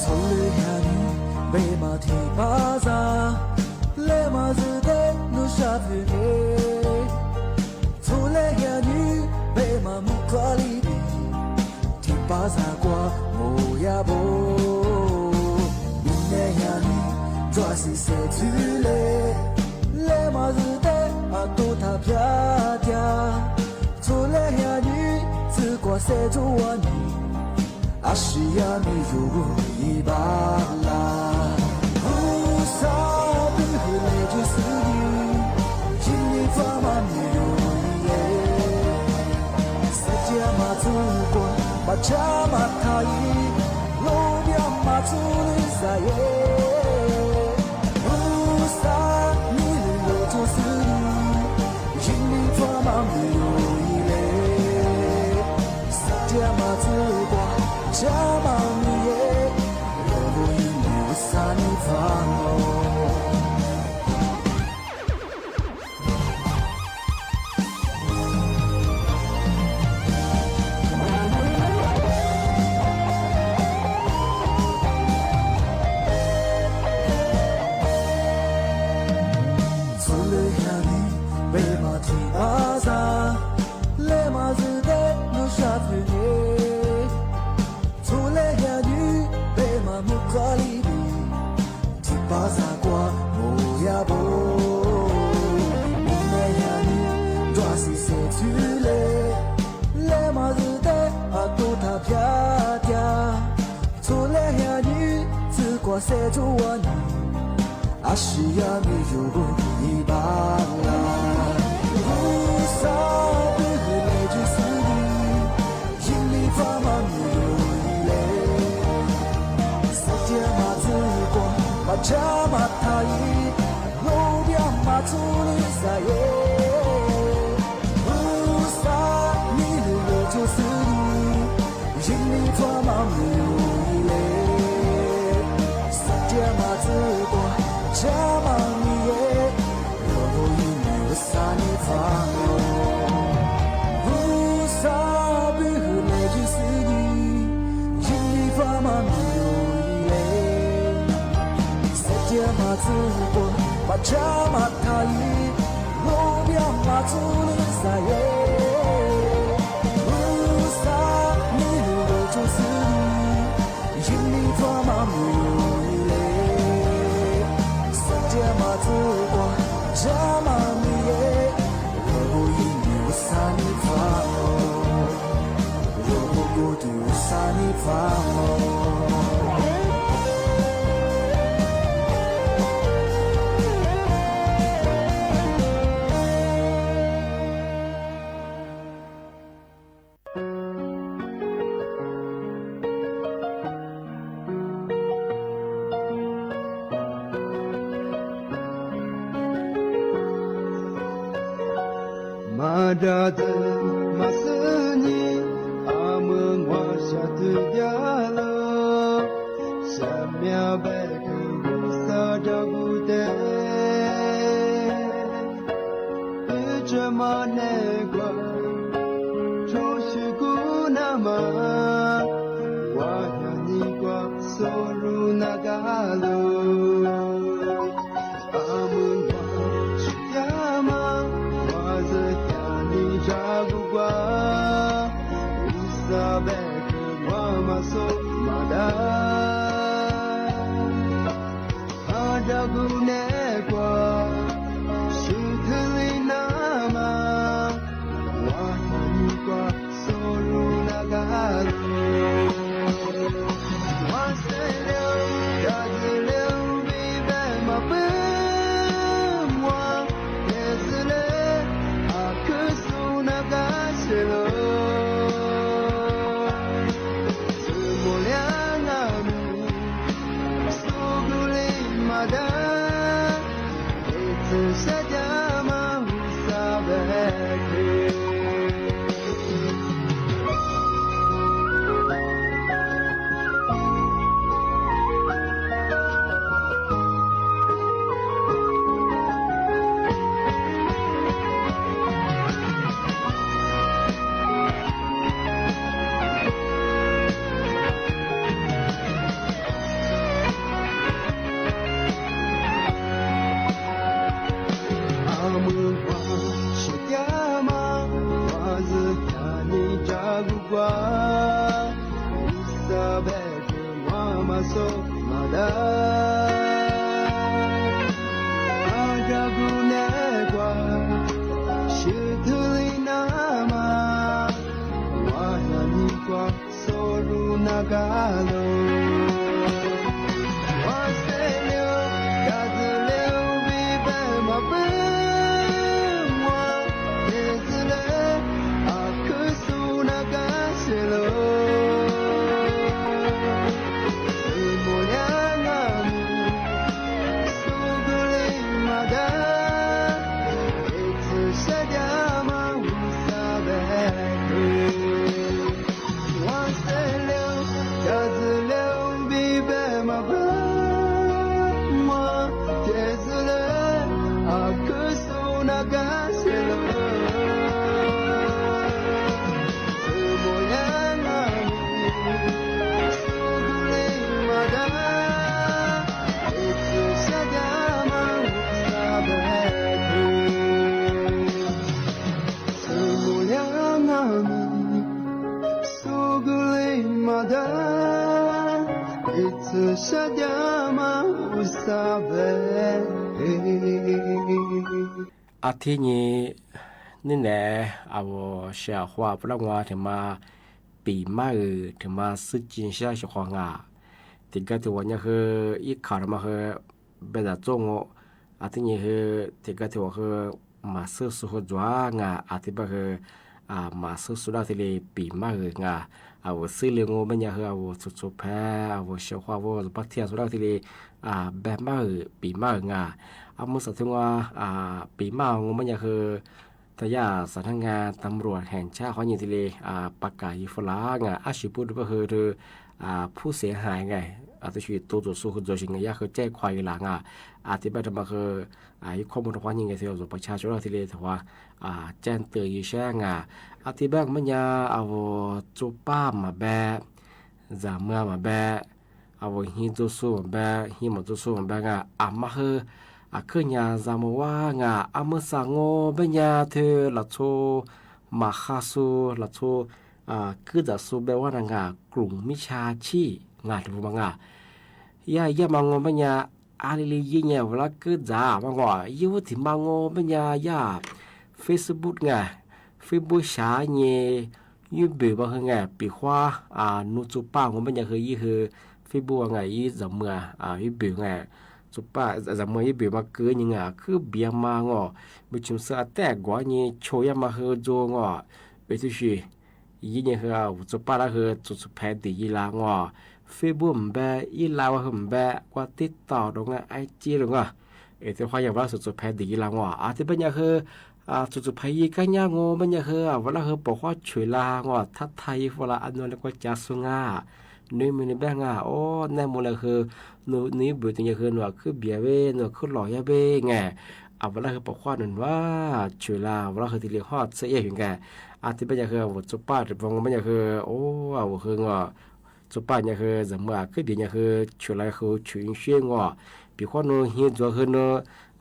โฉนดเลือกเฮียนี้ เบ้มาตี้ปาซ่า และมาซื้อเต๊ะหนูชาติเน่ โฉนดเลือกเฮียนี้ เบ้มามุขลิปิ ตี้ปาซ่ากั๋วโมยาโบ มีเน่เฮียนี้ จ้าสิเสถือเล่ และมาซื้อเต๊ะอาตุ๊ถาพยาจา โฉนดเลือกเฮียนี้ ซื้อกั๋วเสจัวนี้ อาเซียมีอยู่อี่บ่าลา ฮู้ซาตึงหื้อเลาะจื้อซื่อนี้ จินนี่ฟ้ามันอยู่อี่เล่ เสเจียมาจูกั๋ว มาจามาไทย โลเบียมาจูลือซาเย ฮู้ซามีหื้อเลาะจื้อซื่อนี้ จินนี่ฟ้ามันอยู่อี่เล่ สักเดียวมาถือกว่าจะมามีเย่ รอดูยินดีว่าสานิทานโล မၤဒၣ်တၢ်မၤစၢၤနံၤ အမုၢ်နွါစှၤတုၤဒၣ်လီၤ ဆၢမၠၣ်ဘၣ်ကဝီၤစၢ်ဒီးဘူးတဲ ပတြၢၤမၤနဲၣ်ကွၢ် ထိၣ်ဆူၣ်ကိးနၢ်မး ဝါဟၢနံၤကွၢ် စိရူနၢ်ကါလိၤ အမုၢ်နွါဆူၣ်ယါမး ဝါစၢ်ယါနံၤတၢ်ဂူာ်ကွၢ် ဝံသးဘၣ်ကဝီၤမၤစိမၤဒၣ် ဟးဒီးဂုာ်နဲၣ်ကွၢ် ဆူထူလံနၢ်မး ဝါဟၢနံၤကွၢ် စိရူနၢ်ကါလိၤ ဝါစဲလၢ တၢ်ဒုးလၢ ဝံဘဲမၤပၢၢ်မွါ ကဲစၢၤလၢ အကစိနၢ်ကါစဲလိၤ သုးမိၤလၢအငါမုၢ် စိကလံမၤဒၣ် အ့ၣ်သုးစၢ်ဒၣ်မၤဝံသးဘၣ်က့ၤ အမုၢ်နွါဆူၣ်ယါမး ဝါစၢ်ယါနံၤတၢ်ဂူာ်ကွၢ် ဝံသးဘၣ်ကဝီၤမၤစိ မၤဒၣ် ဟးဒီးဂုာ်နဲၣ်ကွၢ် ဆူထူလံနၢ်မး ဝါဟၢနံၤကွၢ် စိရူနၢ်ကါလိၤ ဝါစဲလၢ တၢ်ဒုးလၢ ဝံဘဲမၤပၢၢ် မွါ ကဲစၢၤလၢ အကစိနၢ်ကါစဲလိၤ သုးမိၤလၢအငါမုၢ် စိကလံမၤဒၣ် အ့ၣ်သုးစၢ်ဒၣ်မၤဝံသးဘၣ်က့ၤ ဝါစဲလၢ တၢ်ဒုးလၢ ဝံဘဲမၤပၢၢ် မွါ ကဲစၢၤလၢ အကစိနၢ်ကါစဲလိၤ သုးမိၤလၢအငါမုၢ် စိကလံမၤဒၣ် အ့ၣ်သုးစၢ်ဒၣ်မၤဝံသးဘၣ်က့ၤ သုးမိၤလၢအငါမုၢ် စိကလံမၤဒၣ် အ့ၣ်သုးစၢ်ဒၣ်မၤဝံသးဘၣ်က့ၤ အထံၣ်န့ၣ် န့ၣ် အဝဲ ဆရာ ဟွါပလီၢ်မွါ ထုးမး ပံၤမးအုး ထုးမး ဆူၣ်ကၠံၣ်ဆၢၣ် ဆှီဃီၤငါ เตียะกั๊ดเตียะหว่าเยียะ คือ อี้ข่าวมา คือ เบนจ๋าโจ้ง อาตี้เยียะ คือ เตียะกั๊ดเตียะหว่า คือ หมาซื่อซู คือ จ๋วงา อาตี้เบ้า คือ อ่า หมาซื่อซู ดาวทีเล ปี๋มาก อืองา อา หัวซื่อเลียง โง เบนเยียะ คือ อา หัวสุดสุดแผ อา หัวเสียขวา หัวสุดปะเทียน สุดดาวทีเล อ่า แบนมาก อือ ปี๋มาก อืองา อา เมื่อสักทีว่า อ่า ปี๋มาก โง เบนเยียะ คือ ทางด้านสำนักงานตำรวจแห่งชาติ เขายินทีเล อ่า ประกาศอีกฟ้าหลางา อา ชื่อผู้ดูเบ้า คือ อ่า ผู้เสียหายไง อา ตัวชื่อตัวต่อสู้ คือ จ๋วเสียงา เยียะ คือ แจ้งความอีกหลังา อาตี้เบ้า ทำมา คือ อ่า อีกข้อมูลทางความยินไง ทีเล ประชาชนทีเล แต่ว่า อ่า แจ้งเตือนอีกแชร์งา อาตี้เบ้า เบนเยียะ อา หัวโจรป้าหม่าแบ จ๋าเมือหม่าแบ อา หัวฮีโจรซูหม่าแบ ฮีหมอโจรซูหม่าแบงา อา มา คือ อา ขึ้นยาจ๋าเมือว่างา อา เมื่อสัก โง เบนเยียะ เธอละโช หมาฆ่าซู ละโช อ่า คือจ๋าซู แปลว่า นางา กลุ่มมิจฉาชีพงา ถูกบ่งา เยียะ เยียะมา โง เบนเยียะ อาลีลี ยี่เยียะ เวลาคือจ๋ามา โง เยียะ ว่าตี้มา โง เบนเยียะ เยียะ เฟซบุ๊กงา เฟซบุ๊ก สาเหยียะ ยี่เบียวมา คืองา ปี๋คว้า อ่า หนูโจรป้า โง เบนเยียะ คือ ยี่ คือ เฟซบุ๊ก งา ยี่จ๋าเมือ อ่า ยี่เบียวงา โจรป้า จ๋าเมือ ยี่เบียวมา คือ ยี่งา คือเบียมา โง บ่ชิมเสื้อ อาแต้กั๋ว ยี่โชว์ เยียะ มา คือ โจ โง เป๋นตี้ชื่อ ยี่เยียะ คือ อ่า โจรป้าละ คือ สุดสุดแผ ดียี่ละ โง เฟซบุ๊ก บ่าแบ ยี่ไลน์ว่า บ่าแบ กว่าติ๊กต็อก ตรงงา ไอจี ตรงงา เออ ตี้คว้า เยียะ ว่า สุดสุดแผ ดียี่ละ โง อาตี้เบ้า เยียะ คือ อ่า สุดสุดแผ ยี่กั๊ดเยียะ โง เบนเยียะ คือ อ่า เวลา คือ ปกครองฉวยลา โง ทักทาย ฟ้าหลาง อำนวย แล้วก็จ๋าซูงา หนูมี หนูแบงา โอ้ แน่มูลเลย คือ หนู หนูเบียว ตึงเยียะ คือ หนูคือเบียเบ้ หนูคือหล่อเยียะเบ้งา อา เวลา คือ ปกครอง หนูว่า ฉวยลา เวลา คือ ตี้เลียงฮอดเสี้ยเยียะ หืองา อาตี้เบ้า เยียะ คือ อา หัวโจรป้า ถือว่า โง เบนเยียะ คือ โอ้ อา หัว คือ โง โจรป้า เยียะ คือ จ๋าเมือ คือเบีย เยียะ คือ ฉวยลา คือ ฉวยเสี้ย โง ปี๋คว้า หนูฮีโจร คือ หนู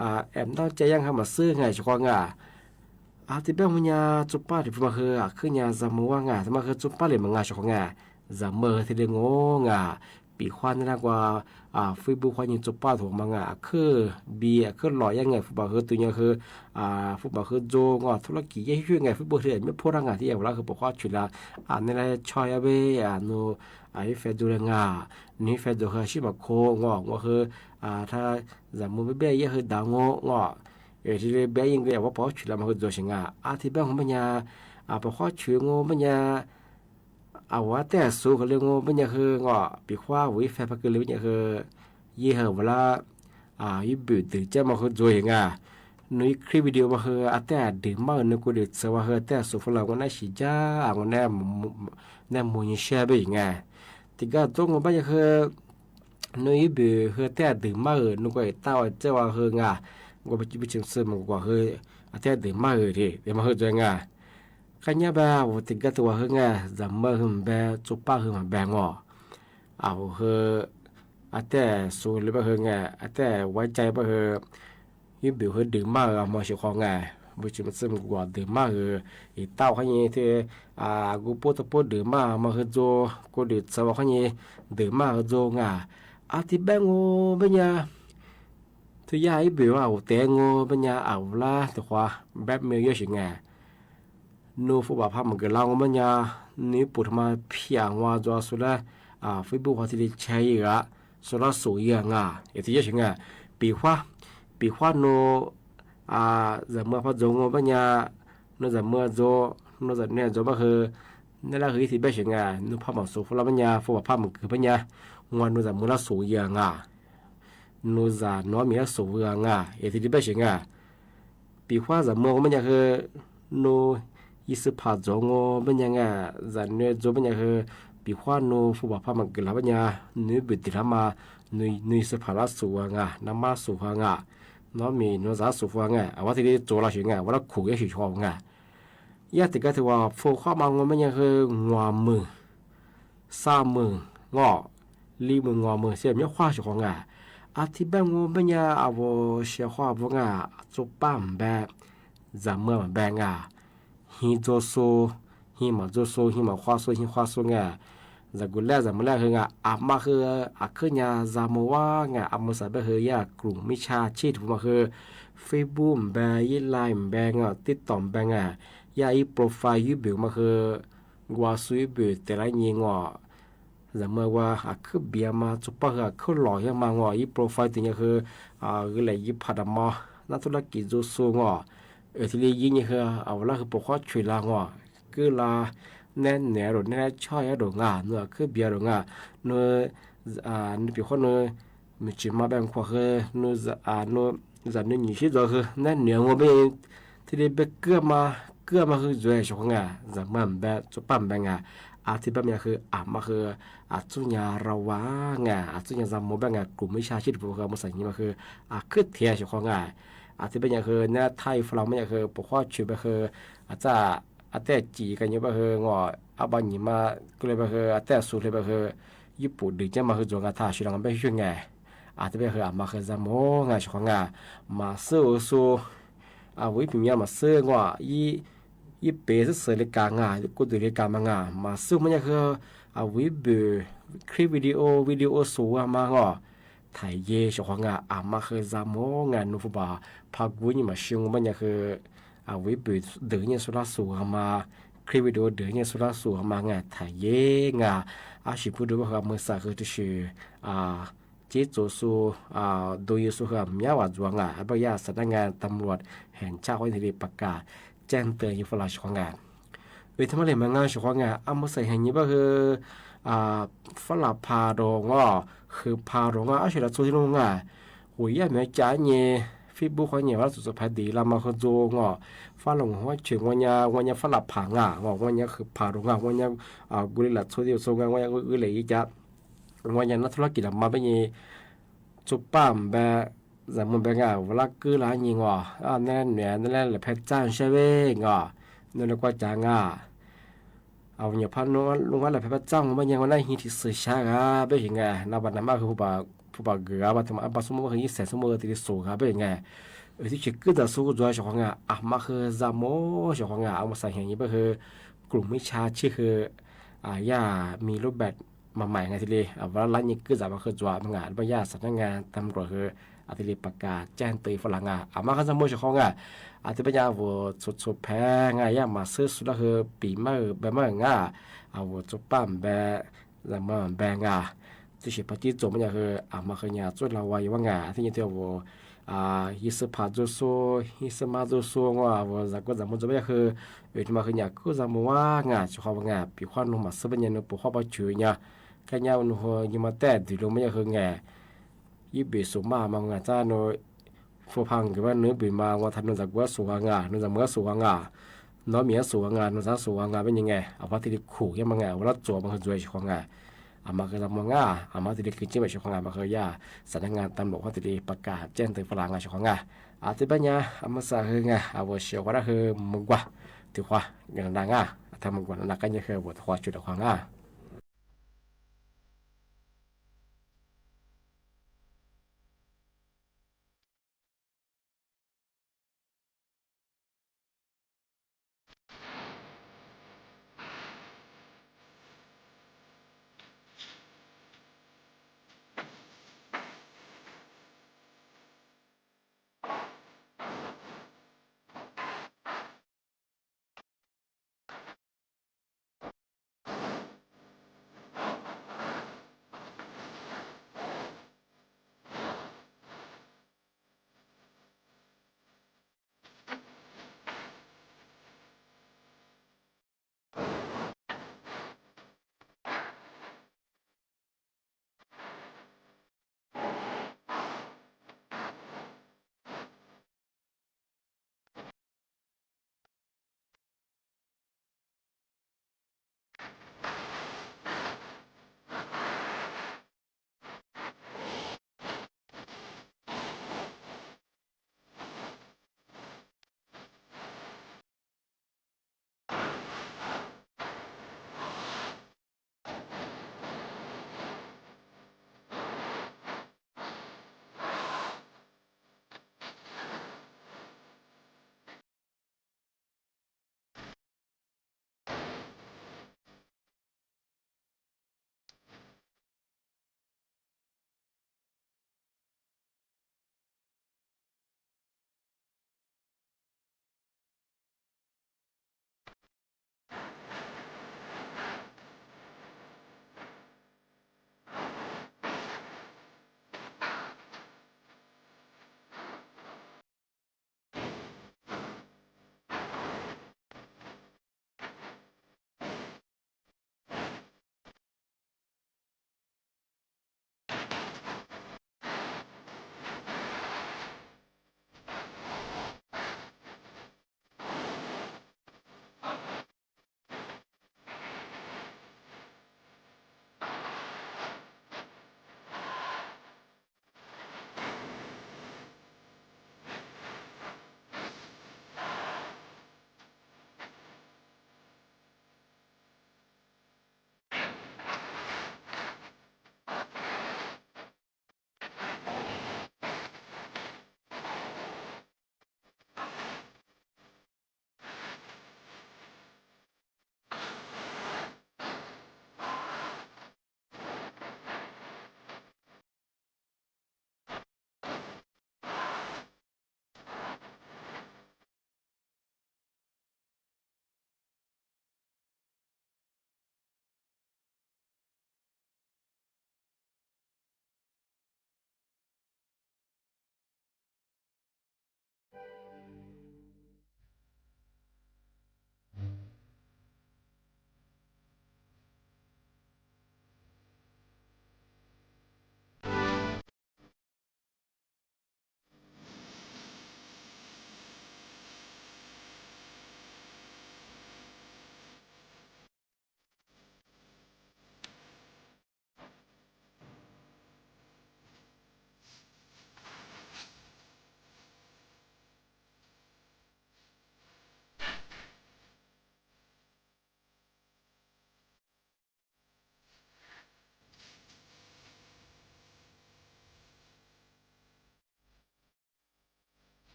อ่า แอบตั้งใจ๋ยัง หามาซื้องา เสียขวางา อาตี้เบ้า เบนเยียะ โจรป้า ถือว่า มา คือ อา ขึ้นยาจ๋าเมือว่างา แต่มา คือ โจรป้า เลียงมางา เสียขวางา จ๋าเมือ ตี้เลียง โง งา ปี๋คว้า นั่นนะ กว่า อ่า เฟซบุ๊ก คว้า ยี่โจรป้า ถูกมางา คือเบีย คือหล่อเยียะงา เฟซบุ๊ก คือ ตึงเยียะ คือ อ่า เฟซบุ๊ก คือ โจ โง ธุรกิจ เยียะ หื้องา เฟซบุ๊ก ตี้เยียะ ไม่พูดงา ตี้เยียะ เวลา คือ ปกครองฉวยลา อ่า ในไลน์ ช่อยเยียะเบ้ อ่า หนู อ่า ฮีแฟนโจรเลยงา หนูฮีแฟนโจร คือ อาชีพ หมาโค โง โง คือ อ่า ถ้าจ๋าเมือ บ่าแบ เยียะ คือ ดาวโง โง เออ ตี้เลียง บ่า ยี่เยียะ ว่า ปกครองฉวยลา มา คือ โจรเสียงา อาตี้เบ้า โง เบนเยียะ อ่า ปกครองฉวย โง เบนเยียะ อา ว่าแต้สู คือ เลียง โง เบนเยียะ คือ โง ปี๋คว้า หัวแฟน ปะ คือ เลียง เบนเยียะ คือ ยี่ คือ เวลา อ่า ยี่เบียว ตึงแจ้งมา คือ โจรเสียงา หนูคลิปวิดีโอมา คือ อาแต้ดื่มมา หนูกูเดือดเสียว่า คือ อาแต้สู ฟ้าหลาง โง แน่ฉี่จ้า โง แน่ แน่มูล ยี่แชร์ บ่า หืองา ตี้ก้า โจร โง เบนเยียะ คือ หนูยี่เบียว คือ อาแต้ดื่มมา หนูก็ ไอ้เต้า ไอ้เจ้าว่า หืองา ก็ไป ไปชิมซื้อมันกว่า คือ อาแต้ดื่มมา ตี้ เดี๋ยวมา คือ โจรงา กั๊ดเยียะ บ่า โอ้ ตี้ก้า ตี้ว่า หืองา จ๋าเมือ คือ บ่าแบ โจรป้า คือ บ่าแบ โง อา คือ อาแต้สู เลียง บ่า หืองา อาแต้ไว้ใจ๋ บ่า คือ ยี่เบียว คือ ดื่มมา อา มาเสียขวางา บ่ชิมซื้อมันกว่า ดื่มมา คือ ไอ้เต้า เขายี่ตี้ อ่า กูโป๊ะตะโป๊ะ ดื่มมา มา คือ โจร กูเดือดเสียว่า เขายี่ ดื่มมา คือ โจรงา อาตี้เบ้า โง เบนเยียะ ตี้ยา ยี่เบียว ว่า โอ้ แต่ โง เบนเยียะ อา เวลา ตี้คว้า แบล็คเมล เยียะ เสียงา หนู เฟซบุ๊ก บ่าพามาเกิดลาว โง เบนเยียะ หนูปูดมาเพียงว่า โจรสุดละ อ่า เฟซบุ๊ก คว้า ตี้เลียงใช้เยียะ สุดละสูงเยียะงา เออ ตี้เยียะ เสียงา ปี๋คว้า ปี๋คว้า หนู อ่า จ๋าเมือ พา โจร โง เบนเยียะ หนูจ๋าเมือ โจร หนูจ๋าเมือ โจร บ่า คือ นั่นละ คือ ตี้เบ้า เสียงา หนูพามาสูง ฟ้าหลาง เบนเยียะ เฟซบุ๊ก บ่าพามาเกิด เบนเยียะ โง หนูจ๋าเมือละสูงเยียะงา หนูจ๋า หนูมีละสูงเยียะงา เออ ตี้ ตี้เบ้า เสียงา ปี๋คว้า จ๋าเมือ โง เบนเยียะ คือ หนู ยี่สิบผ่า โจร โง เบนเยียะงา จ๋าเมือ โจร เบนเยียะ คือ ปี๋คว้า หนู เฟซบุ๊ก บ่าพามาเกิดลาว เบนเยียะ หนูเบียว ตี้ทำมา หนู หนู ยี่สิบผ่า ละสูงเยียะงา น้ำมาสูงเยียะงา น้องมี หนูจ๋าสูงเยียะงา อา ว่าตี้เลียง โจรละ เสียงา ว่าละ ขู่ เยียะ เสียขวางา ยาตี้ก้า ตี้ว่า โฟนคว้ามา โง เบนเยียะ คือ หัวหมื่น สามหมื่น โง ลี่หมื่น หัวหมื่น เสียเมียคว้า เสียขวางา อาตี้เบ้า โง เบนเยียะ อา โว เสียขวางา โจรป้า บ่าแบ จ๋าเมือ บ่าแบงา ฮีโจรสุด ฮีหมาโจรสุด ฮีหมาคว้าสุด ฮีคว้าสุดงา จ๋ากูแล จ๋าเมือแล คืองา อา มา คือ อา ขึ้นยา จ๋าเมือว่างา อา เมือใส่ บ่า คือยากลุ่มมิจฉาชีพ มา คือ เฟซบุ๊ก บ่าแบ ยี่ไลน์ บ่าแบงา ติ๊กต็อก บ่าแบงา ยา ยี่โปรไฟล์ ยี่เบียว มา คือ กว่าสุด ยี่เบียว แต่ละยี่งา ဇာတ်မွဲဝါ အခုတ်ဘျဲးမၤ သူပၢ်ဟ့ၣ် အခုတ်လီၢ်ယဲမၤ ငေါ် ယိပ် profile တ့ၢ်ညါဃု အဂ့ၤလၢယိပ်ဖးဒးမီ နၢ်ထူလၢကံၢ် သူသူ ငေါ် အၢ တ့ၢ်လံယဲညါဃု အဝဲလၢဃုပိာ်ခွါဆွံလၢ ငေါ် ကုလၢ နဲနဲဒိၣ် နဲနဲဆီယဲဒိၣ် ငါ နု အခုတ်ဘျဲးဒိၣ် ငါ နု အ နု ပျီၤဃီ နု မုၢ်ဆ့ၣ်မၤဘဲ ခွါဃု နု အ နု ဇာတ်နု ညိၣ်ဆံဒိၣ်ဃု နဲနဲ ငေါ် ဘၣ် တ့ၢ်လံဘၣ် ကုမၤ ကုမၤဃု ယွဲ စ့ၢ်ကီး ငါ ဇာတ်မွဲဘဲ သူပၢ်ဘဲ ငါ အါတ့ၢ်ဘၣ်မ့ၢ်ဃု အမၤဃု အသူၣ်ညါရဝါ ငါ အသူၣ်ညါဇာတ်မွဲဘဲ ငါ ကလုာ်မုၢ်ဆါဆံတပူၤဃု မုၢ်ဆါညါမ့ၢ်ဃု အခုတ်ထဲ စ့ၢ်ကီး ငါ အါတ့ၢ်ဘၣ်ညါဃု နဲထါအံၤ ဖီလာ် မ့ၢ်ညါဃု ပိာ်ခွါဆွံဘဲဃု အတၢ် အတဲာ်စံၣ်ကညီဘဲဃု ငေါ် အဘၣ်နံၣ်မး ကလဲၤဘဲဃု အတဲာ်ဆူၣ်လဲၤဘဲဃု ယိပ်ပူၤဒုးကဲမၤဃု ယွဲ ငါ ထါဆံလီၤ ဘဲဃု ငါ အါတ့ၢ်ဘၣ်ဃု အမၤဃု ဇာတ်မွဲ ငါ စ့ၢ်ကီး ငါ မၤစၢၤအိၣ်ဆိ အဝဲပီမါ မၤစၢၤ ငေါ် ယ ယပ့ၤစၢၤစၢၤလၢကါ ငါ ယကိးဒုးလၢကါမး ငါ မၤစၢၤ မ့ၢ်ညါဃု အဝဲဘုး clip video video ဆိၣ်ဂ့ၤမး ငေါ် ထဲယဲ စ့ၢ်ကီး ငါ အမၤဃု ဇာတ်မွဲ ငါ နု ဖိဘၣ် ဖးကူညီမၤဆှံ ဘၣ်ညါဃု အဝဲဘုးဒုးညါဆိလၢဆိၣ်ဂ့ၤမး clip video ဒုးညါဆိလၢဆိၣ်ဂ့ၤမး ငါ ထဲယဲ ငါ အဟံၣ်ဖိဒိၣ်ဘဲဃု အမုၢ်ဆါဃုတဆူ အ စ့ၢ်ကီးဆိ အ ဒိယိၤဆိဃု မ့ၢ်ဝဲယွဲ ငါ အဘၣ်ယဲ စံးနါ ငါ ตำรวจ ဟဲၣ်ဆၣ်ဃီ တ့ၢ်လံ ประกาศ แจ้งเตือน ယိၤ ဖီလာ် စ့ၢ်ကီး ငါ အၢ တမံၤလၢမၤ ငါ စ့ၢ်ကီး ငါ အမုၢ်ဆါဟဲၣ်ညါဘဲဃု အ ဖီလာ်ဖးဒိၣ် ငေါ် ဃုာ်ဖးဒိၣ် ငါ အဆှၢလီၤဆိထံလီၤ ငါ ဝဲယဲမ့ၢ်ကါညါ Facebook ဃီညါ ဝဲလၢသူၣ်စူၤဖးဒိၣ်လၢမၤဃု ယွဲ ငေါ် ဖီလာ် ငေါ် ဟီၣ်ဆူၣ် ဝဲညါ ဝဲညါဖီလာ်ဖး ငါ ငေါ် ဝဲညါဃုာ်ဖးဒိၣ် ငါ ဝဲညါ အ ကူလံလးဆိထံဆိ ငါ ဝဲညါဂ့ၤလၢယကါ ဝဲညါနၢ်ထူလၢကံၢ်လီၤမး ဘၣ်ညါ သူပၢ်ဘဲ ဇာတ်မွဲဘဲ ငါ ဝဲလၢကုလၢညါ ငေါ် အနဲနဲ နဲနဲ လဲၤဖဲစၢ်ဆဲဝဲ ငေါ် နဲနဲကွၢ်ကါ ငါ အဝဲညါဖးနု နု ဝဲလဲၤဖဲစၢ် ဘၣ်ညါ ဝဲနဟံးထံးစုဆါဂၤ ဘၣ်ဟ့ၣ် ငါ နဘၣ်နမၤဃု ဖိဘၣ် ဖိဘၣ်ဂုၤဂၤ ဘၣ်တမၤ အဘၣ်ဆိကမိၣ်ဃု ယဲစဲးဆိကမိၣ် တ့ၢ်လံဆိၣ်ဂ့ၤ ဘၣ်ဟ့ၣ် ငါ အၢ တံၢ်ဆံးကုသးဆိ ယွဲ စ့ၢ်ကီး ငါ အမၤဃု ဇာတ်မွဲ စ့ၢ်ကီး ငါ အမုၢ်ဆါဟဲၣ်ညါဘဲဃု ကလုာ်မုၢ်ဆါဆံဃု အယဲမံၤလိဘဲး မၤမၤ ငါ တ့ၢ်လံ အဝဲလၢညါကုသးမၤဃု ယွဲ မ့ၢ် ငါ ဘၣ်ယဲ စံးနါ ငါ ตำรวจ ဃု အတ့ၢ်လံ ประกาศ แจ้งเตือน ဖီလာ် ငါ အမၤဃု ဇာတ်မွဲ စ့ၢ်ကီး ငါ အတ့ၢ်ဘၣ်ညါ အဝဲဆိဆိဖဲ ငါ ယဲမၤစၢၤဆိလၢဃု ပံၤမး ဘဲမး ငါ အဝဲသူပၢ်ဘဲ ဇာတ်မွဲဘဲ ငါ တံၢ်ဆံးဖးကံၢ်စိ ဘၣ်ညါဃု အမၤဃု ညါ သူလၢဝဲယွဲ မ့ၢ် ငါ အတ့ၢ်ညါတ့ၢ်အဝဲ အ ယဲစၢဖးယိၤဆိ ယဲစၢမါယိၤဆိ ငေါ် အဝဲ ဇာတ်ကွၢ် ဇာတ်မွဲ ယွဲ ဘၣ်ညါဃု အၢ တမၤဃု ညါ ကု ဇာတ်မွဲ ဝဲ ငါ စ့ၢ်ကီး ဝဲ ငါ ပျီၤဃီ နု မၤစၢၤ ဘၣ်ညါ နု ပိာ်ခွါဘၣ်ဆိညါ ခဲညါ နု ဟို ယမၤတဲဒုးလိမး ဘၣ်ညါဃု ငါ ယဘၣ်ဆိမး မၤ ငါ တၢ် နု ဖိဖးဂ့ၤဘၣ် နု ဘၣ်မၤ ဝဲ ထါ နု ဇာတ်ကွၢ်ဆိၣ်ဂ့ၤ ငါ နု ဇာတ်မွဲဆိၣ်ဂ့ၤ ငါ နီၢ်မံၤဆိၣ်ဂ့ၤ ငါ နု သးဆိၣ်ဂ့ၤ ငါ ဘၣ်ညါ ငါ အဝဲတ့ၢ်လံခိၣ်ယဲမး ငါ အဝဲလၢဆိၣ်မၤဃု ယွဲ စ့ၢ်ကီး ငါ အမၤဃု ဇာတ်မွဲ ငါ အမၤတ့ၢ်လံ ကံၢ်ကံၢ် ဘၣ် စ့ၢ်ကီး ငါ မၤဃု ယဲ စံးနါ ငါ ตำรวจ ဃီ တ့ၢ်လံ ประกาศ แจ้งเตือน ဖီလာ် ငါ စ့ၢ်ကီး ငါ အတ့ၢ်ဘၣ်ညါ အမုၢ်ဆါဃု ငါ အဝဲဆှၢဝဲဒၣ်ဃု မုၢ်ကွၢ် တုၤခွါ ကနဒါ ငါ အတၢ်မုၢ်ကွၢ် နကညါဃု အဝဲတခွါဆိတခွါ ငါ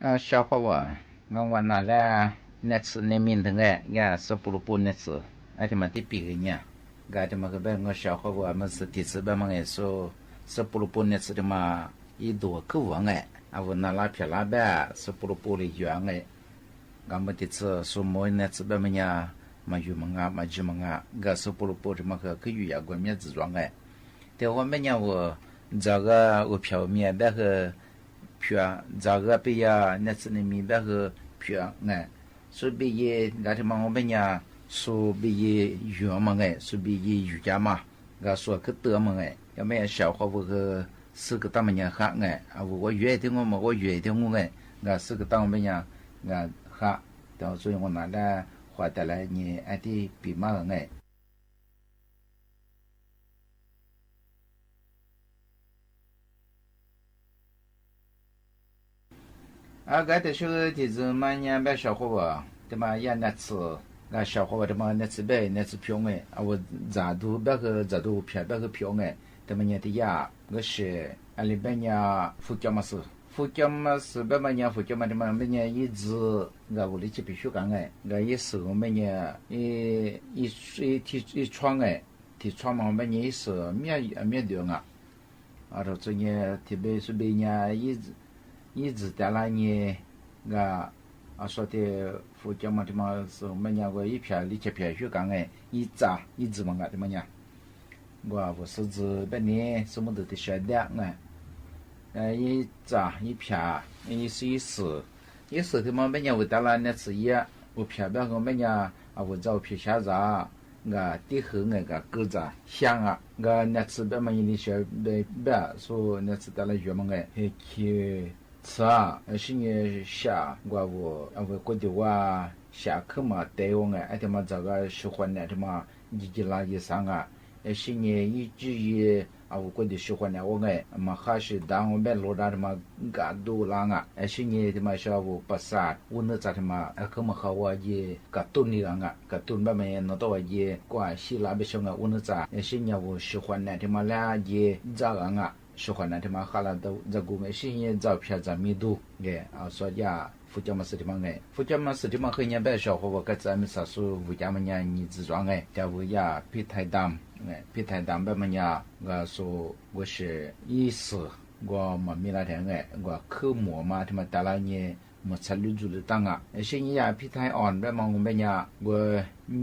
อ่า เสาร์อาทิตย์วันนั้นแหละ เน็ตเสถียรไม่มีเถิงแหละ ก็สุปูลูปูเน็ตเสถียร ไอ้ตี้มาตี้ปี๋หื้อเนี่ย ก็ตี้มาหื้อเบ้นงอ เสาร์อาทิตย์วันมันเสถียรเสถียรเบ้นมาไง สุ สุปูลูปูเน็ตเสถียรตี้มา อีตั๋วคือว่าไง อาวุธนาลาเปียลาเบ้น สุปูลูปูเลยอยู่ไง ก็เมื่อตี้เสถียรสุโมยเน็ตเสถียรเบ้นมาเนี่ย มาอยู่มางา มาอยู่มางา ก็สุปูลูปูตี้มาหื้อคืออยู่ยาวกว่าเมียจื้อจวงไง แต่ว่าเบ้นเนี่ยว่า จ๋าก็อุปยาเมียเบ้นหื้อ เปีย จ๋าก็ปี๋ยา เน็ตเสถียรไม่มีเบ้นหื้อ เปียไง สุปี๋ยี ก็ตี้มาว่าเบ้นเนี่ย สุปี๋ยีอยู่มาไง สุปี๋ยีอยู่จ๋ามา ก็สุคือเตื้อมาไง ก็เบ้นเสาร์อาทิตย์วันหื้อ ซื้อก็ตั้งมาเนี่ยค่ะไง อาวุธว่าอยู่ตี้งัว มาว่าอยู่ตี้งัวไง ก็ซื้อก็ตั้งเบ้นเนี่ย ก็ค่ะ แต่สุยังว่านาลา ขวาแต่ละเนี่ย ไอ้ตี้ปี๋มาไง อ่า ก็แต่เช้าตี้จื้อมาเนี่ยเบ้นเสาร์อาทิตย์วันตี้มาย่าเน็ตเสถียร ก็เสาร์อาทิตย์วันตี้มาเน็ตเสถียรเบ้น เน็ตเสถียรเปียไง อาวุธจ๋าดูเบ้นหื้อ จ๋าดูเปียเบ้นหื้อเปียไง ตี้มาเนี่ยตี้ย่า ก็เสีย อันนี้เบ้นเนี่ย ฟูจ๋อมมาเสถียร ฟูจ๋อมมาเสถียรเบ้นมาเนี่ย ฟูจ๋อมมาตี้มาเบ้นเนี่ย อีจื้อ ก็อาวุธลิเจียเปียหื้อกั๋นไง ก็อีสือเบ้นเนี่ย อี อี อีตี้ อีช่วงไง ตี้ช่วงมาเบ้นเนี่ย อีสือ เมีย เมียเดียวไง อ่า ต๋อนนี้ตี้เบ้นสุเบ้นเนี่ย อี อีจื้อแต่ละเนี่ย ก็ อ่า สุดตี้ ฟูจ๋อมมาตี้มาเสถียรเบ้นเนี่ย ก็อีเปียลิเจียเปียหื้อกั๋นไง อีจ๋า อีจื้อมาไงตี้มาเนี่ย ก็ว่าซื้อจื้อเบ้นเนี่ย สมมุติตี้เสียเดียไง เอ่อ อีจ๋า อีเปีย อี อีสือ อีสือตี้มาเบ้นเนี่ย อุตตะละเน็ตเสถียร อุปยาเบ้นหื้อเบ้นเนี่ย อาวุธจ๋าอุปยาเสียจ๋า ก็ตี้หื้อไง ก็คือจ๋า เสียงอ่ะ ก็เน็ตเสถียรเบ้นมาเนี่ย เสียเบ้นเบ้น สุเน็ตเสถียรแต่ละอยู่มาไง เฮคิว จ๋า เออ สิ่งเนี่ย เสีย ก็ว่า อาวุธก็ดีว่า เสียขึ้นมาเต๋อว่าไง ไอ้ตี้มาจ๋าก็สุขวัญเนี่ย ตี้มา จีจีลาจีสังอ่ะ เออ สิ่งเนี่ย อีจื้อ อี อาวุธก็ดีสุขวัญเนี่ยว่าไง มาฆ่าเสียดาวเบ้นโลดาตี้มา ก็ดูลางอ่ะ เออ สิ่งเนี่ย ตี้มาเสียอาวุธประสาท อู้เนื้อจ๋าตี้มา เออ คือมาเขาว่าจี กระตุ้นนี่ลางอ่ะ กระตุ้นเบ้นมาเนี่ย เนาะ ตัวว่าจี กว่าเสียละเบ้นเสียงอ่ะ อู้เนื้อจ๋า เออ สิ่งเนี่ย อาวุธสุขวัญเนี่ย ตี้มาละจี จ๋าลางอ่ะ สุขวัญเนี่ย ตี้มาฆ่าละจ๋ากูไง สิ่งเนี่ย จ๋าเปียจ๋ามีดูไง เอาสุดยอด ฟูจ๋อมมาเสถียรตี้มาไง ฟูจ๋อมมาเสถียรตี้มาคือเนี่ยเบ้นเสาร์อาทิตย์วันก็จะมีสาวสุ ฟูจ๋อมมาเนี่ย อีจื้อจวงไง ก็ว่าย่าพิไทยดำไง พิไทยดำเบ้นมาเนี่ย ก็สุ ก็เสีย อีสือ ก็มามีละแถวไง ก็คือหมู่มาตี้มาแต่ละเนี่ย หมู่สัตว์ลุยจูลุยตั้งอ่ะ เออ สิ่งเนี่ย ย่าพิไทยอ่อนเบ้นมาว่าเบ้นเนี่ย ก็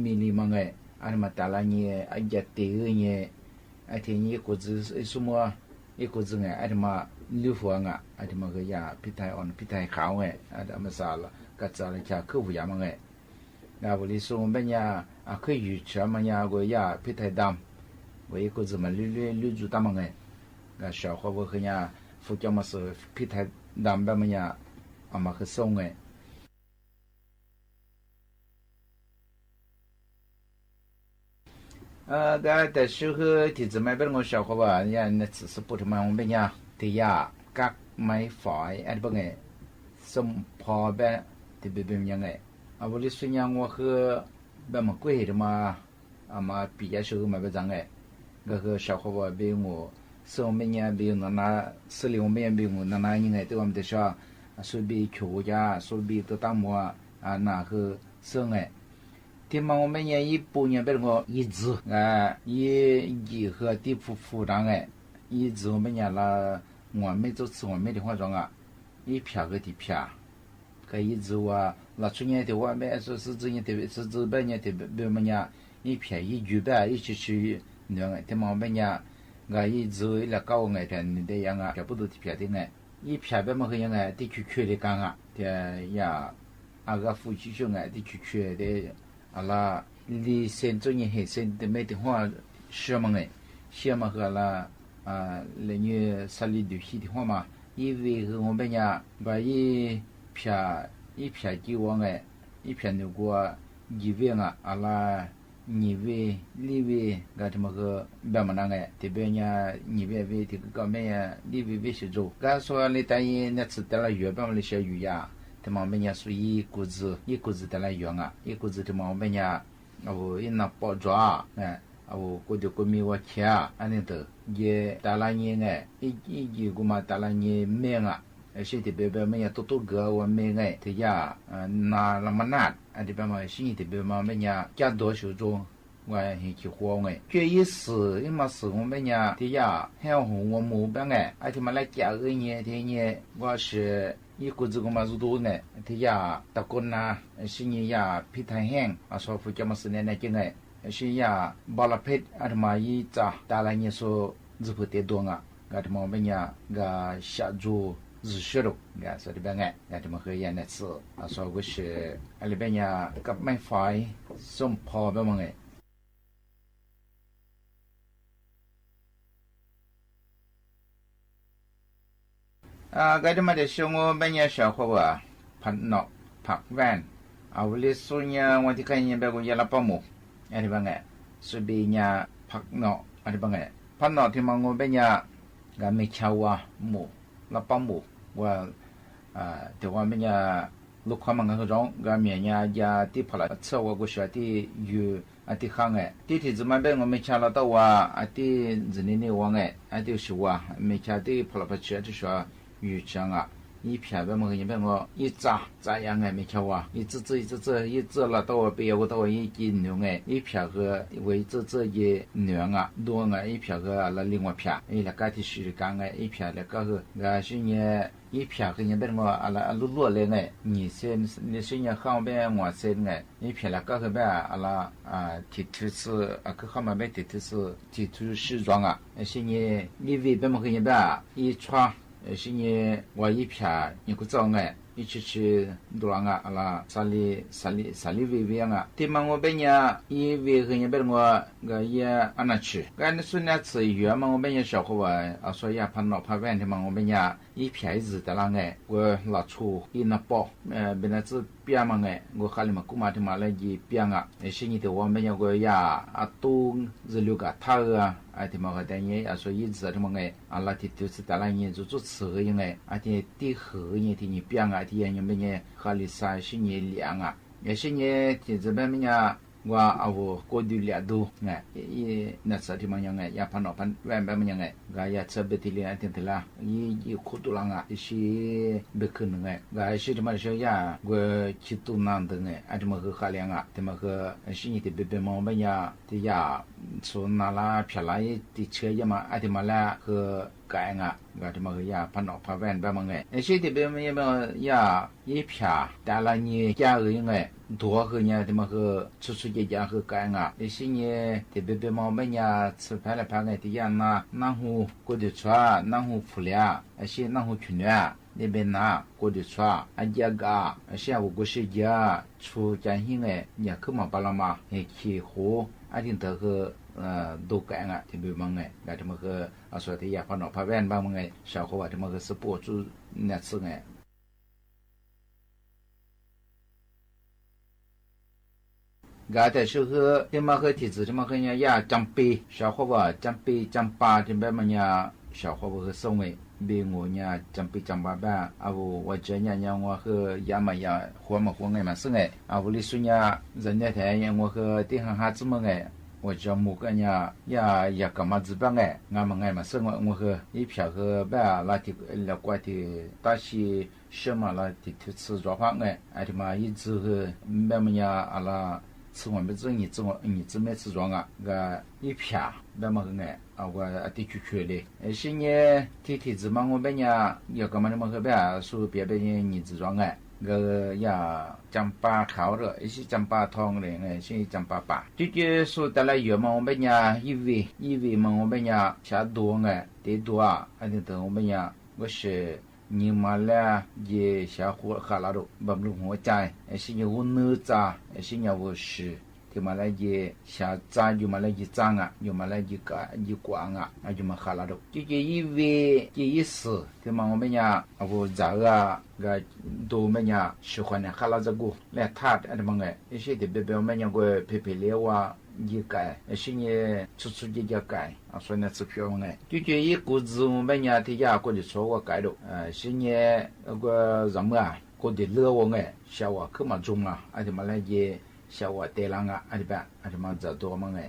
มีลีมาไง อันตี้มาแต่ละเนี่ย อาจจะเต๋อเนี่ย ไอ้ตี้นี่ อีกูจื้อ อีสุมัว อีกูจื้อไง ไอ้ตี้มาลุยหัวไง ไอ้ตี้มาก็ย่าพิไทยอ่อน พิไทยขาวไง ไอ้ตี้มาสาละ ก็จ๋าละจ๋าคือหัวยามาไง ก็บริสุทธิ์เบ้นเนี่ย อ่ะ คืออยู่เฉยมาเนี่ย ก็ย่าพิไทยดำ ก็อีกูจื้อมาลุยลุยลุยจูตั้งมาไง ก็เสาร์อาทิตย์วันคือเนี่ย ฟูจ๋อมมาเสถียรพิไทยดำเบ้นมาเนี่ย เอามาคือส่งไง เอ่อ ก็แต่เช้าหื้อตี้จะมาเบ้นงอ เสาร์อาทิตย์วันเนี่ย เน็ตเสถียรสุปูตี้มาว่าเบ้นเนี่ย ตี้ย่ากั๊กไม้ฝอย อันเบ้นไง สมพอเบ้น ตี้เบ้นเบ้นยังไง อ่ะ บริสุทธิ์ยังว่าคือ เบ้นมากู้เหตุมา เอามาปี๋ยาเช้าหื้อมาเบ้นจ๋าไง ก็คือเสาร์อาทิตย์วันเบ้นงอ ซึ่งเบ้นเนี่ย เบ้นนานา ซึ่งเรียกว่าเบ้น เบ้นงอนานายังไง ตี้ว่ามันตี้เช้า อ่ะ สุเบ้นเขียวจ๋า สุเบ้นตัวตั้งมัว อ่ะ นาคือ ซึ่งไง ตี้มาว่าเบ้นเนี่ย อีปูเนี่ยเบ้นงอ อีจื้อ อ่า อีจีหื้อตี้ฟูฟูดังไง อีจื้อเบ้นเนี่ยละ หัวไม่จุดหัวไม่ได้หัวจงอ่ะ อีเปียก็ตี้เปีย ก็อีจื้อว่า ละชุเนี่ยตี้ว่าเบ้น ซื้อซื้อจื้อเนี่ยตี้ ซื้อจื้อเบ้นเนี่ยตี้เบ้นมาเนี่ย อีเปียอีอยู่เบ้น อีชื่อชื่อเนี่ยไง ตี้มาว่าเบ้นเนี่ย ก็อีจื้ออีละเก้าไง เปียนี่ได้ยังอ่ะ เปียปูดูตี้เปียตี้ไง อีเปียเบ้นมาคือยังไง ตี้คิวคิวได้กังอ่ะ ตี้ย่า อ่ะ ก็ฟูชิวๆไง ตี้คิวคิวได้ อะละ ลีเส้นโจ้เนี่ย เฮเส้นตี้เม้นตี้หัว เสียมาไง เสียมาคืออะละ อ่า เลยเนี่ย สาลีดูฮีตี้หัวมา อีวีคือว่าเบ้นเนี่ย บ่าอีเปีย อีเปียกี้ว่าไง อีเปียหนึ่งกว่า ยี่วีอ่ะ อะละ ยี่วี ลี่วี ก็ตี้มาคือเบ้นมานาไง ตี้เบ้นเนี่ย ยี่วีวี ตี้ก็เบ้นเนี่ย ลี่วีวีสิจู ก็ส่วนลีตาอีเน็ตเสถียรแต่ละอยู่เบ้นมาเลเซียอยู่ยา ตี้มาเบ้นเนี่ย สุอีกูจื้อ อีกูจื้อแต่ละอยู่อ่ะ อีกูจื้อตี้มาเบ้นเนี่ย เอา อีนาปอจ๋า นะ เอา กูเดี๋ยวกูมีว่าเชีย อันนี้เต๋อ เย แต่ละเนี่ยไง อี อีจีกูมาแต่ละเนี่ยเม้งอ่ะ เออ เสี้ยงติเบวเบวแม่เมียตุ๊ตุ๊เกือว่าเมงไง เตียะ เออ นาละมะนาด อันนี้แปลว่าเสี้ยงติเบวเบวแม่เมีย จ๊ะดัวเฉียวจง ว่าเหียนขีดหัวไง เจ้าอี้สื่อ อี้มาสื่อว่าแม่เมีย เตียะ แห้วหูว่าหมูแปลงไง อันนี้มาแล้วจ๊ะเอ้ยเหียน เตียะเหียน ว่าเสีย อี้กูจื้อกูมาซูดูไง เตียะ ตะโกนนา เสี้ยงเหียน พิษไทยแห้ง อาสอผู้จะมาสื่อแนะแนะเจ้าไง เสี้ยงเหียน บาลาเพชร อันนี้มาอี้จ้ะ ตาละเหียนโซ จื้อผู้เตะดวงอ่ะ กาดมองเปียะเหียน กาชะจู จื้อเสียดุ กาสะดีแปลงไง กาดมองคือเหียนเนี่ยซื่อ อาสอกุเช อันนี้เปียะเหียน กับไม้ฝอย ส้มพอแปลงไง อ่า ก็จะมาเดี๋ยวช่วงว่าแม่เมียเฉาข้าวว่า ผัดหน่อ ผักแว่น เอาลิสุญญาวันที่ใครเมียแปลกูยาละป้าหมู อันนี้แปลงไง สุบีญา ผัดหน่อ อันนี้แปลงไง ผัดหน่อตี้มางัวแม่เมีย กาเมชาวาหมู ละป้าหมู ว่า อ่า แต่ว่าแม่เมีย ลูกค้ามันก็คือร้อง กาเมียญาญาตี้ผลัดเชื่อว่ากูเสียตี้อยู่ อันตี้ข้างไง ตี้ที่จะมาแบ่งว่าเมชาละเต้าว่า อันตี้จะนี่นี่ว่าไง อันตี้สิว่า เมชาตี้ผลัดผลัดเชื่อตี้สิว่า อยู่จังอ่ะ อี้เผียแปงมันคือเหียนแปงว่า อี้จ้า จ้ายังไงเมชาว่า อี้จื้อจื้อ อี้จื้อจื้อ อี้จื้อละเต้าว่าเปียกูเต้าว่า อี้กินหนูไง อี้เผียคือเวยจื้อจื้อ อี้หนูอ่ะ ดวงอ่ะ อี้เผียคือละลิงว่าเผีย อี้ละก้าตี้สิริกาไง อี้เผียละก้าคือ กาเสี้ยงเหียน อี้เผียคือเหียนแปงว่า อะละ อะละลวดๆ เลยไง หยี่เส้น เสี้ยงเหียนข้าวแปงว่าเส้นไง อี้เผียละก้าคือแปง อะละ อ่า ตี้ถือซื่อ อ่ะ คือเข้ามาแปงตี้ถือซื่อ ตี้ถือซื่อจวงอ่ะ เสี้ยงเหียน อี้วีแปงมันคือเหียนแปง อี้ชัว เสี้ยงเหียน ว่าอี้เผีย เหียนกูเจ้าไง อี้ชิดชิดดวงอ่ะ อะละ สาลี สาลี สาลีวีวีอ่ะ ตี้มางัวแม่เมีย อี้วีคือเหียนแปงว่า กาเยียะอันนั้นจื้อ กาในสุดเนี่ยจื้ออยู่มางัวแม่เมียเฉาข้าวว่า อาสอยาผัดหน่อผัดแว่นตี้มางัวแม่เมีย อี้เผียอี้จื้อแต่ละไง กูละชู อี้นาปอ เอ่อ เป๋นอะจื้อเปียะมาไง กูข้าลิมากู้มาตี้มาแล้วยีเปียะอ่ะ เสี้ยงเหียนตี้ว่าแม่เมียกูยา อะตู้ จะเลียวกาถ้าเออ อันตี้มาก็แต่เหียน อาสอยอี้จื้อตี้มาไง อะละตี้ตี้จื้อแต่ละเหียน จื้อจื้อเสือยังไง อันตี้ตี้หือเหียนตี้เหียนเปียะอ่ะ ตี้เหียนแม่เมีย ข้าลิสายเสี้ยงเหียนเหลียงอ่ะ เสี้ยงเหียนตี้จะแปงแม่เมีย ว่าเอากั๋วดูเลียดูไง อี้ อี้เนี่ยเสือตี้มันยังไง ยาผัดหน่อผัดแว่นแปงมันยังไง กายาเสือแบคทีเรียตี้ตี้ละ อี้ อี้คู่ตุลังอ่ะ อี้สิเป๋นคืนไง กาอี้สิตี้มาเสียยา กั๋วขี้ตู้นั่นตึงไง อันตี้มาคือข้าเลียงอ่ะ ตี้มาคือ เสี้ยงเหียนตี้เป๋นเป๋นมาแม่เมีย ตี้ยา สูนาละเผียละ ตี้เชื้อเยียะมา อันตี้มาแล้วคือ กายอ่ะ กาตี้มาคือยาผัดหน่อผัดแว่นแปงมันไง เสี้ยงเหียนตี้เป๋นแม่เมีย ยา อี้เผีย แต่ละเหียนจ๊ะเอ้ยไง ตั๋วคือเหียนตี้มาคือ ชุดชุดเยียะเยียะคือกายอ่ะ เสี้ยงเหียนตี้เป๋นเป๋นมาแม่เมีย จื้อแผลละแผลไง ตี้ยานา นาหูกั๋วดูชัว นาหูผู้เหลีย เสี้ยงนาหูผิวเหนือ นี่เป๋นนากั๋วดูชัว อะเยียะกา เสี้ยงหูกั๋วเสียเยียะ ชูจ๋าหิ้งไง เยียะขึ้นมาปะละมา เหียนขี้หู อันตี้เต๋อคือ เอ่อ ตั๋วกายอ่ะ ตี้เป๋นมันไง กาตี้มาคือ อาสอยตี้ยาผัดหน่อผัดแว่นแปงมันไง เฉาข้าวว่าตี้มาคือสะปู๋จื้อเนี่ยจื้อไง กาแต่จื้อหื้อตี้มาคือตี้จื้อตี้มาคือเหียนยาจ๋ำปี๋ เฉาข้าวว่าจ๋ำปี๋จ๋ำปาตี้แปงมันเหียน เฉาข้าวว่าคือส้มไง เป๋นงัวเหียนจ๋ำปี๋จ๋ำปาแปง เอาว่าจะเหียนเหียนงัวคือยามาเยียะ หัวมาหัวไงมาซึ่งไง เอาลิสุญญา จะเนี่ยแท้เหียนงัวคือตี้หังหาจื้อมาไง ว่าจะหมู่กาเหียน ยา ยากามาจื้อแปงไง งามาไงมาซึ่งไง งัวคือ อี้เผียคือแปง อะละตี้ ละกว่าตี้ ตาชี เสียมาละตี้ตี้จื้อจ๋อพักไง อันตี้มาอี้จื้อคือ แปงมันเหียน อะละ จื้อวันเป๋นจื้อ หยี่จื้อวัน หยี่จื้อแม่จื้อจ๋องอ่ะ กาอี้เผีย แปงมันคือไง เอากาอันตี้คิวๆ เลย เสี้ยงเหียนตี้ตี้จื้อมางัวแม่เหียน ยากามาตี้มาคือแปง สูเปียะแปง หยี่จื้อจ๋องไง กาเยียะจ๋ำปาขาวเด้อ เสี้ยงจ๋ำปาทองเลยไง เสี้ยงจ๋ำปาป่า ตี้ตี้สูแต่ละเยียะมางัวแม่เหียน อี้วี อี้วีมางัวแม่เหียน ชาดวงไง ตี้ตั๋ว อันตี้ตั๋วงัวแม่เหียน ก็เสีย ยิงมาแล้วเยียะเสียหัวขาละดู บำรุงหัวใจ เสี้ยงเยียะหัวเนื้อจ้า เสี้ยงเยียะหัวสือ ตี้มาแล้วเยียะเสียจ้า อยู่มาแล้วเยียะจ้างอ่ะ อยู่มาแล้วเยียะกะ เยียะกวางอ่ะ อ่ะอยู่มาขาละดู ตี้ตี้อี้วี ตี้อี้สือ ตี้มางัวแม่เหียน เอาหัวจ๋าอ่ะ กาตั๋วแม่เหียน สือขวัญเนี่ย ขาละจะกู แร่ธาตุ อันตี้มาไง เสี้ยงตี้เป๋นเป๋นแม่เหียน ก็เป๋นเป๋นเรียกว่า เยียะก๋าย เสี้ยงเยียะชุดๆ เยียะก๋าย เอาส่วนเนี่ยสืบเปียะว่าไง ตี้ตี้อี้กูจื้อแม่เหียน ตี้ยากั๋วตี้ชัวว่าก๋ายดู เสี้ยงเยียะ ก็จำเมื่อ กั๋วตี้เลือว่าไง เสียว่าคือมาจุ่มอ่ะ อันตี้มาแล้วเยียะ เสียว่าเตะลังอ่ะ อันตี้แปง อันตี้มาจ๋าตั๋วมาไง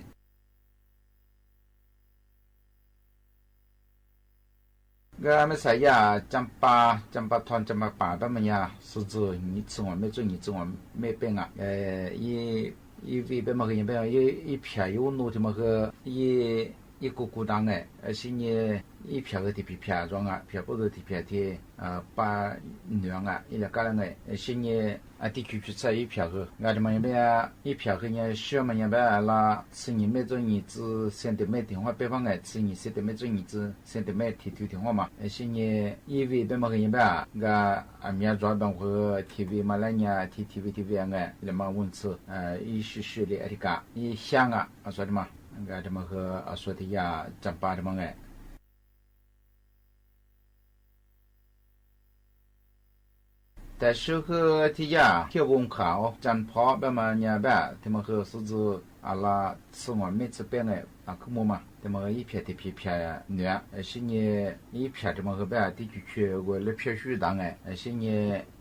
ก็แม่สายย่าจ๋ำปา จ๋ำปาทอง จ๋ำปาป่า แป๊บมายา สุดจื้อ หนีบ ซื่อหัวเม็ด จ๋วยหนีบ ซื่อหัวเม็ดเป้งอ่ะ เอ่อ อี อีวี แป๊บมาคือยังแป๊บ อี อีแผลอยู่อู้หนูตี้มาคือ อี อีกูกูดังไง เออ เช่นนี้ อีแผลคือตี้ผีแผลจ๋องอ่ะ แผลปู้ดูตี้แผลตี้ เอ่อ ป้าเหนืองอ่ะ อีเหลือก้าละไง เออ เช่นนี้ อ่ะ ตี้คือคือใส่อีแผลคือ ก็จะมายังแป๊บ อีแผลคือเนี่ย เชื้อมันยังแป๊บ อ่ะละ ซื่อหนีบเม็ด จ๋วยหนีบ ซื่อเซนติเมตร ตี้หัวเป้งฟังไง ซื่อหนีบเซนติเมตร จ๋วยหนีบ ซื่อ เซนติเมตร ตี้ถือตี้หัวมา เออ เช่นนี้ อีวี แป๊บมาคือยังแป๊บ ก็ อ่ะ เมียจ๋อดบังคือ ทีวี มาแล้วเนี่ย ตี้ทีวี ทีวี ไง แล้วมาวุ่นซื่อ เอ่อ อีซื่อซื่อเลย อธิกา อีเสียงอ่ะ อ่ะ สวัสดีมา ก็จะมาคือ อ่ะ สวัสดีย่าจ๋ำปา ตี้มาไง แต่ซื่อคือตี้ย่า เขี้ยววงขาว จันทร์เพาะ แป๊บมาเนี่ยแป๊บ ตี้มาคือสุดจื้อ อ่ะละ ซื่อหัวเม็ดซื่อเป้งไง อ่ะ คือมัวมา ตี้มาคืออีแผลตี้ผีแผลเหนือ เออ เช่นนี้ อีแผลตี้มาคือแป๊บ ตี้คือคือ ก็เลยเพี้ยชื่อดังไง เออ เช่นนี้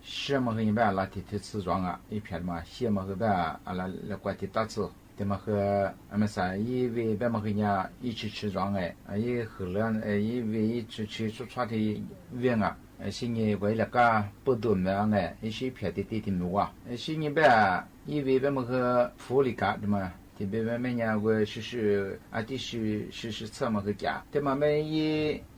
เชื้อมาคือยังแป๊บ อ่ะละ ตี้ถือซื่อจ๋องอ่ะ อีแผลมา เชื้อมาคือแป๊บ อ่ะละ แล้วก็ตี้ตัดซื่อ ตี้มาคือ อ่ะ แม่สาย อีวี แป๊บมาคือเนี่ย อีซื่อซื่อจ๋องไง อ่ะ อีหื้อเลือด เอ่อ อีวี อีซื่อซื่อ สุดท้ายตี้เวียงอ่ะ เออ เช่นนี้ ก็อีเหลือก้า ปู้ดูแม่ไง อีซื่อแผลตี้ตี้ตี้หมูอ่ะ เออ เช่นนี้แป๊บ อีวี แป๊บมาคือ ฟูริกา ตี้มา ตี้แป๊บแม่เนี่ย ก็ซื่อซื่อ อ่ะ ตี้ซื่อซื่อซื่อมาคือจ๋า ตี้มาแม่ อี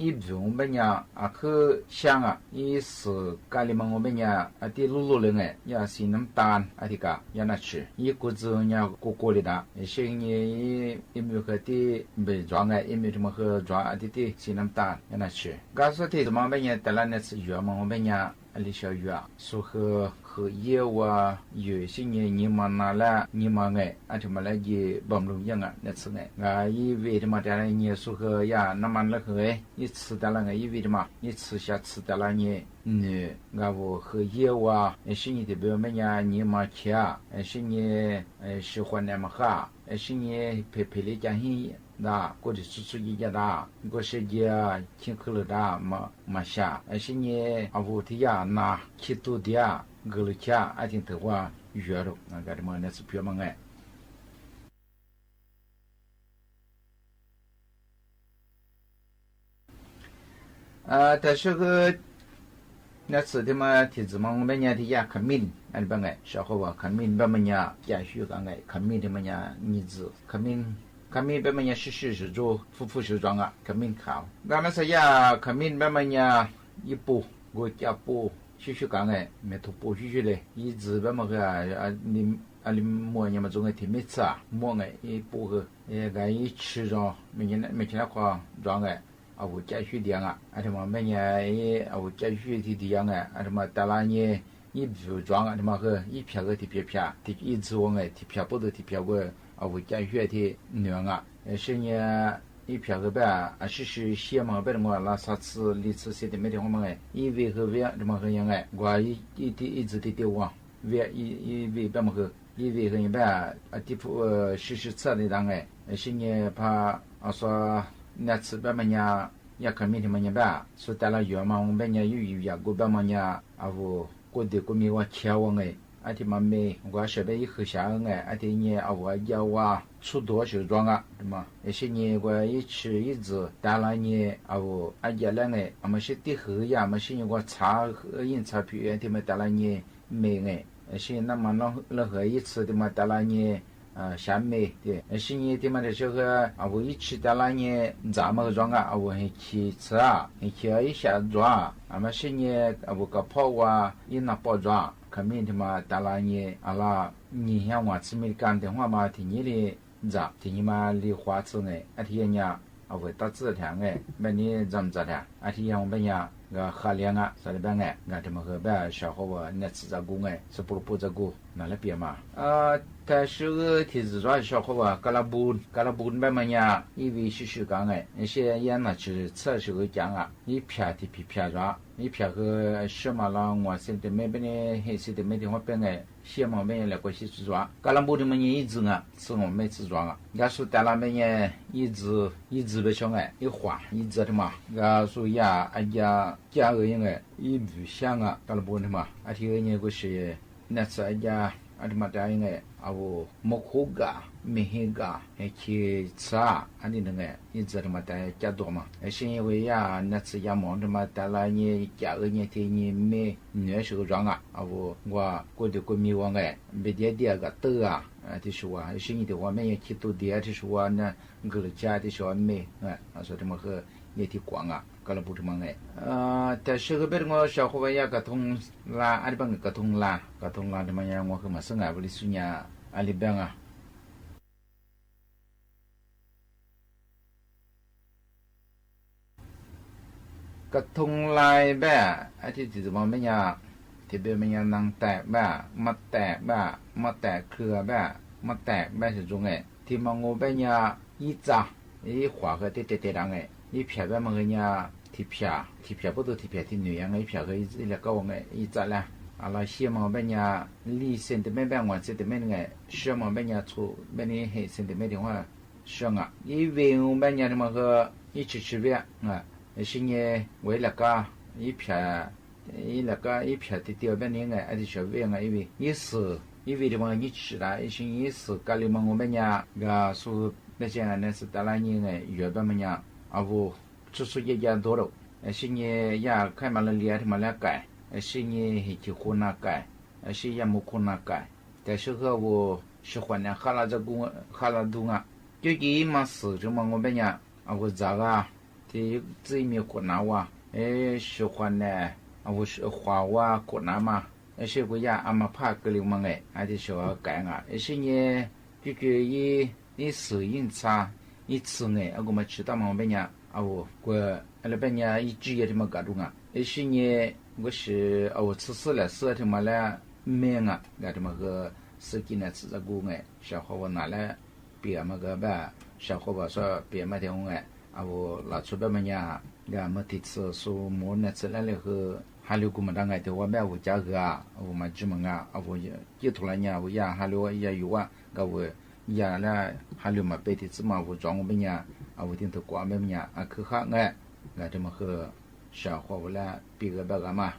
อีบิวแป๊บเนี่ย อ่ะ คือเสียงอ่ะ อีซื่อ กาลิมังแป๊บเนี่ย อ่ะ ตี้ลู่ลู่เลยไง ย่าสีน้ำตาล อธิกา ย่าหน้าจื้อ อีกูจื้อเนี่ย กูกูเลยนะ เออ เช่นนี้ อี อีมิวคือตี้เบจ๋องไง อีมิวตี้มาคือจ๋อง อ่ะ ตี้ตี้สีน้ำตาล ย่าหน้าจื้อ ก็สุดตี้จะมาแป๊บเนี่ย แต่ละเนี่ยซื่อหยวกมาแป๊บเนี่ย อ่ะ ลิเชียวหยวก สุคือ คือเยี่ยวว่า อยู่ เช่นนี้ หนีบมานาแล้ว หนีบมาไง อ่ะ ตี้มาแล้วยีบำรุงยังอ่ะ เนี่ยซื่อไง ก็อีวี ตี้มาแต่ละเนี่ย สุคือ ย่าน้ำมันระเหย อีซื่อแต่ละไง อีวี ตี้มา อีซื่อ ชาซื่อแต่ละเนี่ย นี่ ก็ว่าหื้อเยี่ยวว่า เออ เช่นนี้ ตี้เบลแม่เนี่ย หนีบมาเขีย เออ เช่นนี้ เออ สีขวัญเนี่ยมาฆ่า เออ เช่นนี้ เผยเผยเลยจะหื้อดา ก็ตี้สุดสุดยีจะดา ก็เสียเยีย คิงคือเลยดา มา มาชา เออ เช่นนี้ อ่ะ ตี้ย่านา คิดตู้เดีย ก็เลยเขีย อ่ะ ตี้ถือว่าหยวก อ่ะ ก็ตี้มาเนี่ยซื่อเปียวมาไง เอ่อ แต่ซื่อคือ เนี่ยซื่อตี้มาตี้จื้อมาแป๊บเนี่ย ตี้ย่าขมิ้น อันนี้แป๊บไง เจ้าเขาว่าขมิ้นแป๊บมาเนี่ย แก้หื้อกั๋นไง ขมิ้นตี้มาเนี่ย นี่จื้อ ขมิ้น ขมิ้นแป๊บมาเนี่ย ซื่อซื่อซื่อจ๋ว ฟูฟูซื่อจ๋องอ่ะ ขมิ้นขาว ก็แม่สายย่า ขมิ้นแป๊บมาเนี่ย อีปู ก็แก้ปู ซื่อซื่อกั๋นไง แม่ถูปูซื่อซื่อเลย อีจื้อแป๊บมาคือ อ่ะ อันนี้ อันนี้มัวเนี่ยมาจ๋งไง ตี้มิดซ่า มัวไง อีปูคือ เออ ก็อีจื้อจ๋อง ไม่ใช่ ไม่ใช่นะ ก็จ๋องไง อ่ะ แก้หื้อเดียงอ่ะ อ่ะ ตี้มาแป๊บเนี่ย อ่ะ แก้หื้อตี้เดียงอ่ะ อ่ะ ตี้มาแต่ละเนี่ย อีบิวจ๋องอ่ะ ตี้มาคือ อีแผลคือตี้ผีแผล ตี้อีจื้อไง ตี้แผลปู้ดูตี้แผลก็ อ่ะ แก้หื้อตี้เหนืออ่ะ เออ เช่นนี้ อีแผลคือแป๊บ อ่ะ ซื่อซื่อ เสียมาแป๊บ มัวละ สามซื่อ สี่ซื่อ เซนติเมตร ตี้หัวมาไง อีวี คือเวีย ตี้มาคือยังไง ก็อี อีตี้ อีจื้อตี้ตี้ว่า เวีย อี อีวี แป๊บมาคือ อีวี คือยังแป๊บ อ่ะ ตี้ เอ่อ ซื่อซื่อ ซื่อตี้ดังไง เออ เช่นนี้ พา อ่ะ สุด เนี่ยซื่อแป๊บมาเนี่ย ย่าขมิ้นตี้มาเนี่ยแป๊บ สุดแต่ละหยวกมาแป๊บเนี่ย อยู่อยู่อยากกูแป๊บมาเนี่ย อ่ะ ก็ดีก็มีว่าเขียวว่าไง อ่ะ ตี้มาเมย์ ก็เสียไปอีกคือเสียไง อ่ะ ตี้เนี่ย อ่ะ ว่าเยาว่า สุดตัวซื่อจ๋องอ่ะ ตี้มา เออ เช่นนี้ ก็อีจื้อ อีจื้อ แต่ละเนี่ย อ่ะ อ่ะ เยาแล้วไง อ่ะ มาเสียตี้หื้อ ย่ามาเสียเนี่ย ก็ชาหื้อ ยิ่งชาผิว อ่ะ ตี้มาแต่ละเนี่ย เมย์ไง เออ เช่นน้ำมันระ ระเหย อีจื้อตี้มาแต่ละเนี่ย เอ่อ ชาเมย์ตี้ เออ เช่นนี้ตี้มาแต่ซื่อคือ อ่ะ อีจื้อแต่ละเนี่ย จ๋ามาจ๋องอ่ะ อ่ะ หื้อขี้จื้อ หื้อขี้ อีชาจ๋อง อ่ะ มาเสียเนี่ย อ่ะ กระเพาะว่า อีหน้าปอดจ๋อง ขมิ้นตี้มาแต่ละเนี่ย อ่ะละ นี่เหียว่า จื้อมิลลิกรัมตี้หัวมาตี้นี่เลย จ๋า ตี้นี่มาลีขวาจื้อไง อ่ะ ตี้เนี่ย อ่ะ ตัดจื้อแถวไง แป๊บนี้จ๋ำจ๋าแถว อ่ะ ตี้ยังแป๊บเนี่ย ก็ฆ่าเลี้ยงอ่ะ สารแป๊บไง ก็ตี้มาคือแป๊บ เจ้าเขาว่าเนี่ยซื่อจ๋ากูไง สปูปูจ๋ากู นั่นแหละเปียมา เอ่อ แต่ซื่อตี้จื้อจ๋อง เจ้าเขาว่า กาลาบูน กาลาบูนแป๊บมาเนี่ย อีวีซื่อซื่อกั๋นไง เออ เสียเยียะหน้าจื้อ ซื่อซื่อกั๋นอ่ะ อีแผลตี้ผีแผลจ๋อง อีแผลคือ เสียมาละ หัวเซนติเมตร แป๊บนี้ หื้อเซนติเมตร ตี้หัวเป้งไง เสียมาแป๊บเนี่ย แล้วก็ซื่อซื่อจ๋อง กาลาบูนตี้มาเนี่ย อีจื้ออ่ะ ซื่อหัวเม็ดซื่อจ๋องอ่ะ ก็สุดแต่ละแป๊บเนี่ย อีจื้อ อีจื้อไปจ๋องไง อีขวา อีจื้อตี้มา ก็สุดย่า อ่ะ ย่า แก้หื้อยังไง อีบิวเสียงอ่ะ กาลาบูนตี้มา อ่ะ ตี้หื้อเนี่ย ก็เสีย เนี่ยซื่อ อ่ะ ย่า အတမတၤအံၤန့ၣ် အဝဲ မူခိၣ်ဂၤ မ့ၢ်ဟ့ၣ်ဂၤ ဟဲခ့ဆါ အဒ်န့ၣ်န့ၣ် ယတမတၤကဒိၣ်မး အရှ့ၣ်ယဝဲယၤ နၢ်စံယၤမီၣ် တမတၤလၢညါ ကးအၢညါထံညါမ့ၢ် နွဲၣ်စ့ၢ်ကီးယွၤဧါ အဝဲ ကွၢ်ကိၣ်ဒုးကိၣ်မံဝဲန့ၣ် ဘၣ်ဒဲဒဲအဂၤတၢ်ဧါ အထံၣ်ဆှုဝါ အရှ့ၣ်ယတဝီမ့ၢ်ယၤ ခ့တိၣ်ဒဲအထံၣ်ဆှုဝါ နၢ်ဂုာ်လၢ်ကၠါအထံၣ်ဆှုဝါမ့ၢ် အစီၤတမၤဃု ယဲထံကွၢ်ငါ ကလၢပူၤတမၤန့ၣ် တၢ်ဆၢဂ့ၤဘၣ်တမၤ စၢဃီဝဲယၤ ကထိလါ အတဘၣ်န့ၣ် ကထိလါ ကထိလါတမၤယၤ ဝဲဃုမၤစၢၤငါ ပလံၤဆူညါ အလံာ်ဘၢၣ်ငါ ကထိလါဘၣ် အထံၣ်တမၤဘၣ်ညါ ထံၣ်ဘၣ်မၤညါ နၢ်တဲာ်ဘၣ် မၤတဲာ်ဘၣ် မၤတဲာ်ခုၣ်ဘၣ် မၤတဲာ်ဘၣ်စ့ၢ်ကီးန့ၣ် ထံမၤငိုဘၣ်ညါ ယံၣ်စၢ် ယံၣ်ခွါဃုာ်တဲာ်တဲာ်တၢ်န့ၣ် ယံၣ်ဖျၢၣ်ဘၣ်မၤဃုာ်ညါ ထံဖျၢၣ် ထံဖျၢၣ်ဖိတိၣ် ထံဖျၢၣ်ထံနွံယါန့ၣ် ယံၣ်ဖျၢၣ်ဃုာ် ယံၣ်လဲၤကီဝဲန့ၣ် ယံၣ်စၢ်လဲၣ် အလီၢ်ဆံမၤဘၣ်ညါ လံၣ် စဲးတီၣ်မ့ၣ် ဘၣ် ငွး စဲးတီၣ်မ့ၣ်န့ၣ် ဆှၢမၤဘၣ်ညါ ဆိဘၣ်န့ၣ် ဟဲး စဲးတီၣ်မ့ၣ် ထံဝဲ ဆှၢငါ ယံၣ်ဝ့ၤဘၣ်ညါ တမၤဃုာ် ယံၣ်ဆံးဆံးဘၣ် အရှ့ၣ်ယဲ ဝဲလဲၤကီ ယံၣ်ဖျၢၣ် ယံၣ်လဲၤကီ ယံၣ်ဖျၢၣ်တံၢ်တံၢ်ဘၣ်န့ၣ် အထံၣ်ဆှုဝဲန့ၣ် ယံၣ်ဝ့ၤ ယံၣ်စုၣ် ယံၣ်ဝ့ၤတမၤ ယံၣ်ဆံးဆံးတၢ် အရှ့ၣ်ယဲ ယံၣ်စုၣ်ကါလံမၤငိုဘၣ်ညါ ဂၤဆူဘၣ်စဲး နစံတၢ်လၢညါန့ၣ် ယွၤဘၣ်မၤညါ အဝဲ ဆူဆူယဲယဲဒိၣ်ဒိၣ် အရှ့ၣ်ယဲ ယဲခါမၤလၢလံအထံမၤလၢကဲ အရှ့ၣ်ယဲ ဟ့ၣ်ခ့ခိၣ်နၢ်ကဲ အရှ့ၣ်ယဲ မူခိၣ်နၢ်ကဲ တၢ်ဆၢဃုာ်အဝဲ ဆှုခွါန့ၣ် ဃါလီၤဒူ ဃါလီၤဒူငါ ကၠိက့ၤယံၣ်မၤစုၣ် တမၤငိုဘၣ်ညါ အဝဲစှၤဂၤ ထံၣ်ယံၣ်စံးမံခိၣ်နၢ်ဝါ အရှှုခွါန့ၣ် အဝဲခွါဝါခိၣ်နၢ်မး အရှ့ၣ်ကွၢ်ယဲ အမၤဖးကလံမၤန့ၣ် အထံၣ်ဆှုကဲငါ အရှ့ၣ်ယဲ ကၠိက့ၤယံၣ် ယံၣ်စုၣ်ယံၣ်ဆါ ယံၣ်စုၣ်န့ၣ် အကမၤဆှုတၢ်မၤဘၣ်ညါ အဝဲကွဲး အလၢဘၣ်ညါ ယံၣ်ကၠံယဲတမၤကးဒိၣ်ငါ အရှ့ၣ်ယဲ ကဆှုအဝဲဆံးဆံးလဲၣ် ဆှုအထံမၤလၢ မ့ၢ်ငါ ဂၤတမၤဃုာ် စူၢ်က့ၤနၤစံးစ့ၢ်ကီးန့ၣ် စၢဃီဝဲနၤလၢ ပံၤအမၤကဘၣ် စၢဃီဝဲစီၤပံၤအမၤတ့ၢ်အီၤန့ၣ် အဝဲလီၤဆိဘၣ်မၤညါ ဂၤမၤထံၣ်ဆူမူနၢ်စံးလၢလဲၣ်ဃု ဟးလူၤကူမတၤငါ တ့ၢ်ဝဲဘၣ်အဝဲကါဂၤ အဝဲမၤကၠိမၤငါ အဝဲကၠိထိၣ်လၢညါ အဝဲယဲဟးလူၤယဲယူၤဝဲ ဂၤဝဲ ယဲလၢ ဟးလူၤမၤပဲာ်ထံၣ်ဆူမး အဝဲကၠီမၤဘၣ်ညါ အဝဲတ့ၢ်တကွၢ်ဘၣ်မၤညါ အခုခါန့ၣ် ဂၤတမၤဃုာ် စၢဃီဝဲလၢ ပံၤဂၤဘၣ်ဂၤမး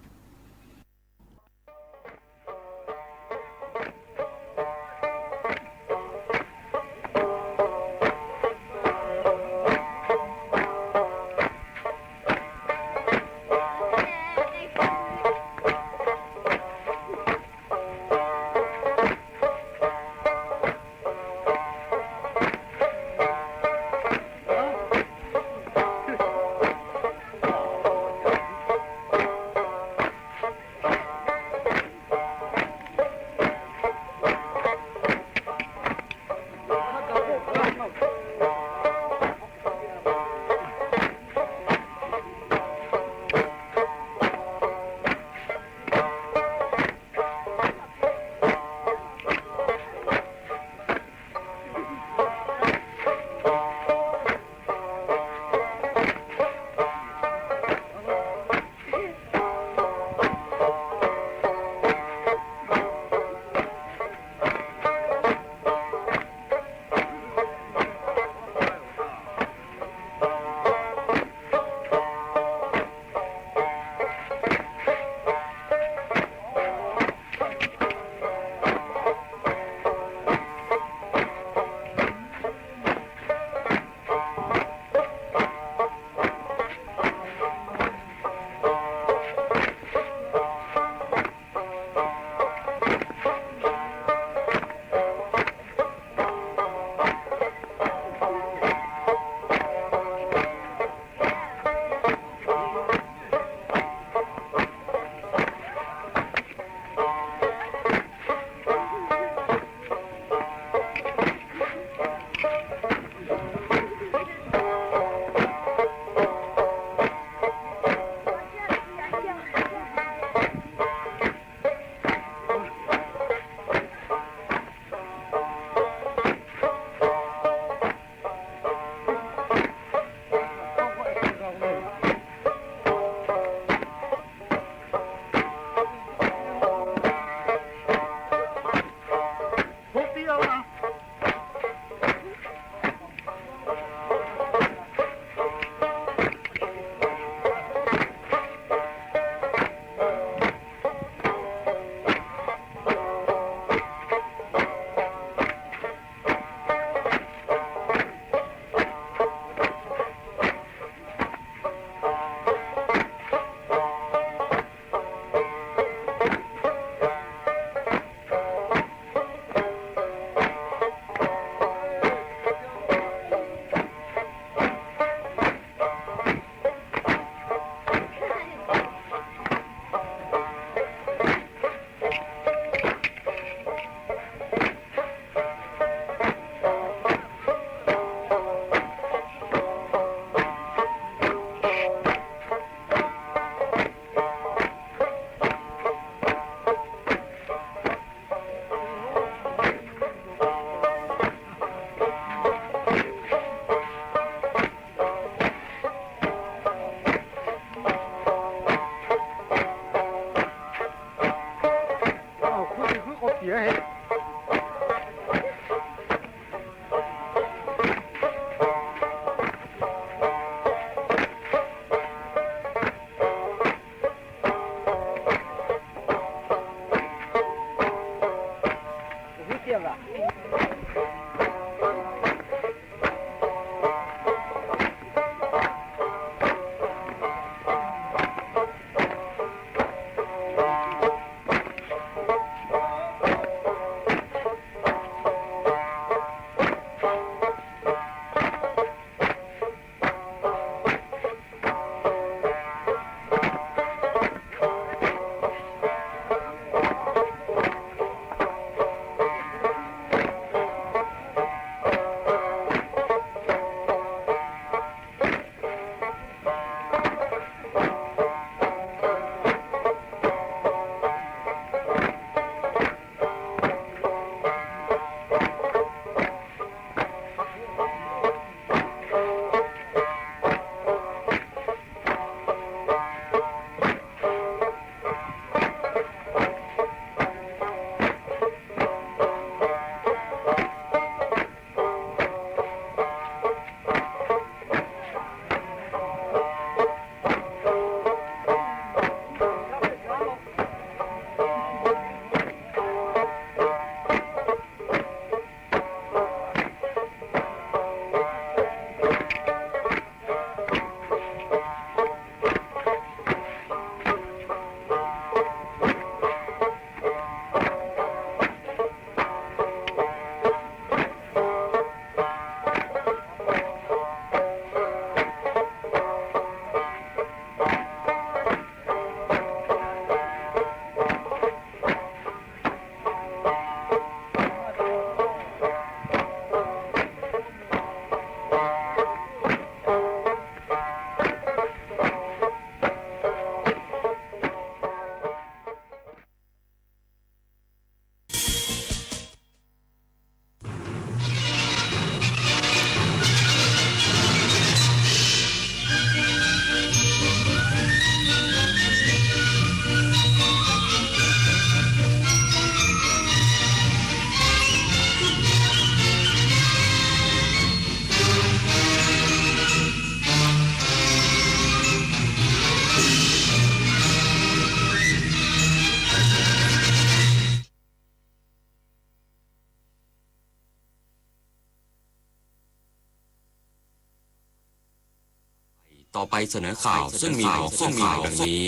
ต่อไปเสนอข่าวซึ่งมีหัวข้อข่าวดังนี้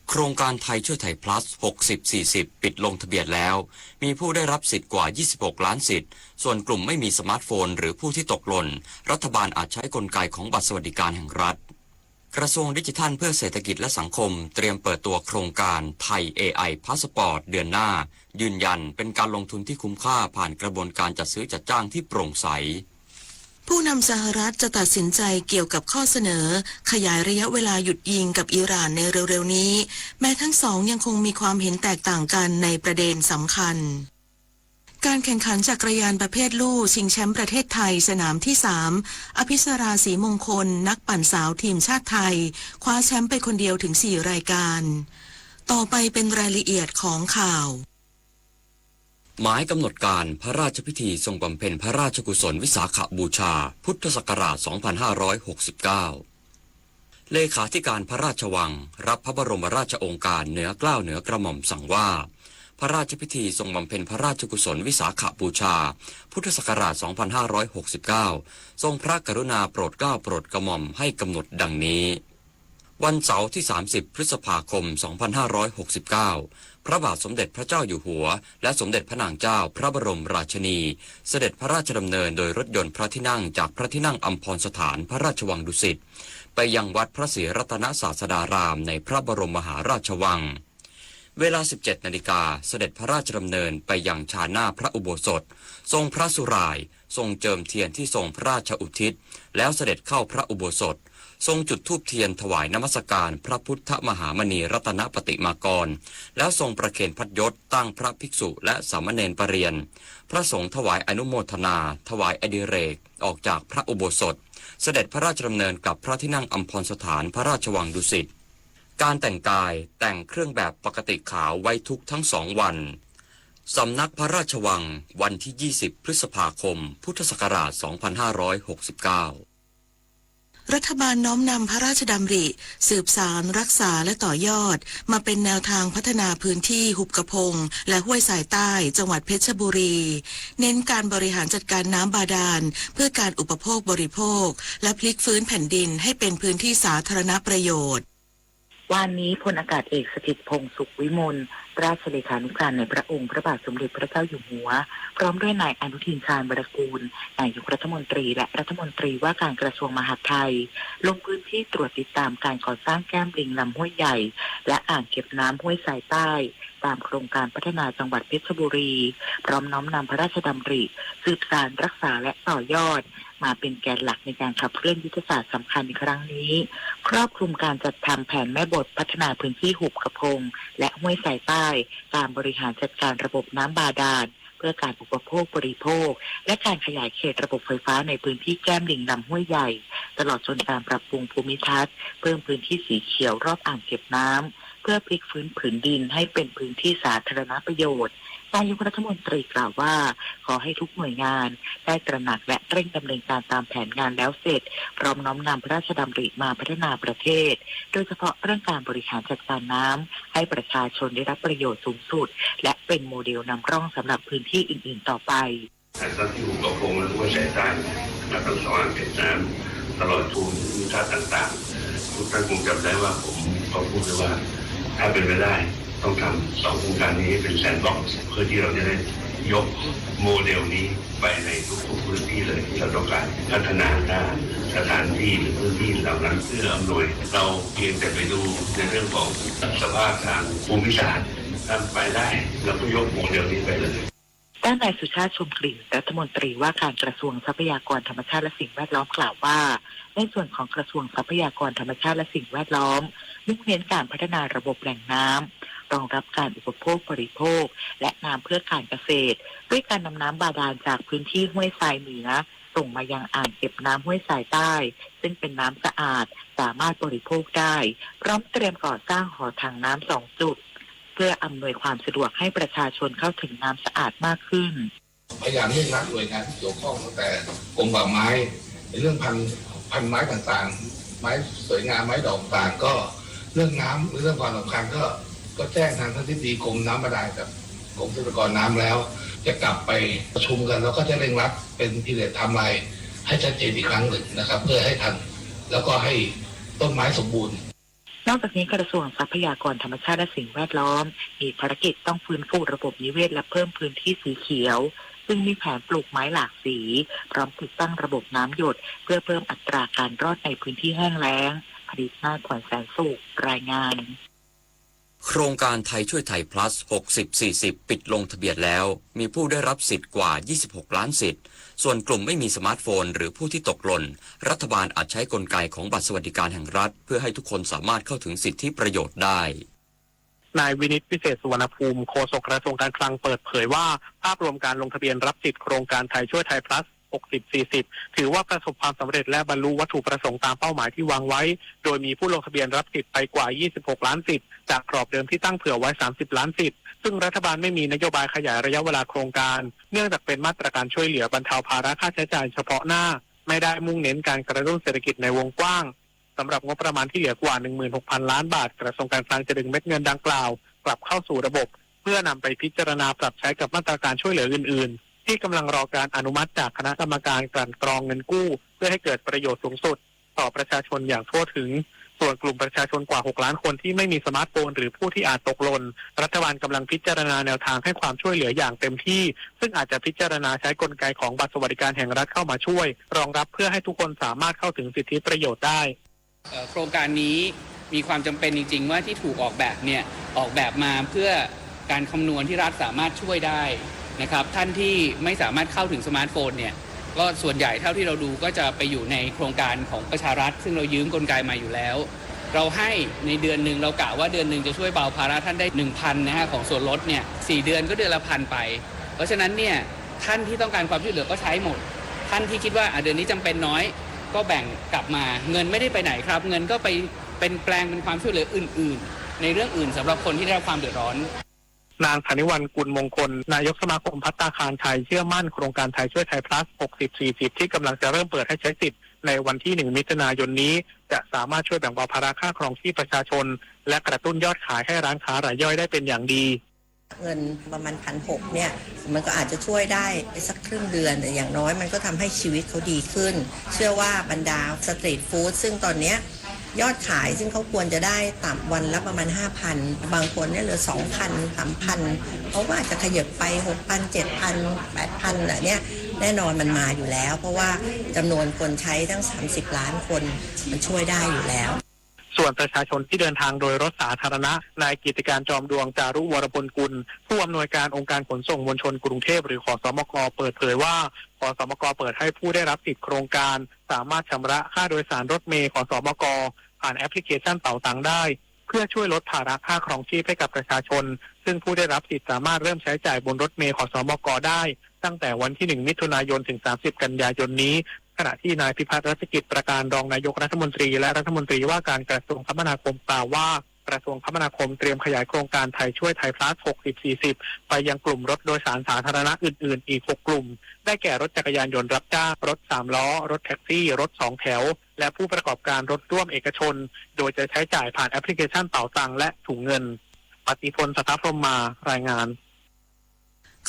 โครงการไทยช่วยไทยพลัส หกสิบสี่สิบ ปิดลงทะเบียนแล้ว มีผู้ได้รับสิทธิ์กว่า ยี่สิบหก ล้านสิทธิ์ ส่วนกลุ่มไม่มีสมาร์ทโฟนหรือผู้ที่ตกหล่น รัฐบาลอาจใช้กลไกของบัตรสวัสดิการแห่งรัฐ กระทรวงดิจิทัลเพื่อเศรษฐกิจและสังคม เตรียมเปิดตัวโครงการไทย เอไอ พาสปอร์ต เดือนหน้า ยืนยันเป็นการลงทุนที่คุ้มค่าผ่านกระบวนการจัดซื้อจัดจ้างที่โปร่งใส ผู้นำสหรัฐจะตัดสินใจเกี่ยวกับข้อเสนอขยายระยะเวลาหยุดยิงกับอิหร่านในเร็วๆนี้ แม้ทั้งสองยังคงมีความเห็นแตกต่างกันในประเด็นสำคัญ การแข่งขันจักรยานประเภทลู่ชิงแชมป์ประเทศไทยสนามที่สาม อภิสรา ศรีมงคล นักปั่นสาวทีมชาติไทย คว้าแชมป์ไปคนเดียวถึงสี่รายการ ต่อไปเป็นรายละเอียดของข่าว หมายกำหนดการพระราชพิธีทรงบำเพ็ญพระราชกุศลวิสาขบูชา พุทธศักราช สองพันห้าร้อยหกสิบเก้า เลขาธิการพระราชวังรับพระบรมราชโองการเหนือเกล้าเหนือกระหม่อมสั่งว่า พระราชพิธีทรงบำเพ็ญพระราชกุศลวิสาขบูชา พุทธศักราช สองพันห้าร้อยหกสิบเก้า ทรงพระกรุณาโปรดเกล้าโปรดกระหม่อมให้กำหนดดังนี้ วันเสาร์ที่ สามสิบ พฤษภาคม สองพันห้าร้อยหกสิบเก้า พระบาทสมเด็จพระเจ้าอยู่หัว และสมเด็จพระนางเจ้าพระบรมราชินี เสด็จพระราชดำเนินโดยรถยนต์พระที่นั่งจากพระที่นั่งอัมพรสถานพระราชวังดุสิต ไปยังวัดพระศรีรัตนศาสดารามในพระบรมมหาราชวัง เวลา สิบเจ็ดนาฬิกา เสด็จพระราชดำเนินไปยังชาหน้าพระอุโบสถ ทรงพระสุหร่าย ทรงเจิมเทียนที่ทรงพระราชอุทิศ แล้วเสด็จเข้าพระอุโบสถ ทรงจุดธูปเทียนถวายนมัสการพระพุทธมหามณีรัตนปฏิมากร แล้วทรงประเคนพัดยศตั้งพระภิกษุและสามเณรประเรียน พระสงฆ์ถวายอนุโมทนา ถวายอดิเรก ออกจากพระอุโบสถ เสด็จพระราชดำเนินกลับพระที่นั่งอัมพรสถานพระราชวังดุสิต การแต่งกายแต่งเครื่องแบบปกติขาวไว้ทุกข์ทั้งสองวัน สำนักพระราชวัง วันที่ ยี่สิบ พฤษภาคม พุทธศักราช สองพันห้าร้อยหกสิบเก้า รัฐบาลน้อมนำพระราชดำริ สืบสาน รักษา และต่อยอด มาเป็นแนวทางพัฒนาพื้นที่หุบกระพง และห้วยทรายใต้ จังหวัดเพชรบุรี เน้นการบริหารจัดการน้ำบาดาล เพื่อการอุปโภคบริโภค และพลิกฟื้นแผ่นดินให้เป็นพื้นที่สาธารณประโยชน์ วานนี้พลอากาศเอกสถิตพงษ์สุขวิมล ราชเลขานุการในพระองค์พระบาทสมเด็จพระเจ้าอยู่หัว พร้อมด้วยนายอนุทิน ชาญวีรกูล นายกรัฐมนตรี และรัฐมนตรีว่าการกระทรวงมหาดไทย ลงพื้นที่ตรวจติดตามการก่อสร้างแก้มลิงลำห้วยใหญ่ และอ่างเก็บน้ำห้วยทรายใต้ ตามโครงการพัฒนาจังหวัดเพชรบุรี พร้อมน้อมนำพระราชดำริ สืบสาน รักษา และต่อยอด มาเป็นแกนหลักในการขับเคลื่อนยุทธศาสตร์สำคัญในครั้งนี้ ครอบคลุมการจัดทำแผนแม่บทพัฒนาพื้นที่หุบกระพง และห้วยทรายใต้ การบริหารจัดการระบบน้ำบาดาล เพื่อการอุปโภคบริโภค และการขยายเขตระบบไฟฟ้าในพื้นที่แก้มลิงลำห้วยใหญ่ ตลอดจนการปรับปรุงภูมิทัศน์ เพิ่มพื้นที่สีเขียวรอบอ่างเก็บน้ำ เพื่อพลิกฟื้นผืนดินให้เป็นพื้นที่สาธารณประโยชน์ นายกรัฐมนตรีกล่าวว่า ขอให้ทุกหน่วยงานได้ตระหนักและเร่งดำเนินการตามแผนงานแล้วเสร็จ พร้อมน้อมนำพระราชดำริมาพัฒนาประเทศ โดยเฉพาะเรื่องการบริหารจัดการน้ำ ให้ประชาชนได้รับประโยชน์สูงสุด และเป็นโมเดลนำร่องสำหรับพื้นที่อื่นๆ ต่อไป ทั้งที่หุบกระพงและห้วยทรายใต้ และทั้งสองอ่างเก็บน้ำ ตลอดจนภูมิทัศน์ต่างๆ ทุกท่านคงจำได้ว่าผมก็พูดไว้ว่า ถ้าเป็นไปได้ต้องทำสองโครงการนี้ให้เป็นแซนด์บ็อกซ์ เพื่อที่เราจะได้ยกโมเดลนี้ไปในทุกๆพื้นที่เลยที่เราต้องการพัฒนา ถ้าสถานที่หรือพื้นที่เหล่านั้นเอื้ออำนวย เราเพียงแต่ไปดูในเรื่องของสภาพทางภูมิศาสตร์ ถ้าไปได้เราก็ยกโมเดลนี้ไปเลย ด้านนายสุชาติ ชมกลิ่น รัฐมนตรีว่าการกระทรวงทรัพยากรธรรมชาติและสิ่งแวดล้อมกล่าวว่า ในส่วนของกระทรวงทรัพยากรธรรมชาติและสิ่งแวดล้อม มุ่งเน้นการพัฒนาระบบแหล่งน้ำ รองรับการอุปโภคบริโภค และน้ำเพื่อการเกษตร ด้วยการนำน้ำบาดาลจากพื้นที่ห้วยทรายเหนือ ส่งมายังอ่างเก็บน้ำห้วยทรายใต้ ซึ่งเป็นน้ำสะอาด สามารถบริโภคได้ พร้อมเตรียมก่อสร้างหอถังน้ำสองจุด เพื่ออำนวยความสะดวกให้ประชาชนเข้าถึงน้ำสะอาดมากขึ้น พยายามเร่งรัดหน่วยงานที่เกี่ยวข้องตั้งแต่กรมป่าไม้ ในเรื่องพันธุ์ พันธุ์ไม้ต่างๆ ไม้สวยงาม ไม้ดอกต่างๆ ก็เรื่องน้ำ เรื่องความสำคัญก็ ก็แจ้งทางท่านอธิบดีกรมน้ำบาดาลกับกรมทรัพยากรน้ำแล้ว จะกลับไปประชุมกัน แล้วก็จะเร่งรัดเป็น period timeline ให้ชัดเจนอีกครั้งหนึ่งนะครับ เพื่อให้ทัน แล้วก็ให้ต้นไม้สมบูรณ์ นอกจากนี้กระทรวงทรัพยากรธรรมชาติและสิ่งแวดล้อม มีภารกิจต้องฟื้นฟูระบบนิเวศและเพิ่มพื้นที่สีเขียว ซึ่งมีแผนปลูกไม้หลากสี พร้อมติดตั้งระบบน้ำหยด เพื่อเพิ่มอัตราการรอดในพื้นที่แห้งแล้ง อดิตนาถ ขวัญแสนสุข รายงาน โครงการไทยช่วยไทยพลัส หกสิบสี่สิบ ปิดลงทะเบียนแล้ว มีผู้ได้รับสิทธิ์กว่า ยี่สิบหกล้านสิทธิ์ ส่วนกลุ่มไม่มีสมาร์ทโฟนหรือผู้ที่ตกหล่น รัฐบาลอาจใช้กลไกของบัตรสวัสดิการแห่งรัฐ เพื่อให้ทุกคนสามารถเข้าถึงสิทธิประโยชน์ได้ นายวินิต วิเศษสุวรรณภูมิ โฆษกกระทรวงการคลังเปิดเผยว่า ภาพรวมการลงทะเบียนรับสิทธิ์โครงการไทยช่วยไทยพลัส หกสิบสี่สิบ ถือว่าประสบความสำเร็จและบรรลุวัตถุประสงค์ตามเป้าหมายที่วางไว้ โดยมีผู้ลงทะเบียนรับสิทธิ์ไปกว่า ยี่สิบหกล้านสิทธิ์ จากกรอบเดิมที่ตั้งเผื่อไว้ สามสิบล้านสิทธิ์ ซึ่งรัฐบาลไม่มีนโยบายขยายระยะเวลาโครงการ เนื่องจากเป็นมาตรการช่วยเหลือบรรเทาภาระค่าใช้จ่ายเฉพาะหน้า ไม่ได้มุ่งเน้นการกระตุ้นเศรษฐกิจในวงกว้าง สำหรับงบประมาณที่เหลือกว่า หนึ่งหมื่นหกพันล้านบาท กระทรวงการคลังจะดึงเม็ดเงินดังกล่าวกลับเข้าสู่ระบบ เพื่อนำไปพิจารณาปรับใช้กับมาตรการช่วยเหลืออื่นๆ ที่กำลังรอการอนุมัติจากคณะกรรมการกลั่นกรองเงินกู้ เพื่อให้เกิดประโยชน์สูงสุดต่อประชาชนอย่างทั่วถึง ส่วนกลุ่มประชาชนกว่า หกล้านคนที่ไม่มีสมาร์ทโฟนหรือผู้ที่อาจตกหล่น รัฐบาลกำลังพิจารณาแนวทางให้ความช่วยเหลืออย่างเต็มที่ ซึ่งอาจจะพิจารณาใช้กลไกของบัตรสวัสดิการแห่งรัฐเข้ามาช่วยรองรับ เพื่อให้ทุกคนสามารถเข้าถึงสิทธิประโยชน์ได้ เอ่อ โครงการนี้มีความจำเป็นจริงๆ ว่าที่ถูกออกแบบเนี่ย ออกแบบมาเพื่อการคำนวณที่รัฐสามารถช่วยได้นะครับ ท่านที่ไม่สามารถเข้าถึงสมาร์ทโฟนเนี่ย ก็ส่วนใหญ่เท่าที่เราดูก็จะไปอยู่ในโครงการของประชารัฐ ซึ่งเรายืมกลไกมาอยู่แล้ว เราให้ในเดือนหนึ่ง เรากะว่าเดือนหนึ่งจะช่วยเบาภาระท่านได้ หนึ่งพัน นะฮะ ของส่วนลดเนี่ย สี่เดือนก็เดือนละพันไป เพราะฉะนั้นเนี่ย ท่านที่ต้องการความช่วยเหลือก็ใช้หมด ท่านที่คิดว่า อ่ะ เดือนนี้จำเป็นน้อย ก็แบ่งกลับมา เงินไม่ได้ไปไหนครับ เงินก็ไปเป็นแปลงเป็นความช่วยเหลืออื่นๆ ในเรื่องอื่นสำหรับคนที่ได้รับความเดือดร้อน นางฐานิวัลย์ กุลมงคล นายกสมาคมภัตตาคารไทย เชื่อมั่นโครงการไทยช่วยไทยพลัส หกสิบสี่สิบ ที่กำลังจะเริ่มเปิดให้ใช้สิทธิ์ในวันที่ หนึ่ง มิถุนายนนี้ จะสามารถช่วยแบ่งเบาภาระค่าครองชีพประชาชน และกระตุ้นยอดขายให้ร้านค้ารายย่อยได้เป็นอย่างดี เงินประมาณ พันหก เนี่ย มันก็อาจจะช่วยได้ไปสักครึ่งเดือน แต่อย่างน้อยมันก็ทำให้ชีวิตเขาดีขึ้น เชื่อว่าบรรดาสตรีทฟู้ด ซึ่งตอนเนี้ยยอดขายซึ่งเขาควรจะได้ต่ำวันละประมาณ ห้าพัน บางคนเนี่ยเหลือ สองพัน สามพัน เขาก็อาจจะขยับไป หกพัน เจ็ดพัน แปดพัน แหละเนี่ย แน่นอนมันมาอยู่แล้ว เพราะว่าจำนวนคนใช้ตั้ง สามสิบล้านคน มันช่วยได้อยู่แล้ว ส่วนประชาชนที่เดินทางโดยรถสาธารณะ นายกิตติการ จอมดวง จารุวรพลกุล ผู้อำนวยการองค์การขนส่งมวลชนกรุงเทพฯ หรือ ขสมก เปิดเผยว่า ขสมก เปิดให้ผู้ได้รับสิทธิ์โครงการ สามารถชำระค่าโดยสารรถเมล์ ขสมก ผ่านแอปพลิเคชันเป๋าตังได้ เพื่อช่วยลดภาระค่าครองชีพให้กับประชาชน ซึ่งผู้ได้รับสิทธิ์สามารถเริ่มใช้จ่ายบนรถเมล์ ขสมก ได้ ตั้งแต่วันที่ หนึ่ง มิถุนายน ถึง สามสิบ กันยายนนี้ ขณะที่นายพิพัฒน์ รัชกิจประการ รองนายกรัฐมนตรี และรัฐมนตรีว่าการกระทรวงคมนาคม กล่าวว่า กระทรวงคมนาคมเตรียมขยายโครงการไทยช่วยไทยพลัส หกสิบสี่สิบ ไปยังกลุ่มรถโดยสารสาธารณะอื่นๆ อีก หก กลุ่ม ได้แก่รถจักรยานยนต์รับจ้าง รถสามล้อ รถแท็กซี่ รถสองแถว และผู้ประกอบการรถร่วมเอกชน โดยจะใช้จ่ายผ่านแอปพลิเคชันเป๋าตังและถุงเงิน ปฏิพล สัทธพรหมมา รายงาน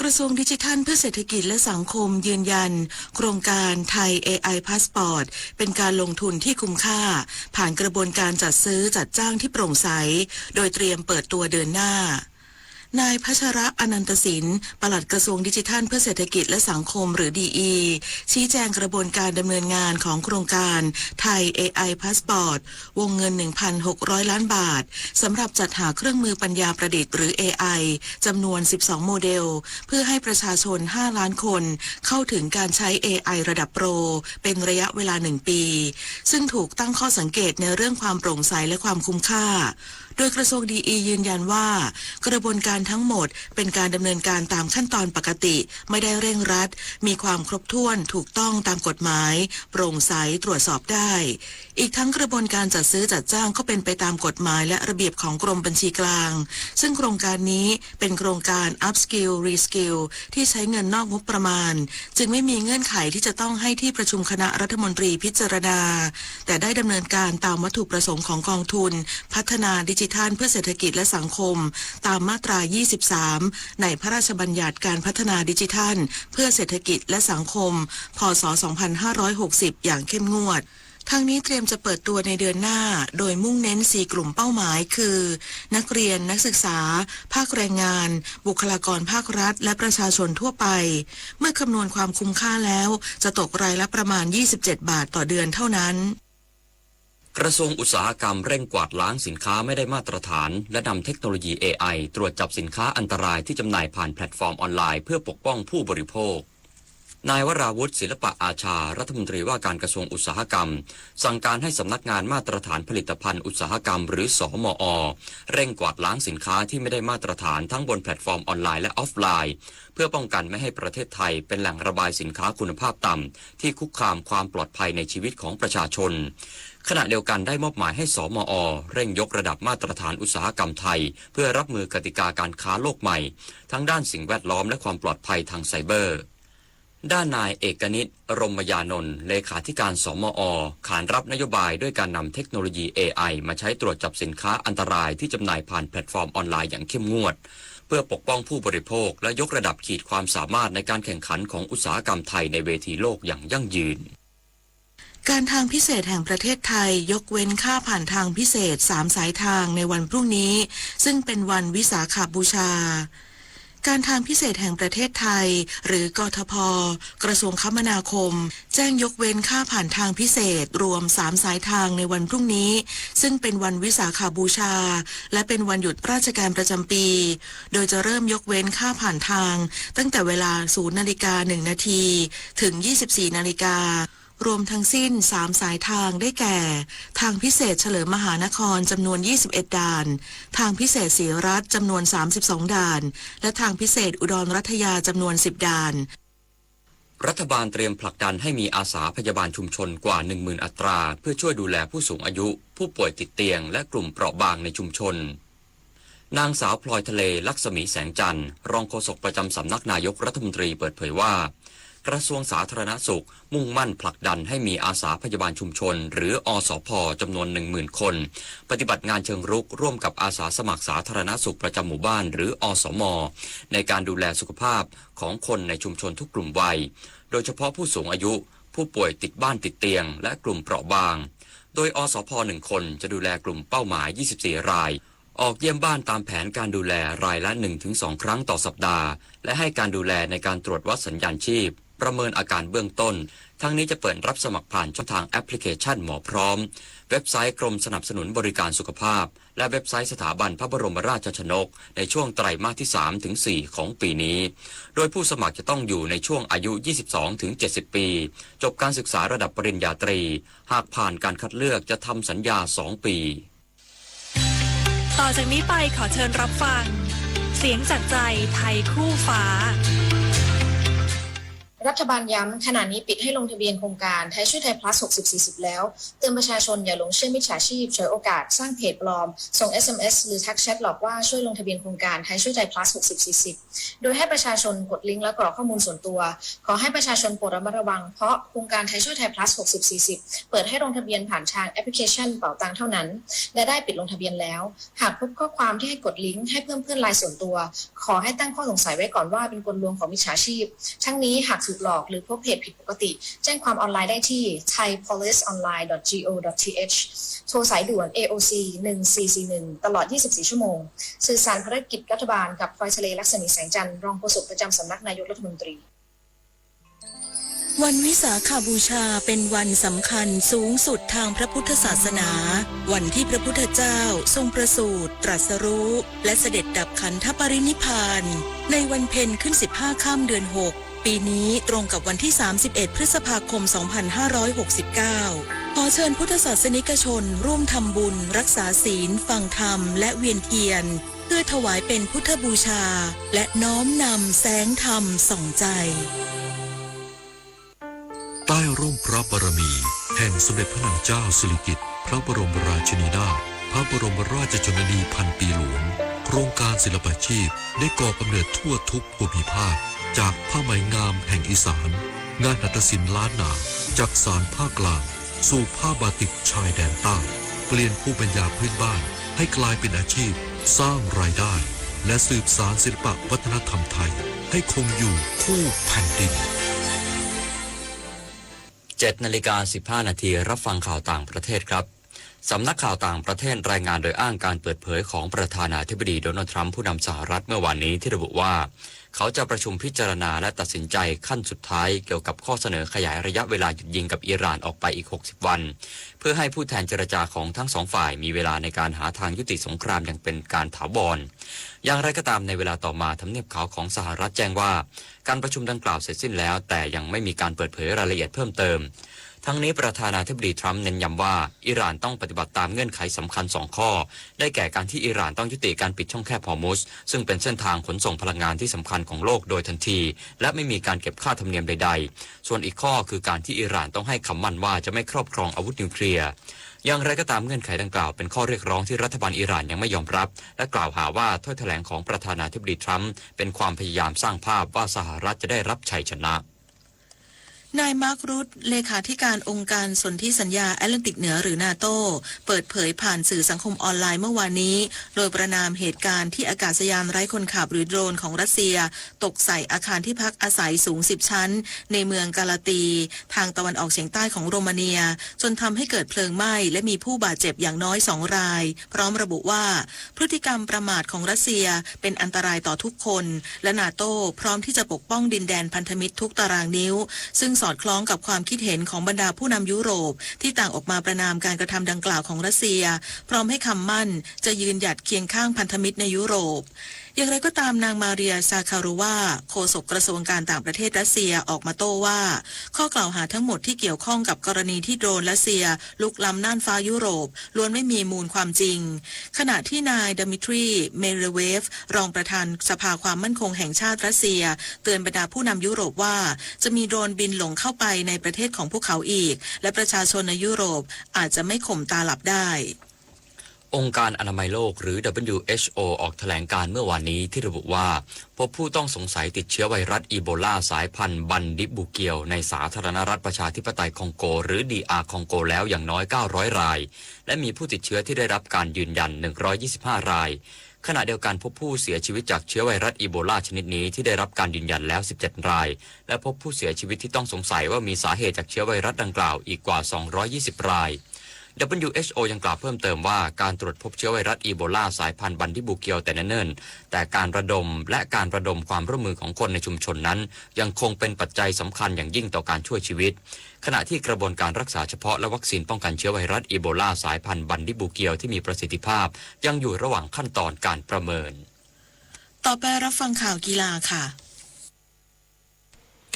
กระทรวงดิจิทัลเพื่อเศรษฐกิจและสังคมยืนยัน โครงการไทย เอไอ พาสปอร์ต เป็นการลงทุนที่คุ้มค่า ผ่านกระบวนการจัดซื้อจัดจ้างที่โปร่งใส โดยเตรียมเปิดตัวเดือนหน้า นายพัชระ อนันตสิน ปลัดกระทรวงดิจิทัลเพื่อเศรษฐกิจและสังคม หรือ ดีอี ชี้แจงกระบวนการดำเนินงานของโครงการไทย เอไอ พาสปอร์ต วงเงิน หนึ่งพันหกร้อยล้านบาท สำหรับจัดหาเครื่องมือปัญญาประดิษฐ์ หรือ เอไอ จำนวน สิบสอง โมเดล เพื่อให้ประชาชน ห้าล้านคน เข้าถึงการใช้ เอไอ ระดับโปร เป็นระยะเวลา หนึ่ง ปี ซึ่งถูกตั้งข้อสังเกตในเรื่องความโปร่งใสและความคุ้มค่า โดยกระทรวง ดีอี ยืนยันว่า กระบวนการทั้งหมดเป็นการดำเนินการตามขั้นตอนปกติ ไม่ได้เร่งรัด มีความครบถ้วน ถูกต้องตามกฎหมาย โปร่งใส ตรวจสอบได้ อีกทั้งกระบวนการจัดซื้อจัดจ้างก็เป็นไปตามกฎหมายและระเบียบของกรมบัญชีกลาง ซึ่งโครงการนี้เป็นโครงการ Upskill Reskill ที่ใช้เงินนอกงบประมาณ จึงไม่มีเงื่อนไขที่จะต้องให้ที่ประชุมคณะรัฐมนตรีพิจารณา แต่ได้ดำเนินการตามวัตถุประสงค์ของกองทุนพัฒนาดิจิทัลเพื่อเศรษฐกิจและสังคม ตามมาตรา ยี่สิบสาม ในพระราชบัญญัติการพัฒนาดิจิทัลเพื่อเศรษฐกิจและสังคม พ.ศ. สองพันห้าร้อยหกสิบ อย่างเข้มงวด ทั้งนี้เตรียมจะเปิดตัวในเดือนหน้า โดยมุ่งเน้นสี่กลุ่มเป้าหมายคือ นักเรียน นักศึกษา ภาคแรงงาน บุคลากรภาครัฐ และประชาชนทั่วไป เมื่อคำนวณความคุ้มค่าแล้ว จะตกรายละประมาณ ยี่สิบเจ็ด บาทต่อเดือนเท่านั้น กระทรวงอุตสาหกรรมเร่งกวาดล้างสินค้าไม่ได้มาตรฐาน และนำเทคโนโลยี เอไอ ตรวจจับสินค้าอันตรายที่จำหน่ายผ่านแพลตฟอร์มออนไลน์ เพื่อปกป้องผู้บริโภค นายวราวุธ ศิลปะอาชา รัฐมนตรีว่าการกระทรวงอุตสาหกรรม สั่งการให้สำนักงานมาตรฐานผลิตภัณฑ์อุตสาหกรรม หรือ สมอ เร่งกวาดล้างสินค้าที่ไม่ได้มาตรฐานทั้งบนแพลตฟอร์มออนไลน์และออฟไลน์ เพื่อป้องกันไม่ให้ประเทศไทยเป็นแหล่งระบายสินค้าคุณภาพต่ำ ที่คุกคามความปลอดภัยในชีวิตของประชาชน ขณะเดียวกันได้มอบหมายให้ สมอ เร่งยกระดับมาตรฐานอุตสาหกรรมไทย เพื่อรับมือกติกาการค้าโลกใหม่ ทั้งด้านสิ่งแวดล้อมและความปลอดภัยทางไซเบอร์ ด้านนายเอกนิต รมยานนท์ เลขาธิการ สมอ ขานรับนโยบายด้วยการนำเทคโนโลยี เอไอ มาใช้ตรวจจับสินค้าอันตรายที่จำหน่ายผ่านแพลตฟอร์มออนไลน์อย่างเข้มงวด เพื่อปกป้องผู้บริโภค และยกระดับขีดความสามารถในการแข่งขันของอุตสาหกรรมไทยในเวทีโลกอย่างยั่งยืน การทางพิเศษแห่งประเทศไทยยกเว้นค่าผ่านทางพิเศษสามสายทางในวันพรุ่งนี้ ซึ่งเป็นวันวิสาขบูชา การทางพิเศษแห่งประเทศไทย หรือ กทพ กระทรวงคมนาคม แจ้งยกเว้นค่าผ่านทางพิเศษรวมสามสายทางในวันพรุ่งนี้ ซึ่งเป็นวันวิสาขบูชา และเป็นวันหยุดราชการประจำปี โดยจะเริ่มยกเว้นค่าผ่านทางตั้งแต่เวลา ศูนย์นาฬิกาหนึ่งนาที ถึง ยี่สิบสี่นาฬิกา รวมทั้งสิ้นสามสายทางได้แก่ ทางพิเศษเฉลิมมหานครจำนวน ยี่สิบเอ็ดด่าน ทางพิเศษศรีรัฐจำนวน สามสิบสองด่าน และทางพิเศษอุดรรัฐยาจำนวน สิบด่าน รัฐบาลเตรียมผลักดันให้มีอาสาพยาบาลชุมชนกว่า หนึ่งหมื่นอัตรา เพื่อช่วยดูแลผู้สูงอายุ ผู้ป่วยติดเตียง และกลุ่มเปราะบางในชุมชน นางสาวพลอยทะเล ลักษมีแสงจันทร์ รองโฆษกประจำสำนักนายกรัฐมนตรีเปิดเผยว่า กระทรวงสาธารณสุขมุ่งมั่นผลักดันให้มีอาสาพยาบาลชุมชน หรือ อสพ จำนวน หนึ่งหมื่นคน ปฏิบัติงานเชิงรุกร่วมกับอาสาสมัครสาธารณสุขประจำหมู่บ้าน หรือ อสม ในการดูแลสุขภาพของคนในชุมชนทุกกลุ่มวัย โดยเฉพาะผู้สูงอายุ ผู้ป่วยติดบ้านติดเตียง และกลุ่มเปราะบาง โดย อสพ หนึ่งคนจะดูแลกลุ่มเป้าหมาย ยี่สิบสี่ราย ออกเยี่ยมบ้านตามแผนการดูแลรายละ หนึ่งถึงสองครั้งต่อสัปดาห์ และให้การดูแลในการตรวจวัดสัญญาณชีพ ประเมินอาการเบื้องต้น ทั้งนี้จะเปิดรับสมัครผ่านช่องทางแอปพลิเคชันหมอพร้อม เว็บไซต์กรมสนับสนุนบริการสุขภาพ และเว็บไซต์สถาบันพระบรมราชชนก ในช่วงไตรมาสที่สามถึงสี่ของปีนี้ โดยผู้สมัครจะต้องอยู่ในช่วงอายุ ยี่สิบสองถึงเจ็ดสิบปี จบการศึกษาระดับปริญญาตรี หากผ่านการคัดเลือกจะทำสัญญาสองปี ต่อจากนี้ไปขอเชิญรับฟัง เสียงจากใจไทยคู่ฟ้า รัฐบาลย้ำ ขณะนี้ปิดให้ลงทะเบียนโครงการไทยช่วยไทย plus หกสิบสี่สิบ แล้ว เตือนประชาชนอย่าหลงเชื่อมิจฉาชีพ ฉวยโอกาสสร้างเพจปลอม ส่ง เอสเอ็มเอส หรือทักแชทหลอกว่าช่วยลงทะเบียนโครงการไทยช่วยไทย plus หกสิบสี่สิบ โดยให้ประชาชนกดลิงก์และกรอกข้อมูลส่วนตัว ขอให้ประชาชนโปรดระมัดระวัง เพราะโครงการไทยช่วยไทย plus หกสิบสี่สิบ เปิดให้ลงทะเบียนผ่านทางแอปพลิเคชันเป๋าตังเท่านั้น และได้ปิดลงทะเบียนแล้ว หากพบข้อความที่ให้กดลิงก์ให้เพิ่มเพื่อนไลน์ส่วนตัว ขอให้ตั้งข้อสงสัยไว้ก่อนว่าเป็นกลลวงของมิจฉาชีพ ทั้งนี้หากถูกหลอกหรือพบเหตุผิดปกติ แจ้งความออนไลน์ได้ที่ ไทยโพลีสออนไลน์ ดอท จี โอ ดอท ที เอช โทรสายด่วน เอ โอ ซี หนึ่งสี่สี่หนึ่ง ตลอด ยี่สิบสี่ชั่วโมง สื่อสารภารกิจรัฐบาลกับพลอยทะเล ลักษมีแสงจันทร์ รองโฆษกประจำสำนักนายกรัฐมนตรี วันวิสาขบูชาเป็นวันสำคัญสูงสุดทางพระพุทธศาสนา วันที่พระพุทธเจ้าทรงประสูติ ตรัสรู้ และเสด็จดับขันธปรินิพพาน ในวันเพ็ญขึ้นสิบห้าค่ำเดือนหก ปีนี้ตรงกับวันที่สามสิบเอ็ดพฤษภาคมสองพันห้าร้อยหกสิบเก้า ขอเชิญพุทธศาสนิกชนร่วมทำบุญ รักษาศีล ฟังธรรม และเวียนเทียน เพื่อถวายเป็นพุทธบูชา และน้อมนำแสงธรรมส่องใจ ใต้ร่มพระบารมีแห่งสมเด็จพระนางเจ้าสิริกิติ์ พระบรมราชินีนาถ พระบรมราชชนนีพันปีหลวง โครงการศิลปาชีพได้ก่อกำเนิดทั่วทุกภูมิภาค จากผ้าไหมงามแห่งอีสาน งานหัตถศิลป์ล้านนา จักสานภาคกลาง สู่ผ้าบาติกชายแดนใต้ เปลี่ยนภูมิปัญญาพื้นบ้านให้กลายเป็นอาชีพ สร้างรายได้ และสืบสานศิลปะวัฒนธรรมไทยให้คงอยู่คู่แผ่นดิน เจ็ดนาฬิกาสิบห้านาที รับฟังข่าวต่างประเทศครับ สำนักข่าวต่างประเทศรายงานโดยอ้างการเปิดเผยของประธานาธิบดีโดนัลด์ทรัมป์ผู้นำสหรัฐเมื่อวานนี้ที่ระบุว่า เขาจะประชุมพิจารณาและตัดสินใจขั้นสุดท้ายเกี่ยวกับข้อเสนอขยายระยะเวลาหยุดยิงกับอิหร่านออกไปอีกหกสิบวัน เพื่อให้ผู้แทนเจรจาของทั้งสองฝ่ายมีเวลาในการหาทางยุติสงครามอย่างเป็นการถาวร อย่างไรก็ตามในเวลาต่อมาทำเนียบขาวของสหรัฐแจ้งว่า การประชุมดังกล่าวเสร็จสิ้นแล้ว แต่ยังไม่มีการเปิดเผยรายละเอียดเพิ่มเติม ทั้งนี้ประธานาธิบดีทรัมป์เน้นย้ำว่า อิหร่านต้องปฏิบัติตามเงื่อนไขสำคัญสองข้อ ได้แก่การที่อิหร่านต้องยุติการปิดช่องแคบฮอร์มุซ ซึ่งเป็นเส้นทางขนส่งพลังงานที่สำคัญของโลกโดยทันที และไม่มีการเก็บค่าธรรมเนียมใดๆ ส่วนอีกข้อคือการที่อิหร่านต้องให้คำมั่นว่าจะไม่ครอบครองอาวุธนิวเคลียร์ อย่างไรก็ตามเงื่อนไขดังกล่าวเป็นข้อเรียกร้องที่รัฐบาลอิหร่านยังไม่ยอมรับ และกล่าวหาว่าถ้อยแถลงของประธานาธิบดีทรัมป์เป็นความพยายามสร้างภาพว่าสหรัฐจะได้รับชัยชนะ นายมาร์ค รุต เลขาธิการองค์การสนธิสัญญาแอตแลนติกเหนือหรือ นาโต้ เปิดเผยผ่านสื่อสังคมออนไลน์เมื่อวานนี้ โดยประณามเหตุการณ์ที่อากาศยานไร้คนขับหรือโดรนของรัสเซีย ตกใส่อาคารที่พักอาศัยสูงสิบชั้น ในเมืองกาลาตี ทางตะวันออกเฉียงใต้ของโรมาเนีย จนทำให้เกิดเพลิงไหม้และมีผู้บาดเจ็บอย่างน้อยสองราย พร้อมระบุว่า พฤติกรรมประมาทของรัสเซียเป็นอันตรายต่อทุกคน และ นาโต้ พร้อมที่จะปกป้องดินแดนพันธมิตรทุกตารางนิ้ว ซึ่งสอดคล้องกับความคิดเห็นของบรรดาผู้นำยุโรป ที่ต่างออกมาประณามการกระทำดังกล่าวของรัสเซีย พร้อมให้คำมั่นจะยืนหยัดเคียงข้างพันธมิตรในยุโรป อย่างไรก็ตามนางมาเรีย ซาคาโรวา โฆษกกระทรวงการต่างประเทศรัสเซียออกมาโต้ว่า ข้อกล่าวหาทั้งหมดที่เกี่ยวข้องกับกรณีที่โดรนรัสเซียลุกล้ำน่านฟ้ายุโรป ล้วนไม่มีมูลความจริง ขณะที่นายดมิทรี เมเดเวฟ รองประธานสภาความมั่นคงแห่งชาติรัสเซีย เตือนบรรดาผู้นำยุโรปว่า จะมีโดรนบินหลงเข้าไปในประเทศของพวกเขาอีก และประชาชนในยุโรปอาจจะไม่ข่มตาหลับได้ องค์การอนามัยโลกหรือ ดับเบิลยูเอชโอ ออกแถลงการณ์เมื่อวานนี้ที่ระบุว่า พบผู้ต้องสงสัยติดเชื้อไวรัสอีโบลาสายพันธุ์บันดิบูเกียวในสาธารณรัฐประชาธิปไตยคองโก หรือ ดีอาร์ คองโกแล้วอย่างน้อยเก้าร้อยราย และมีผู้ติดเชื้อที่ได้รับการยืนยันหนึ่งร้อยยี่สิบห้าราย ขณะเดียวกันพบผู้เสียชีวิตจากเชื้อไวรัสอีโบลาชนิดนี้ที่ได้รับการยืนยันแล้วสิบเจ็ดราย และพบผู้เสียชีวิตที่ต้องสงสัยว่ามีสาเหตุจากเชื้อไวรัสดังกล่าวอีกกว่าสองร้อยยี่สิบราย ดับเบิลยูเอชโอ ยังกล่าวเพิ่มเติมว่าการตรวจพบเชื้อไวรัสอีโบลาสายพันธุ์บันดิบูเกียวแต่เนิ่นๆ แต่การระดมและการระดมความร่วมมือของคนในชุมชนนั้น ยังคงเป็นปัจจัยสำคัญอย่างยิ่งต่อการช่วยชีวิต ขณะที่กระบวนการรักษาเฉพาะและวัคซีนป้องกันเชื้อไวรัสอีโบลาสายพันธุ์บันดิบูเกียวที่มีประสิทธิภาพ ยังอยู่ระหว่างขั้นตอนการประเมิน ต่อไปรับฟังข่าวกีฬาค่ะ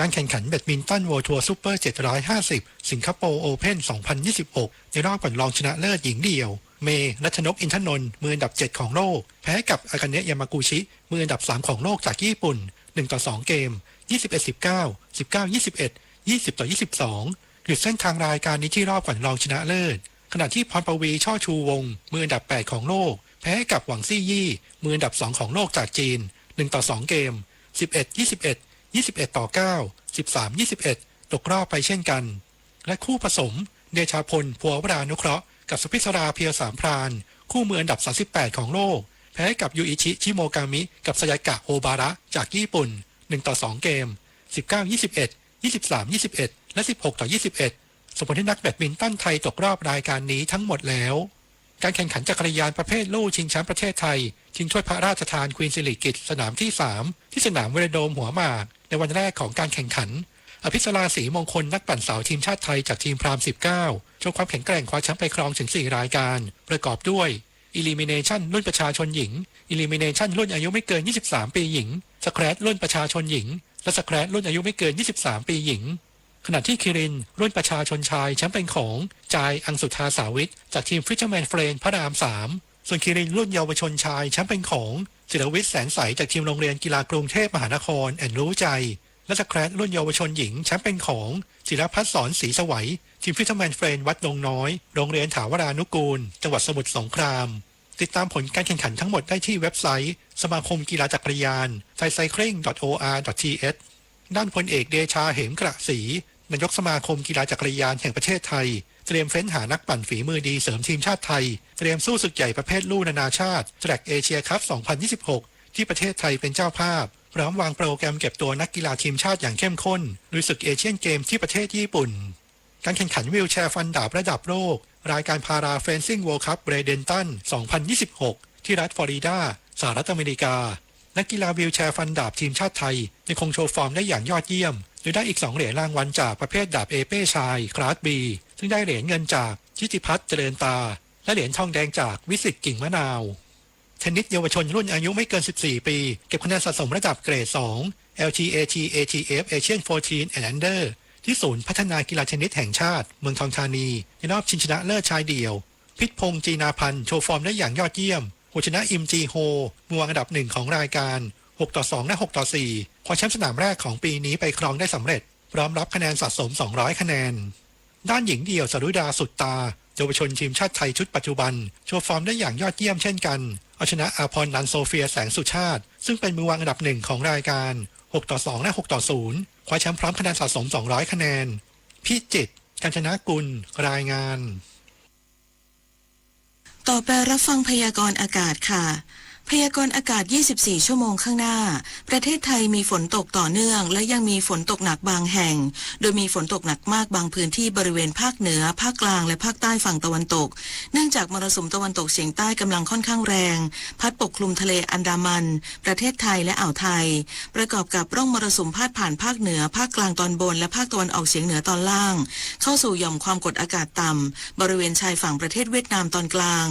การแข่งขันแบดมินตัน World Tour Super เจ็ดร้อยห้าสิบ สิงคโปร์ Open สองพันยี่สิบหก ในรอบก่อนรองชนะเลิศหญิงเดี่ยว เมย์ รัชนก อินทนนท์ มืออันดับเจ็ดของโลก แพ้กับ อากาเนะ ยามากูชิ มืออันดับสามของโลกจากญี่ปุ่น หนึ่งต่อสองเกม ยี่สิบเอ็ดสิบเก้า สิบเก้ายี่สิบเอ็ด ยี่สิบต่อยี่สิบสอง หยุดเส้นทางรายการนี้ที่รอบก่อนรองชนะเลิศ ขณะที่พรปวี ช่อชูวงศ์ มืออันดับแปดของโลก แพ้กับหวังซี่ยี่ มืออันดับสองของโลกจากจีน หนึ่งต่อสองเกม สิบเอ็ดยี่สิบเอ็ด ยี่สิบเอ็ดต่อเก้า สิบสามยี่สิบเอ็ด ตกรอบไปเช่นกัน และคู่ผสม เดชาพล ภัวรานุเคราะห์ กับสุพิศรา เพียวสามพราน คู่มืออันดับสามสิบแปดของโลก แพ้กับ ยูอิชิ ชิโมกามิ กับ ซายากะ โอบาระ จากญี่ปุ่น หนึ่งต่อสองเกม สิบเก้ายี่สิบเอ็ด ยี่สิบสามยี่สิบเอ็ด และ สิบหกต่อยี่สิบเอ็ด ส่งผลให้นักแบดมินตันไทยตกรอบรายการนี้ทั้งหมดแล้ว การแข่งขันจักรยานประเภทลู่ชิงแชมป์ประเทศไทย ชิงถ้วยพระราชทานควีนสิริกิติ์สนามที่สาม ที่สนามเวโลโดรมหัวหมาก ในวันแรกของการแข่งขัน อภิสรา ศรีมงคล นักปั่นสาวทีมชาติไทยจากทีมพรามสิบเก้า โชว์ความแข็งแกร่งคว้าแชมป์ไปครองถึงสี่รายการ ประกอบด้วย Elimination รุ่นประชาชนหญิง Elimination รุ่นอายุไม่เกินยี่สิบสามปีหญิง Scratch รุ่นประชาชนหญิง และ Scratch รุ่นอายุไม่เกินยี่สิบสามปีหญิง ขณะที่คีรินรุ่นประชาชนชายแชมป์เป็นของจาย อังสุธา สาวิท จากทีม Fisherman Friend พระรามสาม ส่วนคีรินรุ่นเยาวชนชายแชมป์เป็นของศิลวิทย์ แสงใส จากทีมโรงเรียนกีฬากรุงเทพมหานคร แอนรู้ใจ และ Scratch รุ่นเยาวชนหญิงแชมป์เป็นของศิลพัฒน์ สอนศรีสวัย ทีม Fisherman Friend วัดดงน้อย โรงเรียนถาวรานุกูล จังหวัดสมุทรสงคราม ติดตามผลการแข่งขันทั้งหมดได้ที่เว็บไซต์สมาคมกีฬาจักรยาน thaicycling.or.th ด้านพลเอกเดชา เหมกระศรี นายกสมาคมกีฬาจักรยานแห่งประเทศไทย เตรียมเฟ้นหานักปั่นฝีมือดีเสริมทีมชาติไทย เตรียมสู้ศึกใหญ่ประเภทลู่นานาชาติ Track Asia Cup สองพันยี่สิบหก ที่ประเทศไทยเป็นเจ้าภาพ พร้อมวางโปรแกรมเก็บตัวนักกีฬาทีมชาติอย่างเข้มข้น ลุยศึกเอเชียนเกมส์ที่ประเทศญี่ปุ่น การแข่งขันวีลแชร์ฟันดาบระดับโลก รายการพาราเฟนซิ่งเวิลด์คัพเบรเดนตัน สองพันยี่สิบหก ที่รัฐฟลอริดา สหรัฐอเมริกา นักกีฬาวีลแชร์ฟันดาบทีมชาติไทยยังคงโชว์ฟอร์มได้อย่างยอดเยี่ยม โดยได้อีกสองเหรียญรางวัลจากประเภทดาบเอเป้ชายคลาส B ซึ่งได้เหรียญเงินจากทิติพัฒน์เจริญตา และเหรียญทองแดงจากวิสิตกิ่งมะนาว เทนนิสเยาวชนรุ่นอายุไม่เกิน สิบสี่ ปี เก็บคะแนนสะสมระดับเกรด สอง แอล ที เอ ที เอ ที เอฟ Asian fourteen and Under ที่ศูนย์พัฒนากีฬาเทนนิสแห่งชาติเมืองทองธานี ในรอบชิงชนะเลิศชายเดี่ยว พิชพงษ์ จีนาพันธ์ โชว์ฟอร์มได้อย่างยอดเยี่ยม เอาชนะอิม จีโฮ มือวางอันดับหนึ่งของรายการ หกต่อสอง และ หกต่อสี่ คว้าแชมป์สนามแรกของปีนี้ไปครองได้สำเร็จ พร้อมรับคะแนนสะสม สองร้อย คะแนน ด้านหญิงเดี่ยว สรุดา สุดตา เยาวชนทีมชาติไทยชุดปัจจุบัน โชว์ฟอร์มได้อย่างยอดเยี่ยมเช่นกัน เอาชนะอาภรณ์นันท์ โซเฟีย แสงสุชาติ ซึ่งเป็นมือวางอันดับหนึ่งของรายการ หกต่อสอง และ หกต่อศูนย์ คว้าแชมป์พร้อมคะแนนสะสม สองร้อย คะแนน พิจิตร กัญจนกุล รายงาน ต่อไปรับฟังพยากรณ์อากาศค่ะ พยากรณ์อากาศ ยี่สิบสี่ ชั่วโมงข้างหน้า ประเทศไทยมีฝนตกต่อเนื่อง และยังมีฝนตกหนักบางแห่ง โดยมีฝนตกหนักมากบางพื้นที่บริเวณภาคเหนือ ภาคกลาง และภาคใต้ฝั่งตะวันตก เนื่องจากมรสุมตะวันตกเฉียงใต้กำลังค่อนข้างแรง พัดปกคลุมทะเลอันดามัน ประเทศไทย และอ่าวไทย ประกอบกับร่องมรสุมพาดผ่านภาคเหนือ ภาคกลางตอนบน และภาคตะวันออกเฉียงเหนือตอนล่าง เข้าสู่หย่อมความกดอากาศต่ำ บริเวณชายฝั่งประเทศเวียดนามตอนกลาง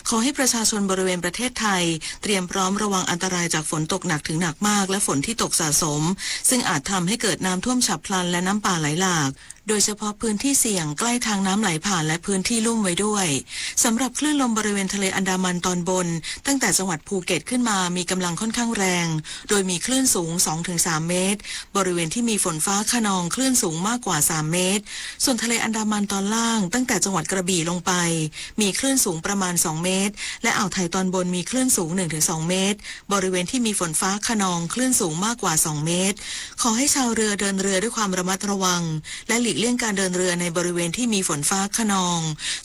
ขอให้ประชาชนบริเวณประเทศไทย เตรียมพร้อมระวังอันตรายจากฝนตกหนักถึงหนักมาก และฝนที่ตกสะสม ซึ่งอาจทำให้เกิดน้ำท่วมฉับพลัน และน้ำป่าไหลหลาก โดยเฉพาะพื้นที่เสี่ยงใกล้ทางน้ำไหลผ่าน และพื้นที่ลุ่มไว้ด้วย สำหรับคลื่นลมบริเวณทะเลอันดามันตอนบน ตั้งแต่จังหวัดภูเก็ตขึ้นมา มีกำลังค่อนข้างแรง โดยมีคลื่นสูง สองถึงสาม เมตร บริเวณที่มีฝนฟ้าคะนอง คลื่นสูงมากกว่า สาม เมตร ส่วนทะเลอันดามันตอนล่าง ตั้งแต่จังหวัดกระบี่ลงไป มีคลื่นสูงประมาณ สอง เมตร และอ่าวไทยตอนบนมีคลื่นสูง หนึ่งถึงสอง เมตร บริเวณที่มีฝนฟ้าคะนอง คลื่นสูงมากกว่า สอง เมตร ขอให้ชาวเรือเดินเรือด้วยความระมัดระวัง และหลีกเลี่ยงการเดินเรือในบริเวณที่มีฝนฟ้าคะนอง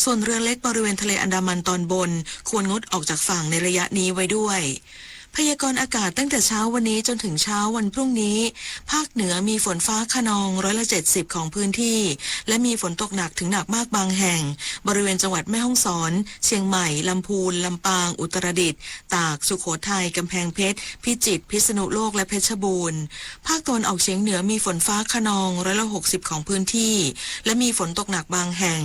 ส่วนเรือเล็กบริเวณทะเลอันดามันตอนบน ควรงดออกจากฝั่งในระยะนี้ไว้ด้วย พยากรณ์อากาศตั้งแต่เช้าวันนี้จนถึงเช้าวันพรุ่งนี้ ภาคเหนือมีฝนฟ้าคะนองร้อยละเจ็ดสิบของพื้นที่ และมีฝนตกหนักถึงหนักมากบางแห่ง บริเวณจังหวัดแม่ฮ่องสอน เชียงใหม่ ลำพูน ลำปาง อุตรดิตถ์ ตาก สุโขทัย กำแพงเพชร พิจิตร พิษณุโลก และเพชรบูรณ์ ภาคตะวันออกเฉียงเหนือมีฝนฟ้าคะนองร้อยละหกสิบของพื้นที่ และมีฝนตกหนักบางแห่ง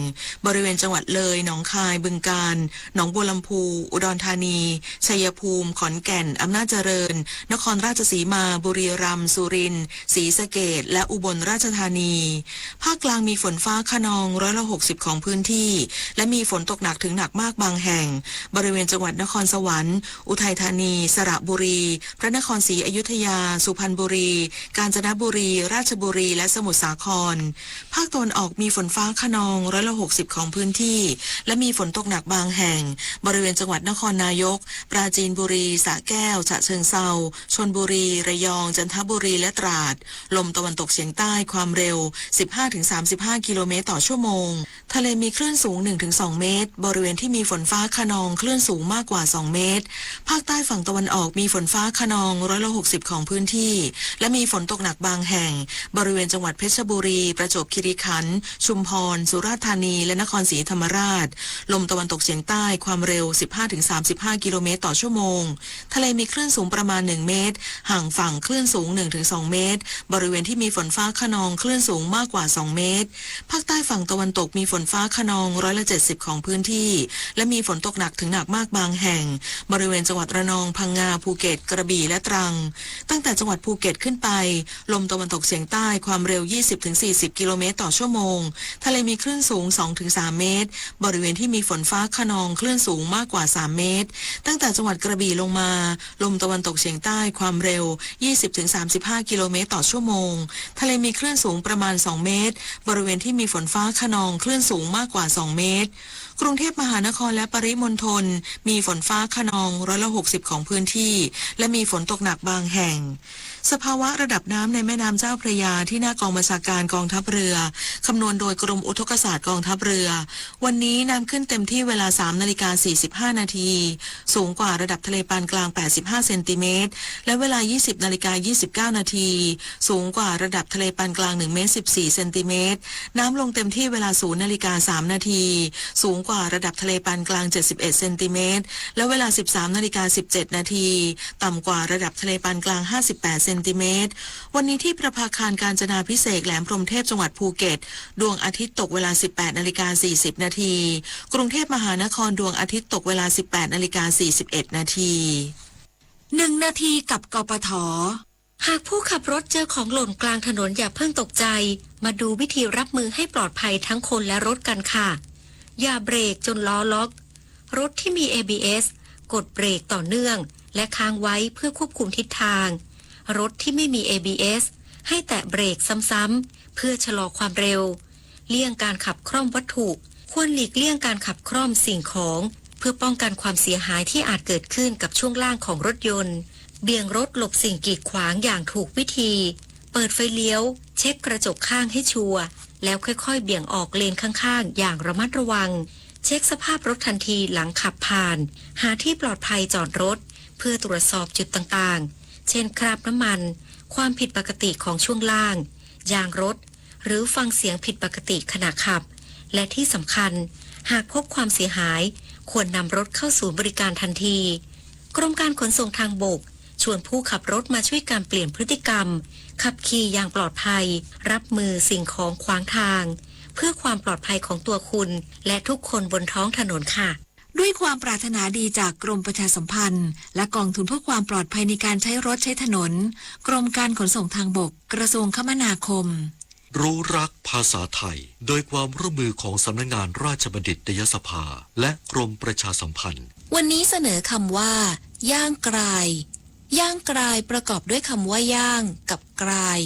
บริเวณจังหวัดเลย หนองคาย บึงกาฬ หนองบัวลำภู อุดรธานี ชัยภูมิ ขอนแก่น อำนาจเจริญ นครราชสีมา บุรีรัมย์ สุรินทร์ ศรีสะเกษ และอุบลราชธานี ภาคกลางมีฝนฟ้าคะนองร้อยละหกสิบของพื้นที่ และมีฝนตกหนักถึงหนักมากบางแห่ง บริเวณจังหวัดนครสวรรค์ อุทัยธานี สระบุรี พระนครศรีอยุธยา สุพรรณบุรี กาญจนบุรี ราชบุรี และสมุทรสาคร ภาคตะวันออกมีฝนฟ้าคะนองร้อยละหกสิบของพื้นที่ และมีฝนตกหนักบางแห่ง บริเวณจังหวัดนครนายก ปราจีนบุรี สระแก้ว ฉะเชิงเทรา ชลบุรี ระยอง จันทบุรี และตราด ลมตะวันตกเฉียงใต้ความเร็ว สิบห้าถึงสามสิบห้า กิโลเมตรต่อชั่วโมง ทะเลมีคลื่นสูง หนึ่งถึงสอง เมตร บริเวณที่มีฝนฟ้าคะนองคลื่นสูงมากกว่า สอง เมตร ภาคใต้ฝั่งตะวันออกมีฝนฟ้าคะนองร้อยละหกสิบของพื้นที่ และมีฝนตกหนักบางแห่ง บริเวณจังหวัดเพชรบุรี ประจวบคีรีขันธ์ ชุมพร สุราษฎร์ธานี และนครศรีธรรมราช ลมตะวันตกเฉียงใต้ความเร็ว สิบห้าถึงสามสิบห้า กิโลเมตรต่อชั่วโมง ทะเลมีคลื่นสูงประมาณ หนึ่ง เมตร ห่างฝั่งคลื่นสูง หนึ่งถึงสอง เมตร บริเวณที่มีฝนฟ้าคะนองคลื่นสูงมากกว่า สอง เมตร ภาคใต้ฝั่งตะวันตกมีฝนฟ้าคะนองร้อยละเจ็ดสิบของพื้นที่ และมีฝนตกหนักถึงหนักมากบางแห่ง บริเวณจังหวัดระนอง พังงา ภูเก็ต กระบี่ และตรัง ตั้งแต่จังหวัดภูเก็ตขึ้นไป ลมตะวันตกเฉียงใต้ความเร็ว ยี่สิบถึงสี่สิบ กิโลเมตรต่อชั่วโมง ทะเลมีคลื่นสูง สองถึงสาม เมตร บริเวณที่มีฝนฟ้าคะนองคลื่นสูงมากกว่า สาม เมตร ตั้งแต่จังหวัดกระบี่ลงมา ลมตะวันตกเฉียงใต้ความเร็ว ยี่สิบถึงสามสิบห้า กิโลเมตรต่อชั่วโมง ทะเลมีคลื่นสูงประมาณ สอง เมตร บริเวณที่มีฝนฟ้าคะนองคลื่นสูงมากกว่า สอง เมตร กรุงเทพมหานครและปริมณฑลมีฝนฟ้าคะนองร้อยละหกสิบของพื้นที่ และมีฝนตกหนักบางแห่ง สภาวะระดับน้ำในแม่น้ำเจ้าพระยาที่หน้ากองบัญชาการกองทัพเรือ คำนวณโดยกรมอุทกศาสตร์กองทัพเรือ วันนี้น้ำขึ้นเต็มที่เวลา สามนาฬิกาสี่สิบห้านาที สูงกว่าระดับทะเลปานกลางแปด สิบห้าเซนติเมตร และเวลา ยี่สิบนาฬิกา ยี่สิบเก้านาที สูงกว่าระดับทะเลปานกลาง หนึ่งเมตร สิบสี่เซนติเมตร น้ำลงเต็มที่เวลา ศูนย์นาฬิกา สามนาที สูงกว่าระดับทะเลปานกลาง เจ็ดสิบเอ็ดเซนติเมตร และเวลา สิบสามนาฬิกา สิบเจ็ดนาที ต่ำกว่าระดับทะเลปานกลาง ห้าสิบแปดเซนติเมตร วันนี้ที่ประภาคารกาญจนาภิเษก แหลมพรหมเทพ จังหวัดภูเก็ต ดวงอาทิตย์ตกเวลา สิบแปดนาฬิกา สี่สิบนาที กรุงเทพมหานคร ดวงอาทิตย์ตกเวลา สิบแปดนาฬิกา สี่สิบเอ็ดนาที หนึ่งนาทีกับ กปท. หากผู้ขับรถเจอของหล่นกลางถนนอย่าเพิ่งตกใจ มาดูวิธีรับมือให้ปลอดภัยทั้งคนและรถกันค่ะ อย่าเบรกจนล้อล็อก รถที่มี เอ บี เอส กดเบรกต่อเนื่อง และค้างไว้เพื่อควบคุมทิศทาง รถที่ไม่มี เอ บี เอส ให้แตะเบรกซ้ำๆ เพื่อชะลอความเร็ว เลี่ยงการขับคร่อมวัตถุ ควรหลีกเลี่ยงการขับคร่อมสิ่งของ เพื่อป้องกันความเสียหายที่อาจเกิดขึ้นกับช่วงล่างของรถยนต์ เบี่ยงรถหลบสิ่งกีดขวางอย่างถูกวิธี เปิดไฟเลี้ยว เช็คกระจกข้างให้ชัวร์ แล้วค่อยๆ เบี่ยงออกเลนข้างๆ อย่างระมัดระวัง เช็คสภาพรถทันทีหลังขับผ่าน หาที่ปลอดภัยจอดรถ เพื่อตรวจสอบจุดต่างๆ เช่น คราบน้ำมัน ความผิดปกติของช่วงล่าง ยางรถ หรือฟังเสียงผิดปกติขณะขับ และที่สำคัญ หากพบความเสียหาย ควรนำรถเข้าศูนย์บริการทันที กรมการขนส่งทางบก ชวนผู้ขับรถมาช่วยกันเปลี่ยนพฤติกรรม ขับขี่อย่างปลอดภัย รับมือสิ่งของขวางทาง เพื่อความปลอดภัยของตัวคุณ และทุกคนบนท้องถนนค่ะ ด้วยความปรารถนาดีจากกรมประชาสัมพันธ์ และกองทุนเพื่อความปลอดภัยในการใช้รถใช้ถนน กรมการขนส่งทางบก กระทรวงคมนาคม รู้รักภาษาไทย โดยความร่วมมือของสำนักงานราชบัณฑิตยสภา และกรมประชาสัมพันธ์ วันนี้เสนอคำว่า ย่างกราย ย่างกรายประกอบด้วยคำว่า ย่าง กับ กราย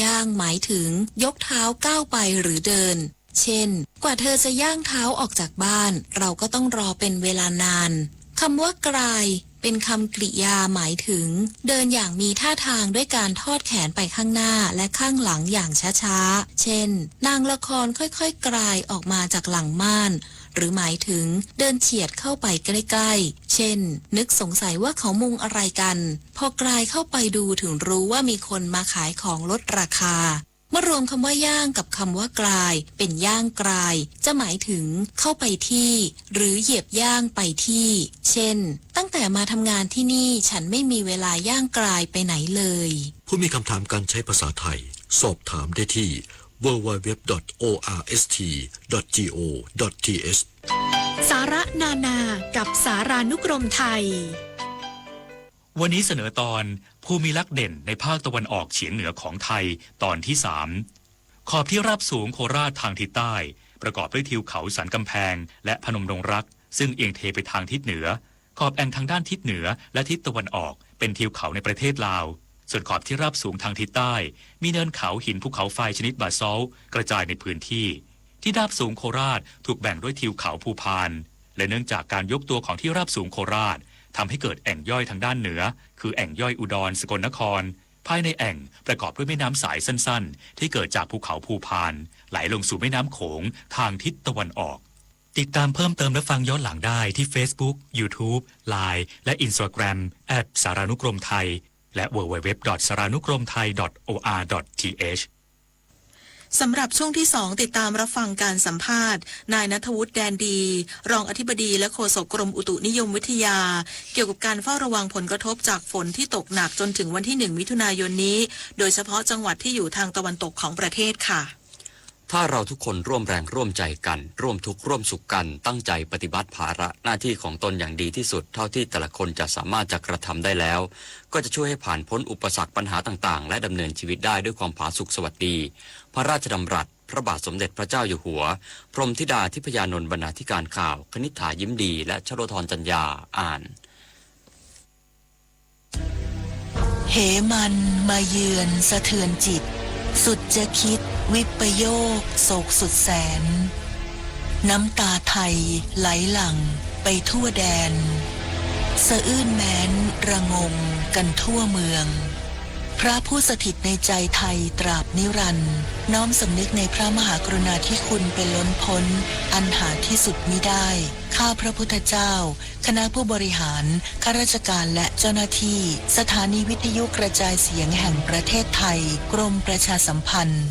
ย่างหมายถึงยกเท้าก้าวไปหรือเดิน เช่น กว่าเธอจะย่างเท้าออกจากบ้าน เราก็ต้องรอเป็นเวลานาน คำว่า กราย เป็นคำกริยาหมายถึง เดินอย่างมีท่าทางด้วยการทอดแขนไปข้างหน้าและข้างหลังอย่างช้าๆ เช่น นางละครค่อยๆ กรายออกมาจากหลังม่าน หรือหมายถึงเดินเฉียดเข้าไปใกล้ๆ เช่น นึกสงสัยว่าเขามุงอะไรกัน พอกรายเข้าไปดูถึงรู้ว่ามีคนมาขายของลดราคา เมื่อรวมคำว่า ย่าง กับคำว่า กราย เป็น ย่างกราย จะหมายถึงเข้าไปที่ หรือเหยียบย่างไปที่ เช่น ตั้งแต่มาทำงานที่นี่ ฉันไม่มีเวลาย่างกรายไปไหนเลย ผู้มีคำถามการใช้ภาษาไทย สอบถามได้ที่ ดับเบิลยู ดับเบิลยู ดับเบิลยู ดอท โอ อาร์ เอส ที ดอท จี โอ ดอท ที เอช สาระนานากับสารานุกรมไทย วันนี้เสนอตอน ภูมิลักษณ์เด่นในภาคตะวันออกเฉียงเหนือของไทย ตอนที่สาม ขอบที่ราบสูงโคราชทางทิศใต้ ประกอบด้วยทิวเขาสันกำแพง และพนมดงรัก ซึ่งเอียงเทไปทางทิศเหนือ ขอบแอ่งทางด้านทิศเหนือ และทิศตะวันออก เป็นทิวเขาในประเทศลาว ส่วนขอบที่ราบสูงทางทิศใต้ มีเนินเขาหินภูเขาไฟชนิดบาซัลต์กระจายในพื้นที่ ที่ราบสูงโคราชถูกแบ่งด้วยทิวเขาภูพาน และเนื่องจากการยกตัวของที่ราบสูงโคราช ทำให้เกิดแอ่งย่อยทางด้านเหนือ คือแอ่งย่อยอุดรสกลนคร ภายในแอ่งประกอบด้วยแม่น้ำสายสั้นๆ ที่เกิดจากภูเขาภูพาน ไหลลงสู่แม่น้ำโขงทางทิศตะวันออก ติดตามเพิ่มเติมและฟังย้อนหลังได้ที่เฟซบุ๊ก ยูทูบ ไลน์ และอินสตาแกรม แอท สารานุกรมไทย และ ดับเบิลยู ดับเบิลยู ดับเบิลยู ดอท สารานุกรมไทย ดอท โอ อาร์ ดอท ที เอช สำหรับช่วงที่สอง ติดตามรับฟังการสัมภาษณ์ นายณัฐวุฒิ แดนดี รองอธิบดีและโฆษกกรมอุตุนิยมวิทยา เกี่ยวกับการเฝ้าระวังผลกระทบจากฝนที่ตกหนักจนถึงวันที่หนึ่งมิถุนายนนี้ โดยเฉพาะจังหวัดที่อยู่ทางตะวันตกของประเทศค่ะ ถ้าเราทุกคนร่วมแรงร่วมใจกัน ร่วมทุกข์ร่วมสุขกัน ตั้งใจปฏิบัติภาระหน้าที่ของตนอย่างดีที่สุด เท่าที่แต่ละคนจะสามารถจะกระทำได้แล้ว ก็จะช่วยให้ผ่านพ้นอุปสรรคปัญหาต่างๆ และดำเนินชีวิตได้ด้วยความผาสุกสวัสดี พระราชดำรัส พระบาทสมเด็จพระเจ้าอยู่หัว พรหมธิดาทิพยานนท์ บรรณาธิการข่าว คณิษฐา ยิ้มดี และชโลธร จัญญา อ่าน เหมันมาเยือนสะเทือนจิต สุดจะคิดวิปโยคโศกสุดแสน น้ำตาไทยไหลหลั่งไปทั่วแดน สะอื้นแม้นระงมกันทั่วเมือง พระผู้สถิตในใจไทยตราบนิรันดร์ น้อมสำนึกในพระมหากรุณาธิคุณเป็นล้นพ้น อันหาที่สุดมิได้ ข้าพระพุทธเจ้า คณะผู้บริหาร ข้าราชการ และเจ้าหน้าที่ สถานีวิทยุกระจายเสียงแห่งประเทศไทย กรมประชาสัมพันธ์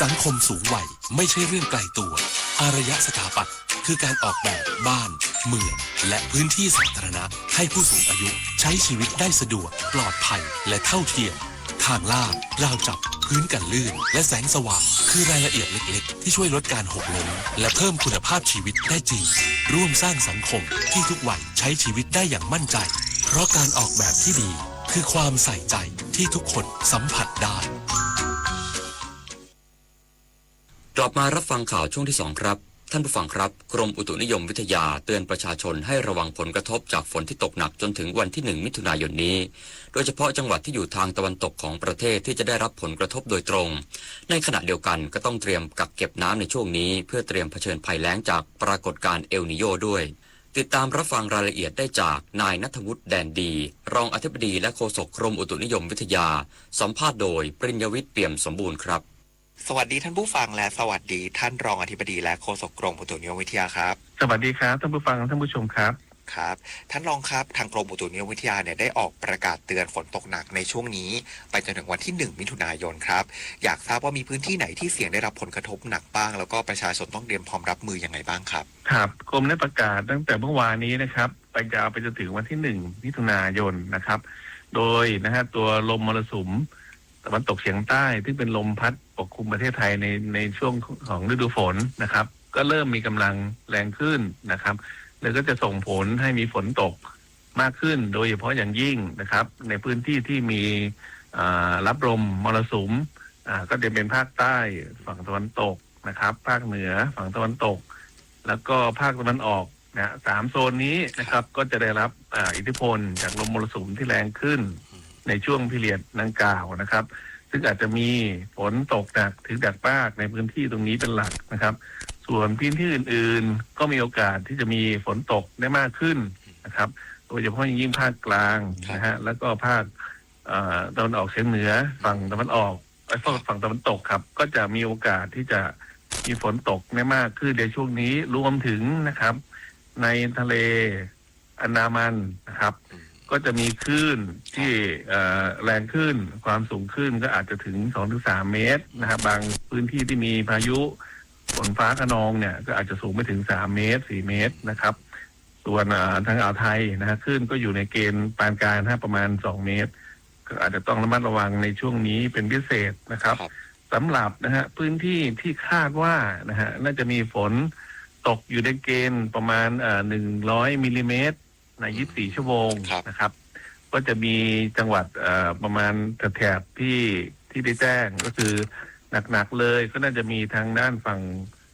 สังคมสูงวัยไม่ใช่เรื่องไกลตัว อารยสถาปัตย์คือการออกแบบบ้าน เมือง และพื้นที่สาธารณะ ให้ผู้สูงอายุใช้ชีวิตได้สะดวก ปลอดภัย และเท่าเทียม ทางลาด ราวจับ พื้นกันลื่น และแสงสว่าง คือรายละเอียดเล็กๆ ที่ช่วยลดการหกล้ม และเพิ่มคุณภาพชีวิตได้จริง ร่วมสร้างสังคมที่ทุกวัยใช้ชีวิตได้อย่างมั่นใจ เพราะการออกแบบที่ดี คือความใส่ใจที่ทุกคนสัมผัสได้ กลับมารับฟังข่าวช่วงที่สองครับ ท่านผู้ฟังครับ กรมอุตุนิยมวิทยาเตือนประชาชนให้ระวังผลกระทบจากฝนที่ตกหนักจนถึงวันที่หนึ่งมิถุนายนนี้ โดยเฉพาะจังหวัดที่อยู่ทางตะวันตกของประเทศที่จะได้รับผลกระทบโดยตรง ในขณะเดียวกันก็ต้องเตรียมกักเก็บน้ำในช่วงนี้ เพื่อเตรียมเผชิญภัยแล้งจากปรากฏการณ์เอลนีโญด้วย ติดตามรับฟังรายละเอียดได้จากนายณัฐวุฒิ แดนดี รองอธิบดีและโฆษกกรมอุตุนิยมวิทยา สัมภาษณ์โดย ปริญญวิทย์ เปี่ยมสมบูรณ์ครับ สวัสดีท่านผู้ฟังและสวัสดีท่านรองอธิบดีและโฆษกกรมอุตุนิยมวิทยาครับ สวัสดีครับท่านผู้ฟังท่านผู้ชมครับ ครับ ท่านรองครับ ทางกรมอุตุนิยมวิทยาเนี่ยได้ออกประกาศเตือนฝนตกหนักในช่วงนี้ ไปจนถึงวันที่หนึ่งมิถุนายนครับ อยากทราบว่ามีพื้นที่ไหนที่เสี่ยงได้รับผลกระทบหนักบ้าง แล้วก็ประชาชนต้องเตรียมพร้อมรับมือยังไงบ้างครับ ครับ กรมได้ประกาศตั้งแต่เมื่อวานนี้นะครับ ไปยาวไปจนถึงวันที่หนึ่งมิถุนายนนะครับ โดยนะฮะ ตัวลมมรสุมตะวันตกเฉียงใต้ ซึ่งเป็นลมพัดปกคลุมประเทศไทยใน ในช่วงของฤดูฝนนะครับ ก็เริ่มมีกำลังแรงขึ้นนะครับ แล้วก็จะส่งผลให้มีฝนตกมากขึ้น โดยเฉพาะอย่างยิ่งนะครับ ในพื้นที่ที่มี อ่า รับลมมรสุม อ่า ก็จะเป็นภาคใต้ฝั่งตะวันตกนะครับ ภาคเหนือฝั่งตะวันตก แล้วก็ภาคตะวันออกนะ สามโซนนี้นะครับ ก็จะได้รับ อ่า อิทธิพลจากลมมรสุมที่แรงขึ้น ในช่วงพีเรียดดังกล่าวนะครับ ซึ่งอาจจะมีฝนตกหนักถึงหนักมากในพื้นที่ตรงนี้เป็นหลักนะครับ ส่วนพื้นที่อื่นๆ ก็มีโอกาสที่จะมีฝนตกได้มากขึ้นนะครับ โดยเฉพาะอย่างยิ่งภาคกลาง ครับ นะฮะ แล้วก็ภาค เอ่อ ตะวันออกเฉียงเหนือ ฝั่งตะวันออก เอ้ย ฝั่ง ฝั่งตะวันตกครับ ก็จะมีโอกาสที่จะมีฝนตกได้มากขึ้นในช่วงนี้ รวมถึงนะครับ ในทะเลอันดามันนะครับ อืม ก็จะมีคลื่นที่ ครับ เอ่อ แรงขึ้น ความสูงคลื่นก็อาจจะถึงสองถึงสามเมตรนะครับ บางพื้นที่ที่มีพายุฝนฟ้าคะนองเนี่ย ก็อาจจะสูงไปถึงสามเมตร สี่เมตรนะครับ ส่วน เอ่อ ทางอ่าวไทยนะฮะ คลื่นก็อยู่ในเกณฑ์ปานกลางนะฮะ ประมาณสองเมตร ก็อาจจะต้องระมัดระวังในช่วงนี้เป็นพิเศษนะครับ ครับ สำหรับนะฮะ พื้นที่ที่คาดว่านะฮะ น่าจะมีฝนตกอยู่ในเกณฑ์ประมาณ เอ่อ หนึ่งร้อยมิลลิเมตร ใน อืม ยี่สิบสี่ชั่วโมง ครับ นะครับ ก็จะมีจังหวัด เอ่อ ประมาณแถบๆ ที่ ที่ได้แจ้ง ก็คือหนักๆ เลย ก็น่าจะมีทางด้านฝั่ง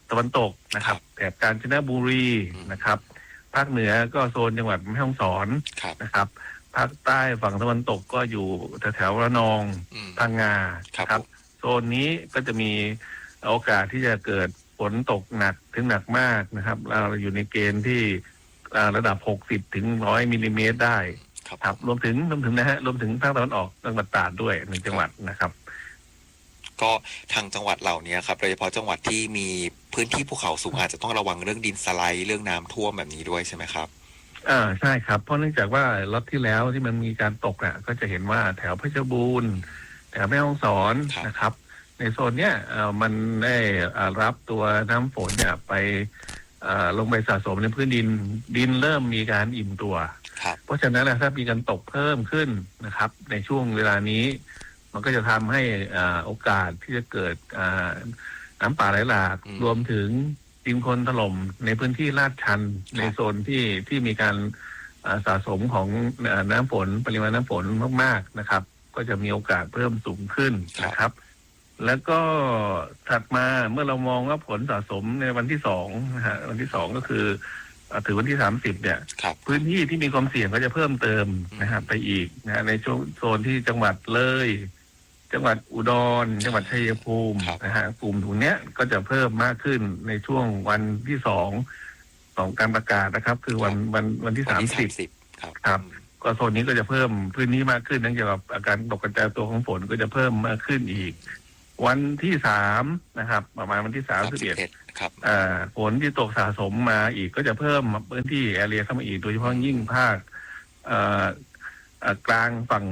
ตะวันตกนะครับ ครับ แถบกาญจนบุรี อืม นะครับ ภาคเหนือก็โซนจังหวัดแม่ฮ่องสอน ครับ นะครับ ภาคใต้ฝั่งตะวันตกก็อยู่แถวๆ ระนอง อืม พังงา ครับ ครับผม โซนนี้ก็จะมีโอกาสที่จะเกิดฝนตกหนักถึงหนักมากนะครับ เราอยู่ในเกณฑ์ที่ อ่า ระดับหกสิบถึงร้อยมิลลิเมตรได้ ครับ ครับ รวมถึง รวมถึงนะฮะ รวมถึงภาคตะวันออกจังหวัดตราดด้วยหนึ่งจังหวัดนะครับ ก็ทางจังหวัดเหล่านี้ครับ โดยเฉพาะจังหวัดที่มีพื้นที่ภูเขาสูง อาจจะต้องระวังเรื่องดินสไลด์ เรื่องน้ำท่วมแบบนี้ด้วยใช่ไหมครับ อ่า ใช่ครับ เพราะเนื่องจากว่าล็อตที่แล้วที่มันมีการตกน่ะ ก็จะเห็นว่าแถวเพชรบูรณ์ แถวแม่ฮ่องสอน ครับ นะครับ ในโซนเนี้ย เอ่อ มันได้ อ่า รับตัวน้ำฝนเนี่ยไป เอ่อ ลงไปสะสมในพื้นดิน ดินเริ่มมีการอิ่มตัว ครับ เพราะฉะนั้นนะ ถ้ามีการตกเพิ่มขึ้นนะครับ ในช่วงเวลานี้ มันก็จะทำให้ เอ่อ โอกาสที่จะเกิด เอ่อ น้ำป่าไหลหลาก อืม รวมถึงดินโคลนถล่มในพื้นที่ลาดชัน ครับ ในโซนที่ ที่มีการ เอ่อ สะสมของ เอ่อ น้ำฝน ปริมาณน้ำฝนมากๆ นะครับ ก็จะมีโอกาสเพิ่มสูงขึ้น ครับ นะครับ แล้วก็ถัดมาเมื่อเรามองว่าฝนสะสมในวันที่สองนะฮะ วันที่สองก็คือ เอ่อ ถึงวันที่สามสิบเนี่ย ครับ พื้นที่ที่มีความเสี่ยงก็จะเพิ่มเติมนะฮะ อืม ไปอีกนะฮะ ในช่วงโซนที่จังหวัดเลย จังหวัดอุดร จังหวัดชัยภูมิ ครับ นะฮะ กลุ่มตรงเนี้ยก็จะเพิ่มมากขึ้นในช่วงวันที่สองของการประกาศนะครับ คือวัน ครับ วัน วันที่ วันที่ สามสิบ สามสิบ ครับ ครับ อืม ก็โซนนี้ก็จะเพิ่มพื้นที่มากขึ้น เนื่องจากว่าอาการตกกระจายตัวของฝนก็จะเพิ่มมากขึ้นอีก วันที่สามนะครับ ประมาณวันที่สามสิบเอ็ด สามสิบเอ็ด ครับ อ่า ฝนที่ตกสะสมมาอีกก็จะเพิ่มพื้นที่ แอเรีย เข้ามาอีก โดยเฉพาะยิ่งภาค เอ่อ เอ่อ กลางฝั่ง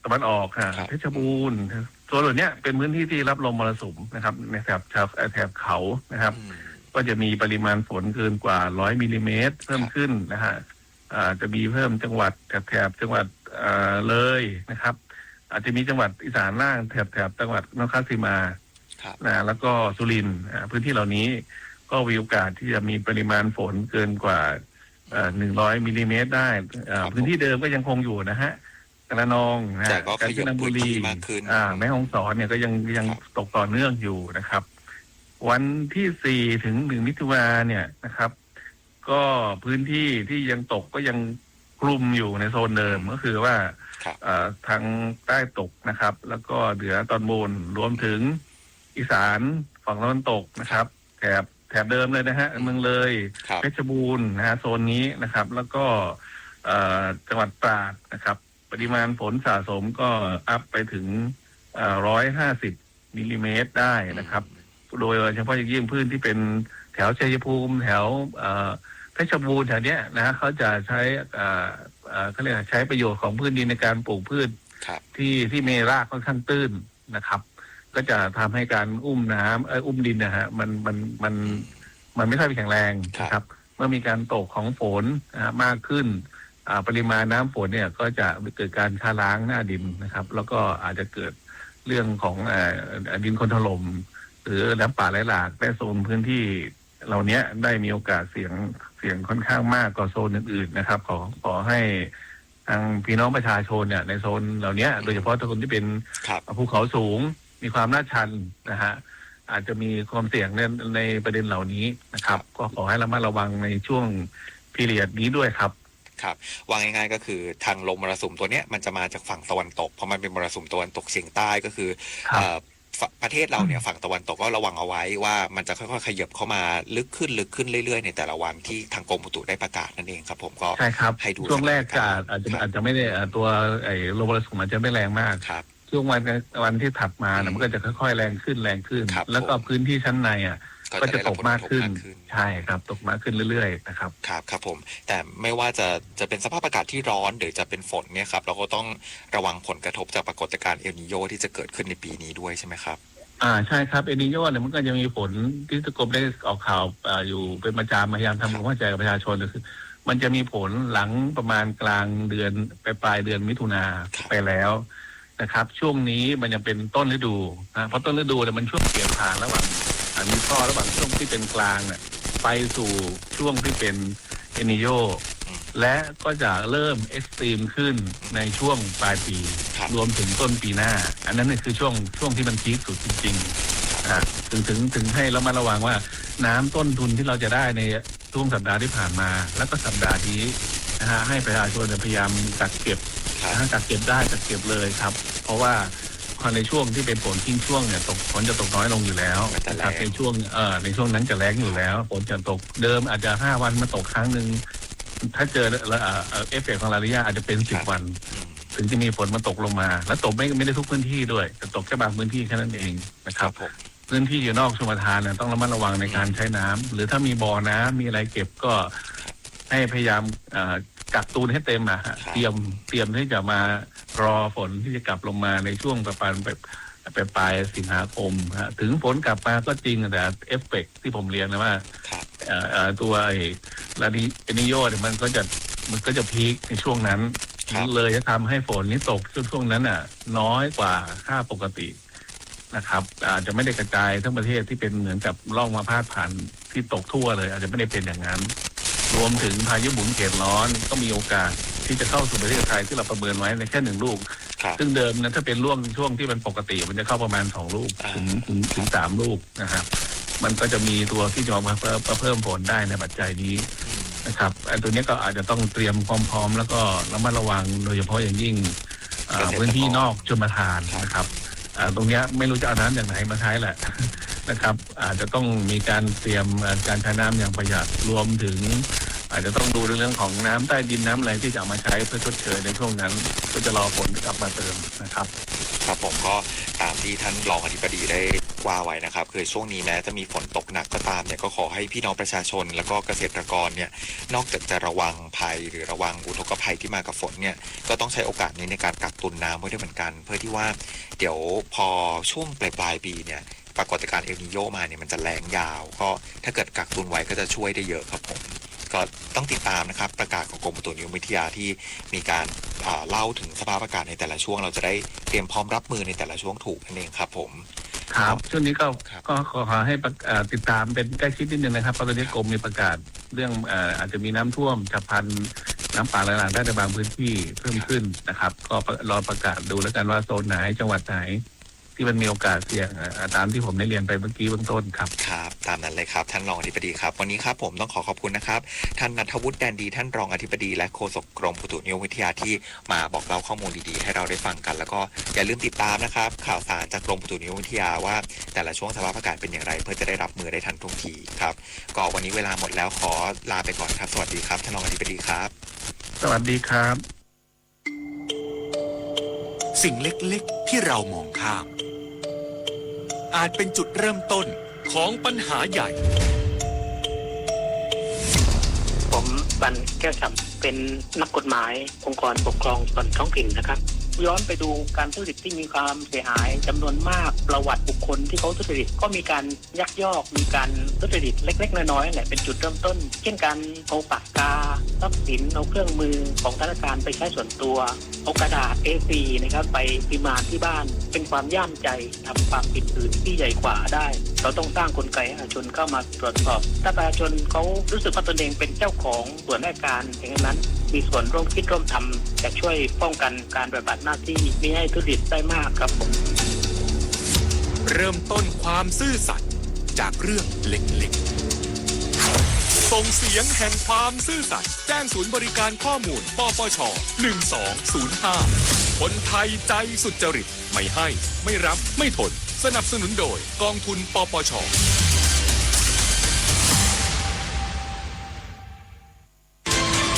ตะวันออก อ่า ครับ เพชรบูรณ์ โซนเหล่านี้เป็นพื้นที่ที่รับลมมรสุมนะครับ ในแถบ แถบ แถบเขานะครับ อืม ก็จะมีปริมาณฝนเกินกว่าร้อยมิลลิเมตรเพิ่ม ครับ ขึ้นนะฮะ อ่า จะมีเพิ่มจังหวัดแถบ แถบจังหวัด เอ่อ เลยนะครับ อาจจะมีจังหวัดอีสานล่าง แถบ แถบจังหวัดนครราชสีมา ครับ นะ แล้วก็สุรินทร์ อ่า พื้นที่เหล่านี้ก็มีโอกาสที่จะมีปริมาณฝนเกินกว่า เอ่อ หนึ่งร้อยมิลลิเมตรได้ เอ่อ ครับ พื้นที่เดิมก็ยังคงอยู่นะฮะ ระนองนะฮะ แต่ก็ขยับ กาญจนบุรี พื้นที่มากขึ้น อ่า แม่ฮ่องสอนเนี่ยก็ยัง ยัง ครับ ตกต่อเนื่องอยู่นะครับ วันที่สี่ถึงหนึ่งมิถุนาเนี่ยนะครับ ก็พื้นที่ที่ยังตกก็ยังคลุมอยู่ในโซนเดิม อืม ก็คือว่า ครับ เอ่อ ทางใต้ตกนะครับ แล้วก็เหนือตอนบน รวมถึงอีสานฝั่งตะวันตกนะครับ แถบ แถบเดิมเลยนะฮะ อืม เมืองเลย ครับ เพชรบูรณ์นะฮะ โซนนี้นะครับ แล้วก็ เอ่อ จังหวัดตราดนะครับ ปริมาณฝนสะสมก็อัพไปถึง เอ่อ ร้อยห้าสิบมิลลิเมตรได้นะครับ อืม โดยเฉพาะอย่างยิ่งพื้นที่เป็นแถวชัยภูมิ แถว เอ่อ เพชรบูรณ์แถวเนี้ยนะฮะ เขาจะใช้ เอ่อ เอ่อ เขาเรียกอะไร ใช้ประโยชน์ของพื้นดินในการปลูกพืช ครับ ที่ ที่มีรากค่อนข้างตื้นนะครับ ก็จะทำให้การอุ้มน้ำ เอ่อ อุ้มดินนะฮะ มัน มัน มัน อืม มันไม่ค่อยแข็งแรงนะครับ ครับ เมื่อมีการตกของฝนนะฮะ มากขึ้น อ่า ปริมาณน้ำฝนเนี่ยก็จะเกิดการชะล้างหน้าดินนะครับ แล้วก็อาจจะเกิดเรื่องของ เอ่อ ดินโคลนถล่ม หรือน้ำป่าไหลหลากในโซนพื้นที่เหล่านี้ได้มีโอกาสเสี่ยง เสี่ยงค่อนข้างมากกว่าโซนอื่นๆนะครับ ขอ ขอให้ทางพี่น้องประชาชนเนี่ยในโซนเหล่านี้ อืม โดยเฉพาะโซนที่เป็น ครับ ภูเขาสูง มีความลาดชันนะฮะ อาจจะมีความเสี่ยงใน ในประเด็นเหล่านี้นะครับ ครับ ก็ขอให้ระมัดระวังในช่วง period นี้ด้วยครับ ครับ ว่าง่ายๆก็คือทางลมมรสุมตัวเนี้ยมันจะมาจากฝั่งตะวันตก เพราะมันเป็นมรสุมตะวันตกเฉียงใต้ ก็คือ ครับ เอ่อ ฝ- ประเทศเราเนี่ย อืม ฝั่งตะวันตกก็ระวังเอาไว้ว่ามันจะค่อยๆขยับเข้ามาลึกขึ้น ลึกขึ้นเรื่อยๆในแต่ละวันที่ทางกรมอุตุได้ประกาศนั่นเองครับผม ก็ ใช่ครับ ให้ดู ช่วงแรก สถานการณ์ จะอาจจะ ครับ อาจจะไม่ได้ เอ่อ ตัวไอ้ลมมรสุมอาจจะไม่แรงมาก ครับ ช่วงวัน วันที่ถัดมาเนี่ย อืม มันก็จะค่อยๆแรงขึ้น แรงขึ้น ครับ แล้วก็ ผม พื้นที่ชั้นในอ่ะ ก็ ก็จะ จะได้รับ ตกมากขึ้น ผลกระทบมากขึ้น ใช่ครับ ตกมากขึ้นเรื่อยๆนะครับ ครับ ครับผม แต่ไม่ว่าจะ จะเป็นสภาพอากาศที่ร้อนหรือจะเป็นฝนเนี่ยครับ เราก็ต้องระวังผลกระทบจากปรากฏการณ์เอลนีโญที่จะเกิดขึ้นในปีนี้ด้วยใช่ไหมครับ อ่า ใช่ครับ เอลนีโญเนี่ยมันก็จะมีผลที่กรมได้ออกข่าว อ่า อยู่เป็นประจำ พยายามทำ ครับ ความเข้าใจกับประชาชน ก็คือ มันจะมีผลหลังประมาณกลางเดือน ไปปลายเดือนมิถุนา ครับ ไปแล้วนะครับ ช่วงนี้มันยังเป็นต้นฤดูนะ เพราะต้นฤดูเนี่ยมันช่วงเปลี่ยนผ่านระหว่าง อ่า มีข้อระหว่างช่วงที่เป็นกลางเนี่ย ไปสู่ช่วงที่เป็นเอลนีโญ อืม และก็จะเริ่มเอ็กซ์ตรีมขึ้นในช่วงปลายปี ครับ รวมถึงต้นปีหน้า อันนั้นเนี่ยคือช่วง ช่วงที่มันพีคสุดจริงๆ อ่า ถึง ถึง ถึงให้ระมัดระวังว่าน้ำต้นทุนที่เราจะได้ในช่วงสัปดาห์ที่ผ่านมา แล้วก็สัปดาห์นี้นะฮะ ให้ประชาชนเนี่ยพยายามกักเก็บ ครับ นะฮะ กักเก็บได้กักเก็บเลยครับ เพราะว่า พอในช่วงที่เป็นฝนทิ้งช่วงเนี่ย ตก ฝนจะตกน้อยลงอยู่แล้ว มันจะ นะครับ แล้ง ในช่วง เอ่อ ในช่วงนั้นจะแล้งอยู่แล้ว ฝนจะตก เดิมอาจจะห้าวันมาตกครั้งหนึ่ง ถ้าเจอ เอ่อ เอ่อ เอฟเฟกต์ของลานีญาอาจจะเป็นสิบ ครับ วัน อืม ถึงจะมีฝนมาตกลงมา แล้วตกไม่ ไม่ได้ทุกพื้นที่ด้วย จะตกแค่บางพื้นที่แค่นั้นเองนะครับ ครับผม พื้นที่อยู่นอกชลประทานเนี่ยต้องระมัดระวังในการ อืม ใช้น้ำ หรือถ้ามีบ่อน้ำ มีอะไรเก็บก็ ครับ ให้พยายาม เอ่อ กักตุนให้เต็มอะฮะ ครับ เตรียม เตรียมที่จะมารอฝนที่จะกลับลงมาในช่วงประมาณแบบ ปลายสิงหาคมฮะ ถึงฝนกลับมาก็จริง แต่เอฟเฟกต์ที่ผมเรียนนะว่า ครับ เอ่อ เอ่อ ตัวไอ้ลานี- เอลนีโญเนี่ยมันก็จะ มันก็จะพีคในช่วงนั้น ครับ เลยจะทำให้ฝนที่ตกช่วง ช่วงนั้นน่ะ น้อยกว่าค่าปกตินะครับ อาจจะไม่ได้กระจายทั้งประเทศที่เป็นเหมือนกับร่องมาพาดผ่านที่ตกทั่วเลย อาจจะไม่ได้เป็นอย่างนั้น รวมถึงพายุหมุนเขตร้อนก็มีโอกาสที่จะเข้าสู่ประเทศไทยที่เราประเมินไว้ในแค่หนึ่งลูก ครับ ซึ่งเดิมนะ ถ้าเป็นช่วง ช่วงที่มันปกติ มันจะเข้าประมาณสองลูก อ่า ถึง ถึง ถึงสามลูกนะครับ มันก็จะมีตัวที่จะมาเพิ่ม มาเพิ่มฝนได้ในปัจจัยนี้ อืม นะครับ ไอ้ตัวเนี้ยก็อาจจะต้องเตรียมความพร้อม แล้วก็ระมัดระวัง โดยเฉพาะอย่างยิ่ง อ่า เกษตรกร พื้นที่นอกชลประทาน ครับ นะครับ อ่า ตรงเนี้ยไม่รู้จะเอาน้ำจากไหนมาใช้แหละ นะครับ อาจจะต้องมีการเตรียม อ่า การใช้น้ำอย่างประหยัด รวมถึง อาจจะต้องดูในเรื่องของน้ำใต้ดินน้ำอะไรที่จะเอามาใช้เพื่อชดเชยในช่วงนั้น เพื่อจะรอฝนกลับมาเติมนะครับ ครับผม ก็ตามที่ท่านรองอธิบดีได้ว่าไว้นะครับ คือช่วงนี้แม้จะมีฝนตกหนักก็ตามเนี่ย ก็ขอให้พี่น้องประชาชนแล้วก็เกษตรกรเนี่ย นอกจากจะระวังภัยหรือระวังอุทกภัยที่มากับฝนเนี่ย ก็ต้องใช้โอกาสนี้ในการกักตุนน้ำไว้ด้วยเหมือนกัน เพื่อที่ว่าเดี๋ยวพอช่วงปลายๆ ปีเนี่ย ปรากฏการณ์เอลนีโญมาเนี่ย มันจะแล้งยาว ก็ถ้าเกิดกักตุนไว้ก็จะช่วยได้เยอะครับผม ก็ต้องติดตามนะครับ ประกาศของกรมอุตุนิยมวิทยาที่มีการ อ่า เล่าถึงสภาพอากาศในแต่ละช่วง เราจะได้เตรียมพร้อมรับมือในแต่ละช่วงถูกนั่นเองครับผม ครับ ช่วงนี้ก็ ครับ ก็ขอให้ประ- เอ่อ ติดตามเป็นใกล้ชิดนิดนึงนะครับ เพราะตอนนี้กรมมีประกาศเรื่อง เอ่อ อาจจะมีน้ำท่วมฉับพลัน น้ำป่าไหลหลากได้ในบางพื้นที่เพิ่มขึ้นนะครับ ก็รอประกาศดูแล้วกันว่าโซนไหน จังหวัดไหน ที่มันมีโอกาสเสี่ยง อ่า ตามที่ผมได้เรียนไปเมื่อกี้เบื้องต้นครับ ครับ ตามนั้นเลยครับ ท่านรองอธิบดีครับ วันนี้ครับผมต้องขอขอบคุณนะครับ ท่านณัฐวุฒิ แดนดี ท่านรองอธิบดีและโฆษกกรมอุตุนิยมวิทยาที่มาบอกเล่าข้อมูลดีๆ ให้เราได้ฟังกัน แล้วก็อย่าลืมติดตามนะครับ ข่าวสารจากกรมอุตุนิยมวิทยาว่าแต่ละช่วงสภาพอากาศเป็นอย่างไร เพื่อจะได้รับมือได้ทันท่วงทีครับ ก็วันนี้เวลาหมดแล้ว ขอลาไปก่อนครับ สวัสดีครับ ท่านรองอธิบดีครับ สวัสดีครับ สิ่งเล็กๆ ที่เรามองข้าม อาจเป็นจุดเริ่มต้นของปัญหาใหญ่ ผม บัน แก้วฉ่ำ เป็นนักกฎหมายองค์กรปกครองส่วนท้องถิ่นนะครับ ย้อนไปดูการทุจริตที่มีความเสียหายจำนวนมาก ประวัติบุคคลที่เขาทุจริต ก็มีการ ยักยอก มีการทุจริตเล็กๆ น้อยๆ แหละ เป็นจุดเริ่มต้น เช่นการเอาปากกา ทรัพย์สิน เอาเครื่องมือของธนาคารไปใช้ส่วนตัว เอากระดาษ เอสี่ นะครับ ไปพิมานที่บ้าน เป็นความย่ามใจ ทำความผิดอื่นที่ใหญ่กว่าได้ เราต้องสร้างกลไกให้ประชาชนเข้ามาตรวจสอบ ถ้าประชาชนเขารู้สึกว่าตนเองเป็นเจ้าของส่วนราชการ อย่างนั้น มีส่วนร่วมคิดร่วมทำ จะช่วยป้องกันการปฏิบัติหน้าที่มิให้ทุจริตได้มากครับผม เริ่มต้นความซื่อสัตย์จากเรื่องเล็กๆ ส่งเสียงแห่งความซื่อสัตย์ แจ้งศูนย์บริการข้อมูล ปปช หนึ่งสองศูนย์ห้า คนไทยใจสุจริต ไม่ให้ ไม่รับ ไม่ทน สนับสนุนโดยกองทุน ปปช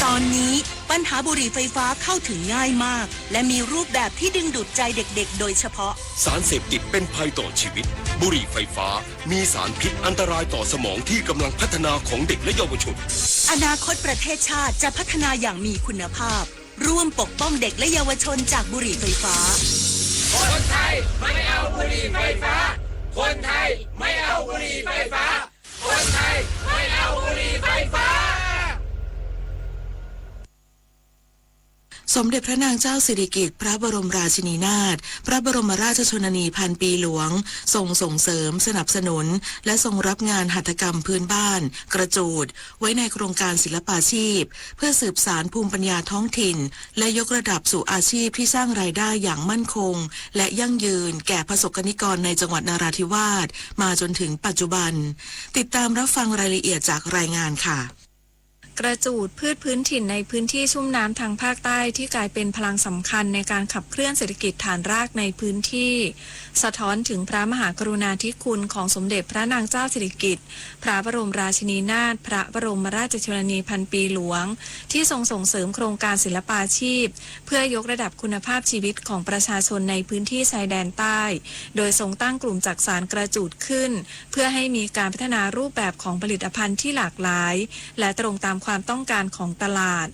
ตอนนี้ปัญหาบุหรี่ไฟฟ้าเข้าถึงง่ายมาก และมีรูปแบบที่ดึงดูดใจเด็กๆ โดยเฉพาะ สารเสพติดเป็นภัยต่อชีวิต บุหรี่ไฟฟ้ามีสารพิษอันตรายต่อสมองที่กำลังพัฒนาของเด็กและเยาวชน อนาคตประเทศชาติจะพัฒนาอย่างมีคุณภาพ ร่วมปกป้องเด็กและเยาวชนจากบุหรี่ไฟฟ้า คนไทยไม่เอาบุหรี่ไฟฟ้า คนไทยไม่เอาบุหรี่ไฟฟ้า คนไทยไม่เอาบุหรี่ไฟฟ้า สมเด็จพระนางเจ้าสิริกิติ์ พระบรมราชินีนาถ พระบรมราชชนนีพันปีหลวง ทรงส่งเสริม สนับสนุน และทรงรับงานหัตถกรรมพื้นบ้าน กระจูด ไว้ในโครงการศิลปาชีพ เพื่อสืบสานภูมิปัญญาท้องถิ่น และยกระดับสู่อาชีพที่สร้างรายได้อย่างมั่นคง และยั่งยืนแก่ประสบกนิกรในจังหวัดนราธิวาส มาจนถึงปัจจุบัน ติดตามรับฟังรายละเอียดจากรายงานค่ะ กระจูด พืชพื้นถิ่นในพื้นที่ชุ่มน้ำทางภาคใต้ที่กลายเป็นพลังสำคัญในการขับเคลื่อนเศรษฐกิจฐานรากในพื้นที่ สะท้อนถึงพระมหากรุณาธิคุณของสมเด็จพระนางเจ้าสิริกิติ์ พระบรมราชินีนาถ พระบรมราชชนนีพันปีหลวง ที่ทรงส่งเสริมโครงการศิลปาชีพ เพื่อยกระดับคุณภาพชีวิตของประชาชนในพื้นที่ชายแดนใต้ โดยทรงตั้งกลุ่มจักสานกระจูดขึ้น เพื่อให้มีการพัฒนารูปแบบของผลิตภัณฑ์ที่หลากหลาย และตรงตามความต้องการของตลาด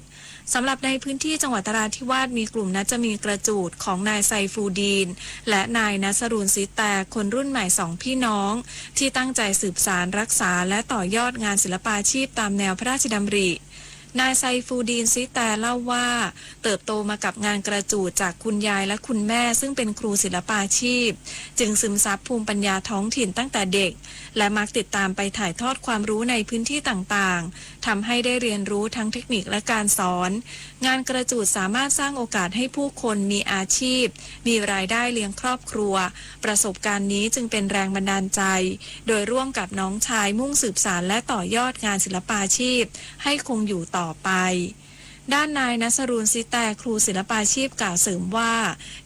สำหรับในพื้นที่จังหวัดนราธิวาส มีกลุ่มนัจจมีกระจูดของนายไซฟูดีน และนายนัสรูนซีแต คนรุ่นใหม่สองพี่น้อง ที่ตั้งใจสืบสานรักษาและต่อยอดงานศิลปาชีพตามแนวพระราชดำริ นายไซฟูดีนซีแตเล่าว่า เติบโตมากับงานกระจูดจากคุณยายและคุณแม่ซึ่งเป็นครูศิลปาชีพ จึงซึมซับภูมิปัญญาท้องถิ่นตั้งแต่เด็ก และมักติดตามไปถ่ายทอดความรู้ในพื้นที่ต่างๆ ทำให้ได้เรียนรู้ทั้งเทคนิคและการสอน งานกระจูดสามารถสร้างโอกาสให้ผู้คนมีอาชีพ มีรายได้เลี้ยงครอบครัว ประสบการณ์นี้จึงเป็นแรงบันดาลใจ โดยร่วมกับน้องชายมุ่งสืบสานและต่อยอดงานศิลปาชีพให้คงอยู่ต่อไป ด้านนายนัสรูน ซิแต ครูศิลปาชีพกล่าวเสริมว่า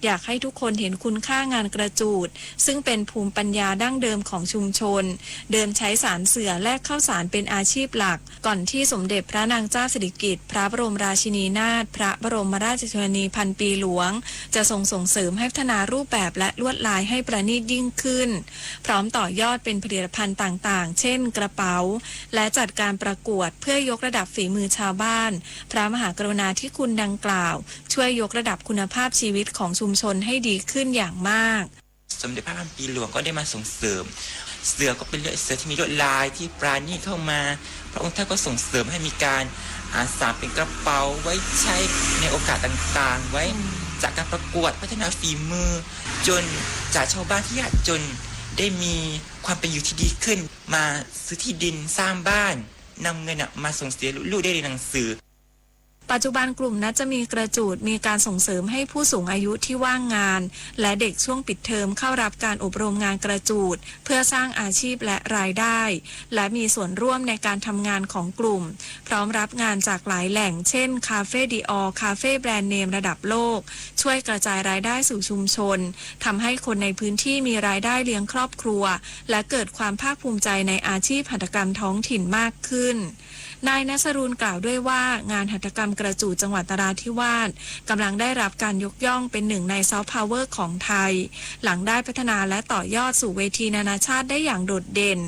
อยากให้ทุกคนเห็นคุณค่างานกระจูด ซึ่งเป็นภูมิปัญญาดั้งเดิมของชุมชน เดิมใช้สานเสื่อแลกข้าวสารเป็นอาชีพหลัก ก่อนที่สมเด็จพระนางเจ้าสิริกิติ์ พระบรมราชินีนาถ พระบรมราชชนนีพันปีหลวง จะทรงส่งเสริมให้พัฒนารูปแบบและลวดลายให้ประณีตยิ่งขึ้น พร้อมต่อยอดเป็นผลิตภัณฑ์ต่างๆ เช่น กระเป๋า และจัดการประกวดเพื่อยกระดับฝีมือชาวบ้าน พระมหากรุณาธิคุณดังกล่าว ช่วยยกระดับคุณภาพชีวิตของชุมชนให้ดีขึ้นอย่างมาก สมเด็จพระพันปีหลวงก็ได้มาส่งเสริม เสื่อก็เป็นเสื่อที่มีลวดลายที่ประณีตเข้ามา พระองค์ท่านก็ส่งเสริมให้มีการ อ่า สานเป็นกระเป๋าไว้ใช้ในโอกาสต่างๆ ไว้ อืม จัดการประกวดพัฒนาฝีมือ จนจากชาวบ้านที่ยากจนได้มีความเป็นอยู่ที่ดีขึ้น มาซื้อที่ดินสร้างบ้าน นำเงินน่ะมาส่งเสียลูกๆ ได้เรียนหนังสือ ปัจจุบันกลุ่มนัจจมีกระจูดมีการส่งเสริมให้ผู้สูงอายุที่ว่างงาน และเด็กช่วงปิดเทอมเข้ารับการอบรมงานกระจูด เพื่อสร้างอาชีพและรายได้ และมีส่วนร่วมในการทำงานของกลุ่ม พร้อมรับงานจากหลายแหล่ง เช่น คาเฟ่ดีออร์ คาเฟ่แบรนด์เนมระดับโลก ช่วยกระจายรายได้สู่ชุมชน ทำให้คนในพื้นที่มีรายได้เลี้ยงครอบครัว และเกิดความภาคภูมิใจในอาชีพหัตถกรรมท้องถิ่นมากขึ้น นายนัสรูนกล่าวด้วยว่า งานหัตถกรรมกระจูดจังหวัดนราธิวาสกำลังได้รับการยกย่องเป็นหนึ่งในซอฟต์พาวเวอร์ของไทย หลังได้พัฒนาและต่อยอดสู่เวทีนานาชาติได้อย่างโดดเด่น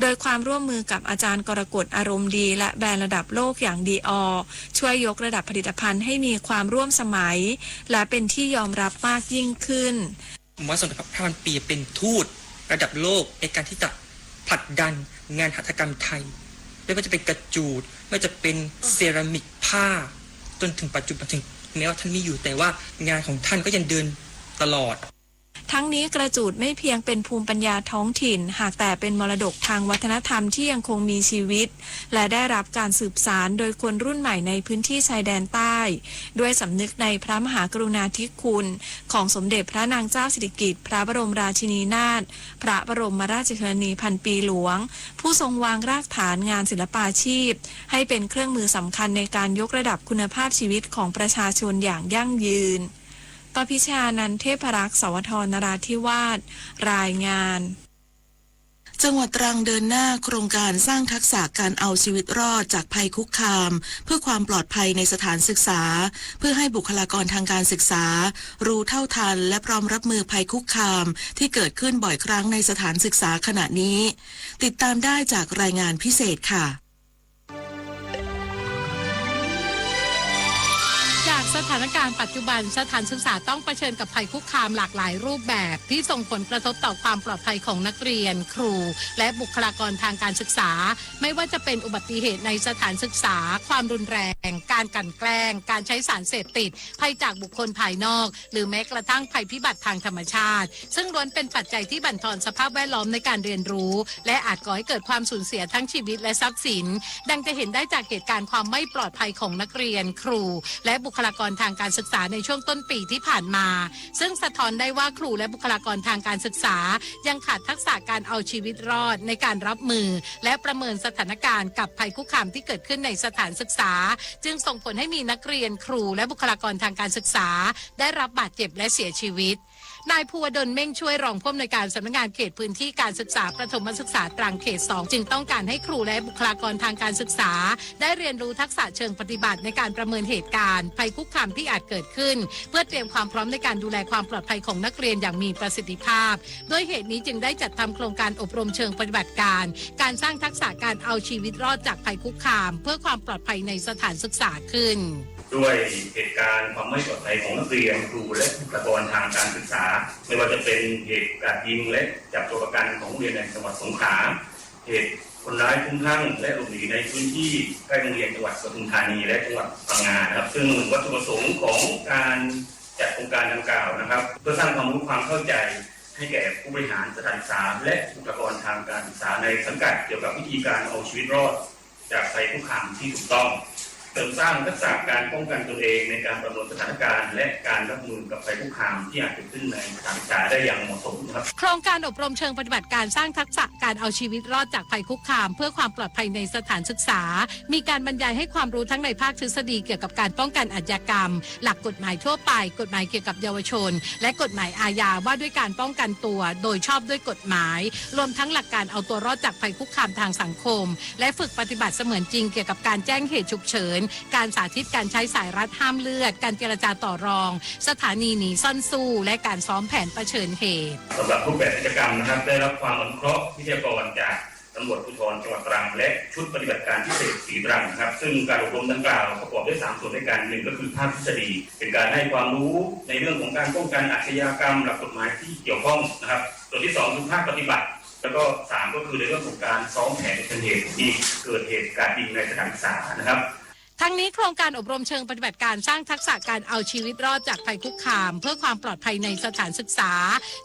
โดยความร่วมมือกับอาจารย์กรกฎอารมณ์ดี และแบรนด์ระดับโลกอย่างดีออร์ ช่วยยกระดับผลิตภัณฑ์ให้มีความร่วมสมัย และเป็นที่ยอมรับมากยิ่งขึ้น ผมว่าสมเด็จพระพันปีเป็นทูตระดับโลกในการที่จะผลักดันงานหัตถกรรมไทย ไม่ว่าจะเป็นกระจูด ไม่ว่าจะเป็นเซรามิกผ้า จนถึงปัจจุบัน ถึงแม้ว่าท่านไม่อยู่ แต่ว่างานของท่านก็ยังเดินตลอด ทั้งนี้กระจูดไม่เพียงเป็นภูมิปัญญาท้องถิ่น หากแต่เป็นมรดกทางวัฒนธรรมที่ยังคงมีชีวิต และได้รับการสืบสานโดยคนรุ่นใหม่ในพื้นที่ชายแดนใต้ ด้วยสำนึกในพระมหากรุณาธิคุณของสมเด็จพระนางเจ้าสิริกิติ์ พระบรมราชินีนาถ พระบรมราชชนนีพันปีหลวง ผู้ทรงวางรากฐานงานศิลปาชีพ ให้เป็นเครื่องมือสำคัญในการยกระดับคุณภาพชีวิตของประชาชนอย่างยั่งยืน ปพิชานันท์ เทพรักษ์ สวท นราธิวาส รายงาน จังหวัดตรังเดินหน้าโครงการสร้างทักษะการเอาชีวิตรอดจากภัยคุกคาม เพื่อความปลอดภัยในสถานศึกษา เพื่อให้บุคลากรทางการศึกษา รู้เท่าทันและพร้อมรับมือภัยคุกคามที่เกิดขึ้นบ่อยครั้งในสถานศึกษาขณะนี้ ติดตามได้จากรายงานพิเศษค่ะ จากสถานการณ์ปัจจุบัน สถานศึกษาต้องเผชิญกับภัยคุกคามหลากหลายรูปแบบ ที่ส่งผลกระทบต่อความปลอดภัยของนักเรียน ครู และบุคลากรทางการศึกษา ไม่ว่าจะเป็นอุบัติเหตุในสถานศึกษา ความรุนแรง การกลั่นแกล้ง การใช้สารเสพติด ภัยจากบุคคลภายนอก หรือแม้กระทั่งภัยพิบัติทางธรรมชาติ ซึ่งล้วนเป็นปัจจัยที่บั่นทอนสภาพแวดล้อมในการเรียนรู้ และอาจก่อให้เกิดความสูญเสียทั้งชีวิตและทรัพย์สิน ดังจะเห็นได้จากเหตุการณ์ความไม่ปลอดภัยของนักเรียน ครู และบุคลากรทางการศึกษาในช่วงต้นปีที่ผ่านมา ซึ่งสะท้อนได้ว่าครูและบุคลากรทางการศึกษา ยังขาดทักษะการเอาชีวิตรอดในการรับมือ และประเมินสถานการณ์กับภัยคุกคามที่เกิดขึ้นในสถานศึกษา จึงส่งผลให้มีนักเรียน ครู และบุคลากรทางการศึกษา ได้รับบาดเจ็บและเสียชีวิต นายภูวดล เม่งช่วย รองผู้อำนวยการสำนักงานเขตพื้นที่การศึกษาประถมศึกษาตรังเขตสอง จึงต้องการให้ครูและบุคลากรทางการศึกษา ได้เรียนรู้ทักษะเชิงปฏิบัติในการประเมินเหตุการณ์ภัยคุกคามที่อาจเกิดขึ้น เพื่อเตรียมความพร้อมในการดูแลความปลอดภัยของนักเรียนอย่างมีประสิทธิภาพ ด้วยเหตุนี้จึงได้จัดทำโครงการอบรมเชิงปฏิบัติการ การสร้างทักษะการเอาชีวิตรอดจากภัยคุกคาม เพื่อความปลอดภัยในสถานศึกษาขึ้น ด้วยเหตุการณ์ความไม่ปลอดภัยของนักเรียน ครู และบุคลากรทางการศึกษา ไม่ว่าจะเป็นเหตุกราดยิงและจับตัวประกันของโรงเรียนในจังหวัดสงขลา เหตุคนร้ายคลุ้มคลั่งและหลบหนีในพื้นที่ใกล้โรงเรียนจังหวัดปทุมธานีและจังหวัดพังงานะครับ ซึ่งวัตถุประสงค์ของการจัดโครงการดังกล่าวนะครับ เพื่อสร้างความรู้ความเข้าใจให้แก่ผู้บริหารสถานศึกษา และบุคลากรทางการศึกษาในสังกัดเกี่ยวกับวิธีการเอาชีวิตรอด จากภัยคุกคามที่ถูกต้อง เสริมสร้างทักษะการป้องกันตนเองในการประเมินสถานการณ์ และการรับมือกับภัยคุกคามที่อาจเกิดขึ้นในสถานศึกษาได้อย่างเหมาะสมนะครับ โครงการอบรมเชิงปฏิบัติการสร้างทักษะการเอาชีวิตรอดจากภัยคุกคามเพื่อความปลอดภัยในสถานศึกษา มีการบรรยายให้ความรู้ทั้งในภาคทฤษฎีเกี่ยวกับการป้องกันอาชญากรรม หลักกฎหมายทั่วไป กฎหมายเกี่ยวกับเยาวชน และกฎหมายอาญาว่าด้วยการป้องกันตัวโดยชอบด้วยกฎหมาย รวมทั้งหลักการเอาตัวรอดจากภัยคุกคามทางสังคม และฝึกปฏิบัติเสมือนจริงเกี่ยวกับการแจ้งเหตุฉุกเฉิน การสาธิตการใช้สายรัดห้ามเลือด การเจรจาต่อรอง สถานีหนีซ่อนสู้ และการซ้อมแผนเผชิญเหตุ สำหรับรูปแบบกิจกรรมนะครับ ได้รับความอนุเคราะห์วิทยากรจากตำรวจภูธรจังหวัดตรัง และชุดปฏิบัติการพิเศษศรีตรังนะครับ ซึ่งการอบรมดังกล่าวประกอบด้วยสามส่วนด้วยกัน หนึ่งก็คือภาคทฤษฎี เป็นการให้ความรู้ในเรื่องของการป้องกันอาชญากรรม หลักกฎหมายที่เกี่ยวข้องนะครับ ส่วนที่สองคือภาคปฏิบัติ แล้วก็สามก็คือในเรื่องของการซ้อมแผนเผชิญเหตุ ที่เกิดเหตุกราดยิงในสถานศึกษานะครับ ทั้งนี้โครงการอบรมเชิงปฏิบัติการสร้างทักษะการเอาชีวิตรอดจากภัยคุกคาม เพื่อความปลอดภัยในสถานศึกษา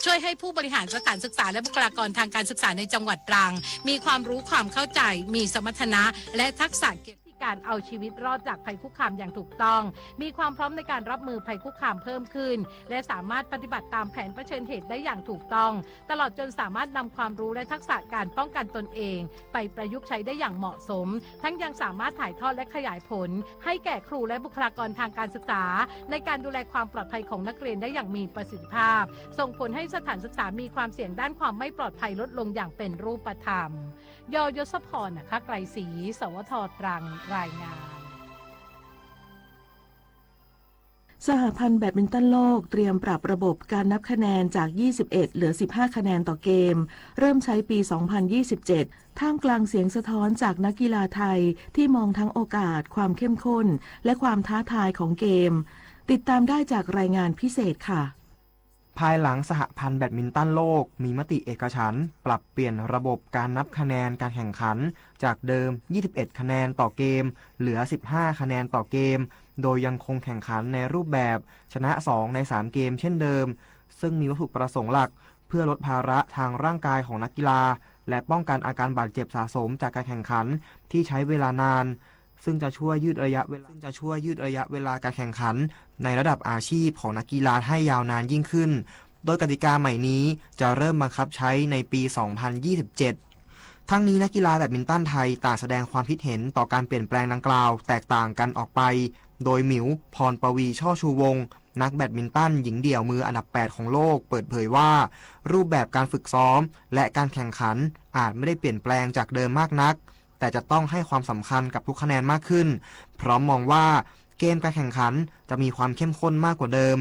ช่วยให้ผู้บริหารสถานศึกษาและบุคลากรทางการศึกษาในจังหวัดตรัง มีความรู้ความเข้าใจ มีสมรรถนะ และทักษะเกี่ยวกับการเอาชีวิตรอดจากภัยคุกคามอย่างถูกต้อง มีความพร้อมในการรับมือภัยคุกคามเพิ่มขึ้น และสามารถปฏิบัติตามแผนเผชิญเหตุได้อย่างถูกต้อง ตลอดจนสามารถนำความรู้และทักษะการป้องกันตนเอง ไปประยุกต์ใช้ได้อย่างเหมาะสม ทั้งยังสามารถถ่ายทอดและขยายผล ให้แก่ครูและบุคลากรทางการศึกษา ในการดูแลความปลอดภัยของนักเรียนได้อย่างมีประสิทธิภาพ ส่งผลให้สถานศึกษามีความเสี่ยงด้านความไม่ปลอดภัยลดลงอย่างเป็นรูปธรรม ย ยศพร นะคะไกรศรี สวท ตรัง รายงาน สหพันธ์แบดมินตันโลกเตรียมปรับระบบการนับคะแนนจาก ยี่สิบเอ็ด เหลือ สิบห้า คะแนนต่อเกม เริ่มใช้ปี สองพันยี่สิบเจ็ด ท่ามกลางเสียงสะท้อนจากนักกีฬาไทยที่มองทั้งโอกาส ความเข้มข้น และความท้าทายของเกม ติดตามได้จากรายงานพิเศษค่ะ ภายหลังสหพันธ์แบดมินตันโลกมีมติเอกฉันท์ปรับเปลี่ยนระบบการนับคะแนนการแข่งขัน จากเดิม ยี่สิบเอ็ด คะแนนต่อเกม เหลือ สิบห้า คะแนนต่อเกม โดยยังคงแข่งขันในรูปแบบชนะสองในสามเกมเช่นเดิม ซึ่งมีวัตถุประสงค์หลักเพื่อลดภาระทางร่างกายของนักกีฬา และป้องกันอาการบาดเจ็บสะสมจากการแข่งขันที่ใช้เวลานาน ซึ่งจะช่วยยืดระยะเวลา ซึ่งจะช่วยยืดระยะเวลาการแข่งขันในระดับอาชีพของนักกีฬาให้ยาวนานยิ่งขึ้น โดยกติกาใหม่นี้จะเริ่มบังคับใช้ในปี สองพันยี่สิบเจ็ด ทั้งนี้นักกีฬาแบดมินตันไทยต่างแสดงความคิดเห็นต่อการเปลี่ยนแปลงดังกล่าวแตกต่างกันออกไป โดยหมิว พรปวี ช่อชูวงศ์ นักแบดมินตันหญิงเดี่ยวมืออันดับ แปด ของโลก เปิดเผยว่า รูปแบบการฝึกซ้อม และการแข่งขันอาจไม่ได้เปลี่ยนแปลงจากเดิมมากนัก แต่จะต้องให้ความสำคัญกับทุกคะแนนมากขึ้น พร้อมมองว่าเกมการแข่งขันจะมีความเข้มข้นมากกว่าเดิม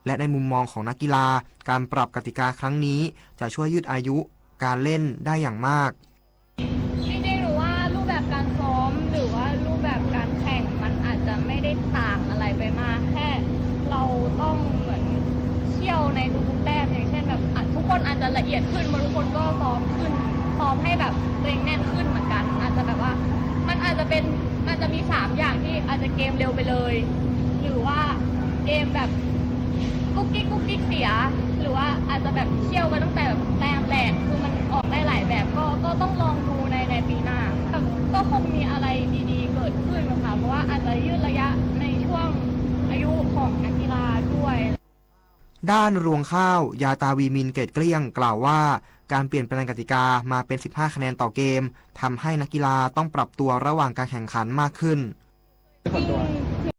และในมุมมองของนักกีฬา การปรับกติกาครั้งนี้จะช่วยยืดอายุการเล่นได้อย่างมาก จริงๆ หนูว่ารูปแบบการซ้อม หรือว่ารูปแบบการแข่ง มันอาจจะไม่ได้ต่างอะไรไปมาก แค่เราต้องเหมือนเคี่ยวในทุกๆ แต้ม อย่างเช่นแบบ อ่ะ ทุกคนอาจจะละเอียดขึ้น บางคนก็ซ้อมขึ้น ซ้อมให้แบบตัวเองแน่นขึ้นเหมือนกัน อาจจะแบบว่า มันอาจจะเป็น มันจะมีสามอย่างที่อาจจะเกมเร็วไปเลย หรือว่าเกมแบบกุ๊กกิ๊กกุ๊กกิ๊กเสีย หรือว่าอาจจะแบบเคี่ยวกันตั้งแต่แบบแต้มแรก คือมันออกได้หลายแบบ ก็ ก็ต้องลองดูใน ในปีหน้า ก็คงมีอะไรดีๆ เกิดขึ้นนะคะ เพราะว่าอาจจะยืดระยะในช่วงอายุของนักกีฬาด้วย ด้านรวงข้าว ยาตาวีมิน เกตเกลี้ยง กล่าวว่า การเปลี่ยนแปลงกติกามาเป็น สิบห้า คะแนนต่อเกม ทำให้นักกีฬาต้องปรับตัวระหว่างการแข่งขันมากขึ้น จริง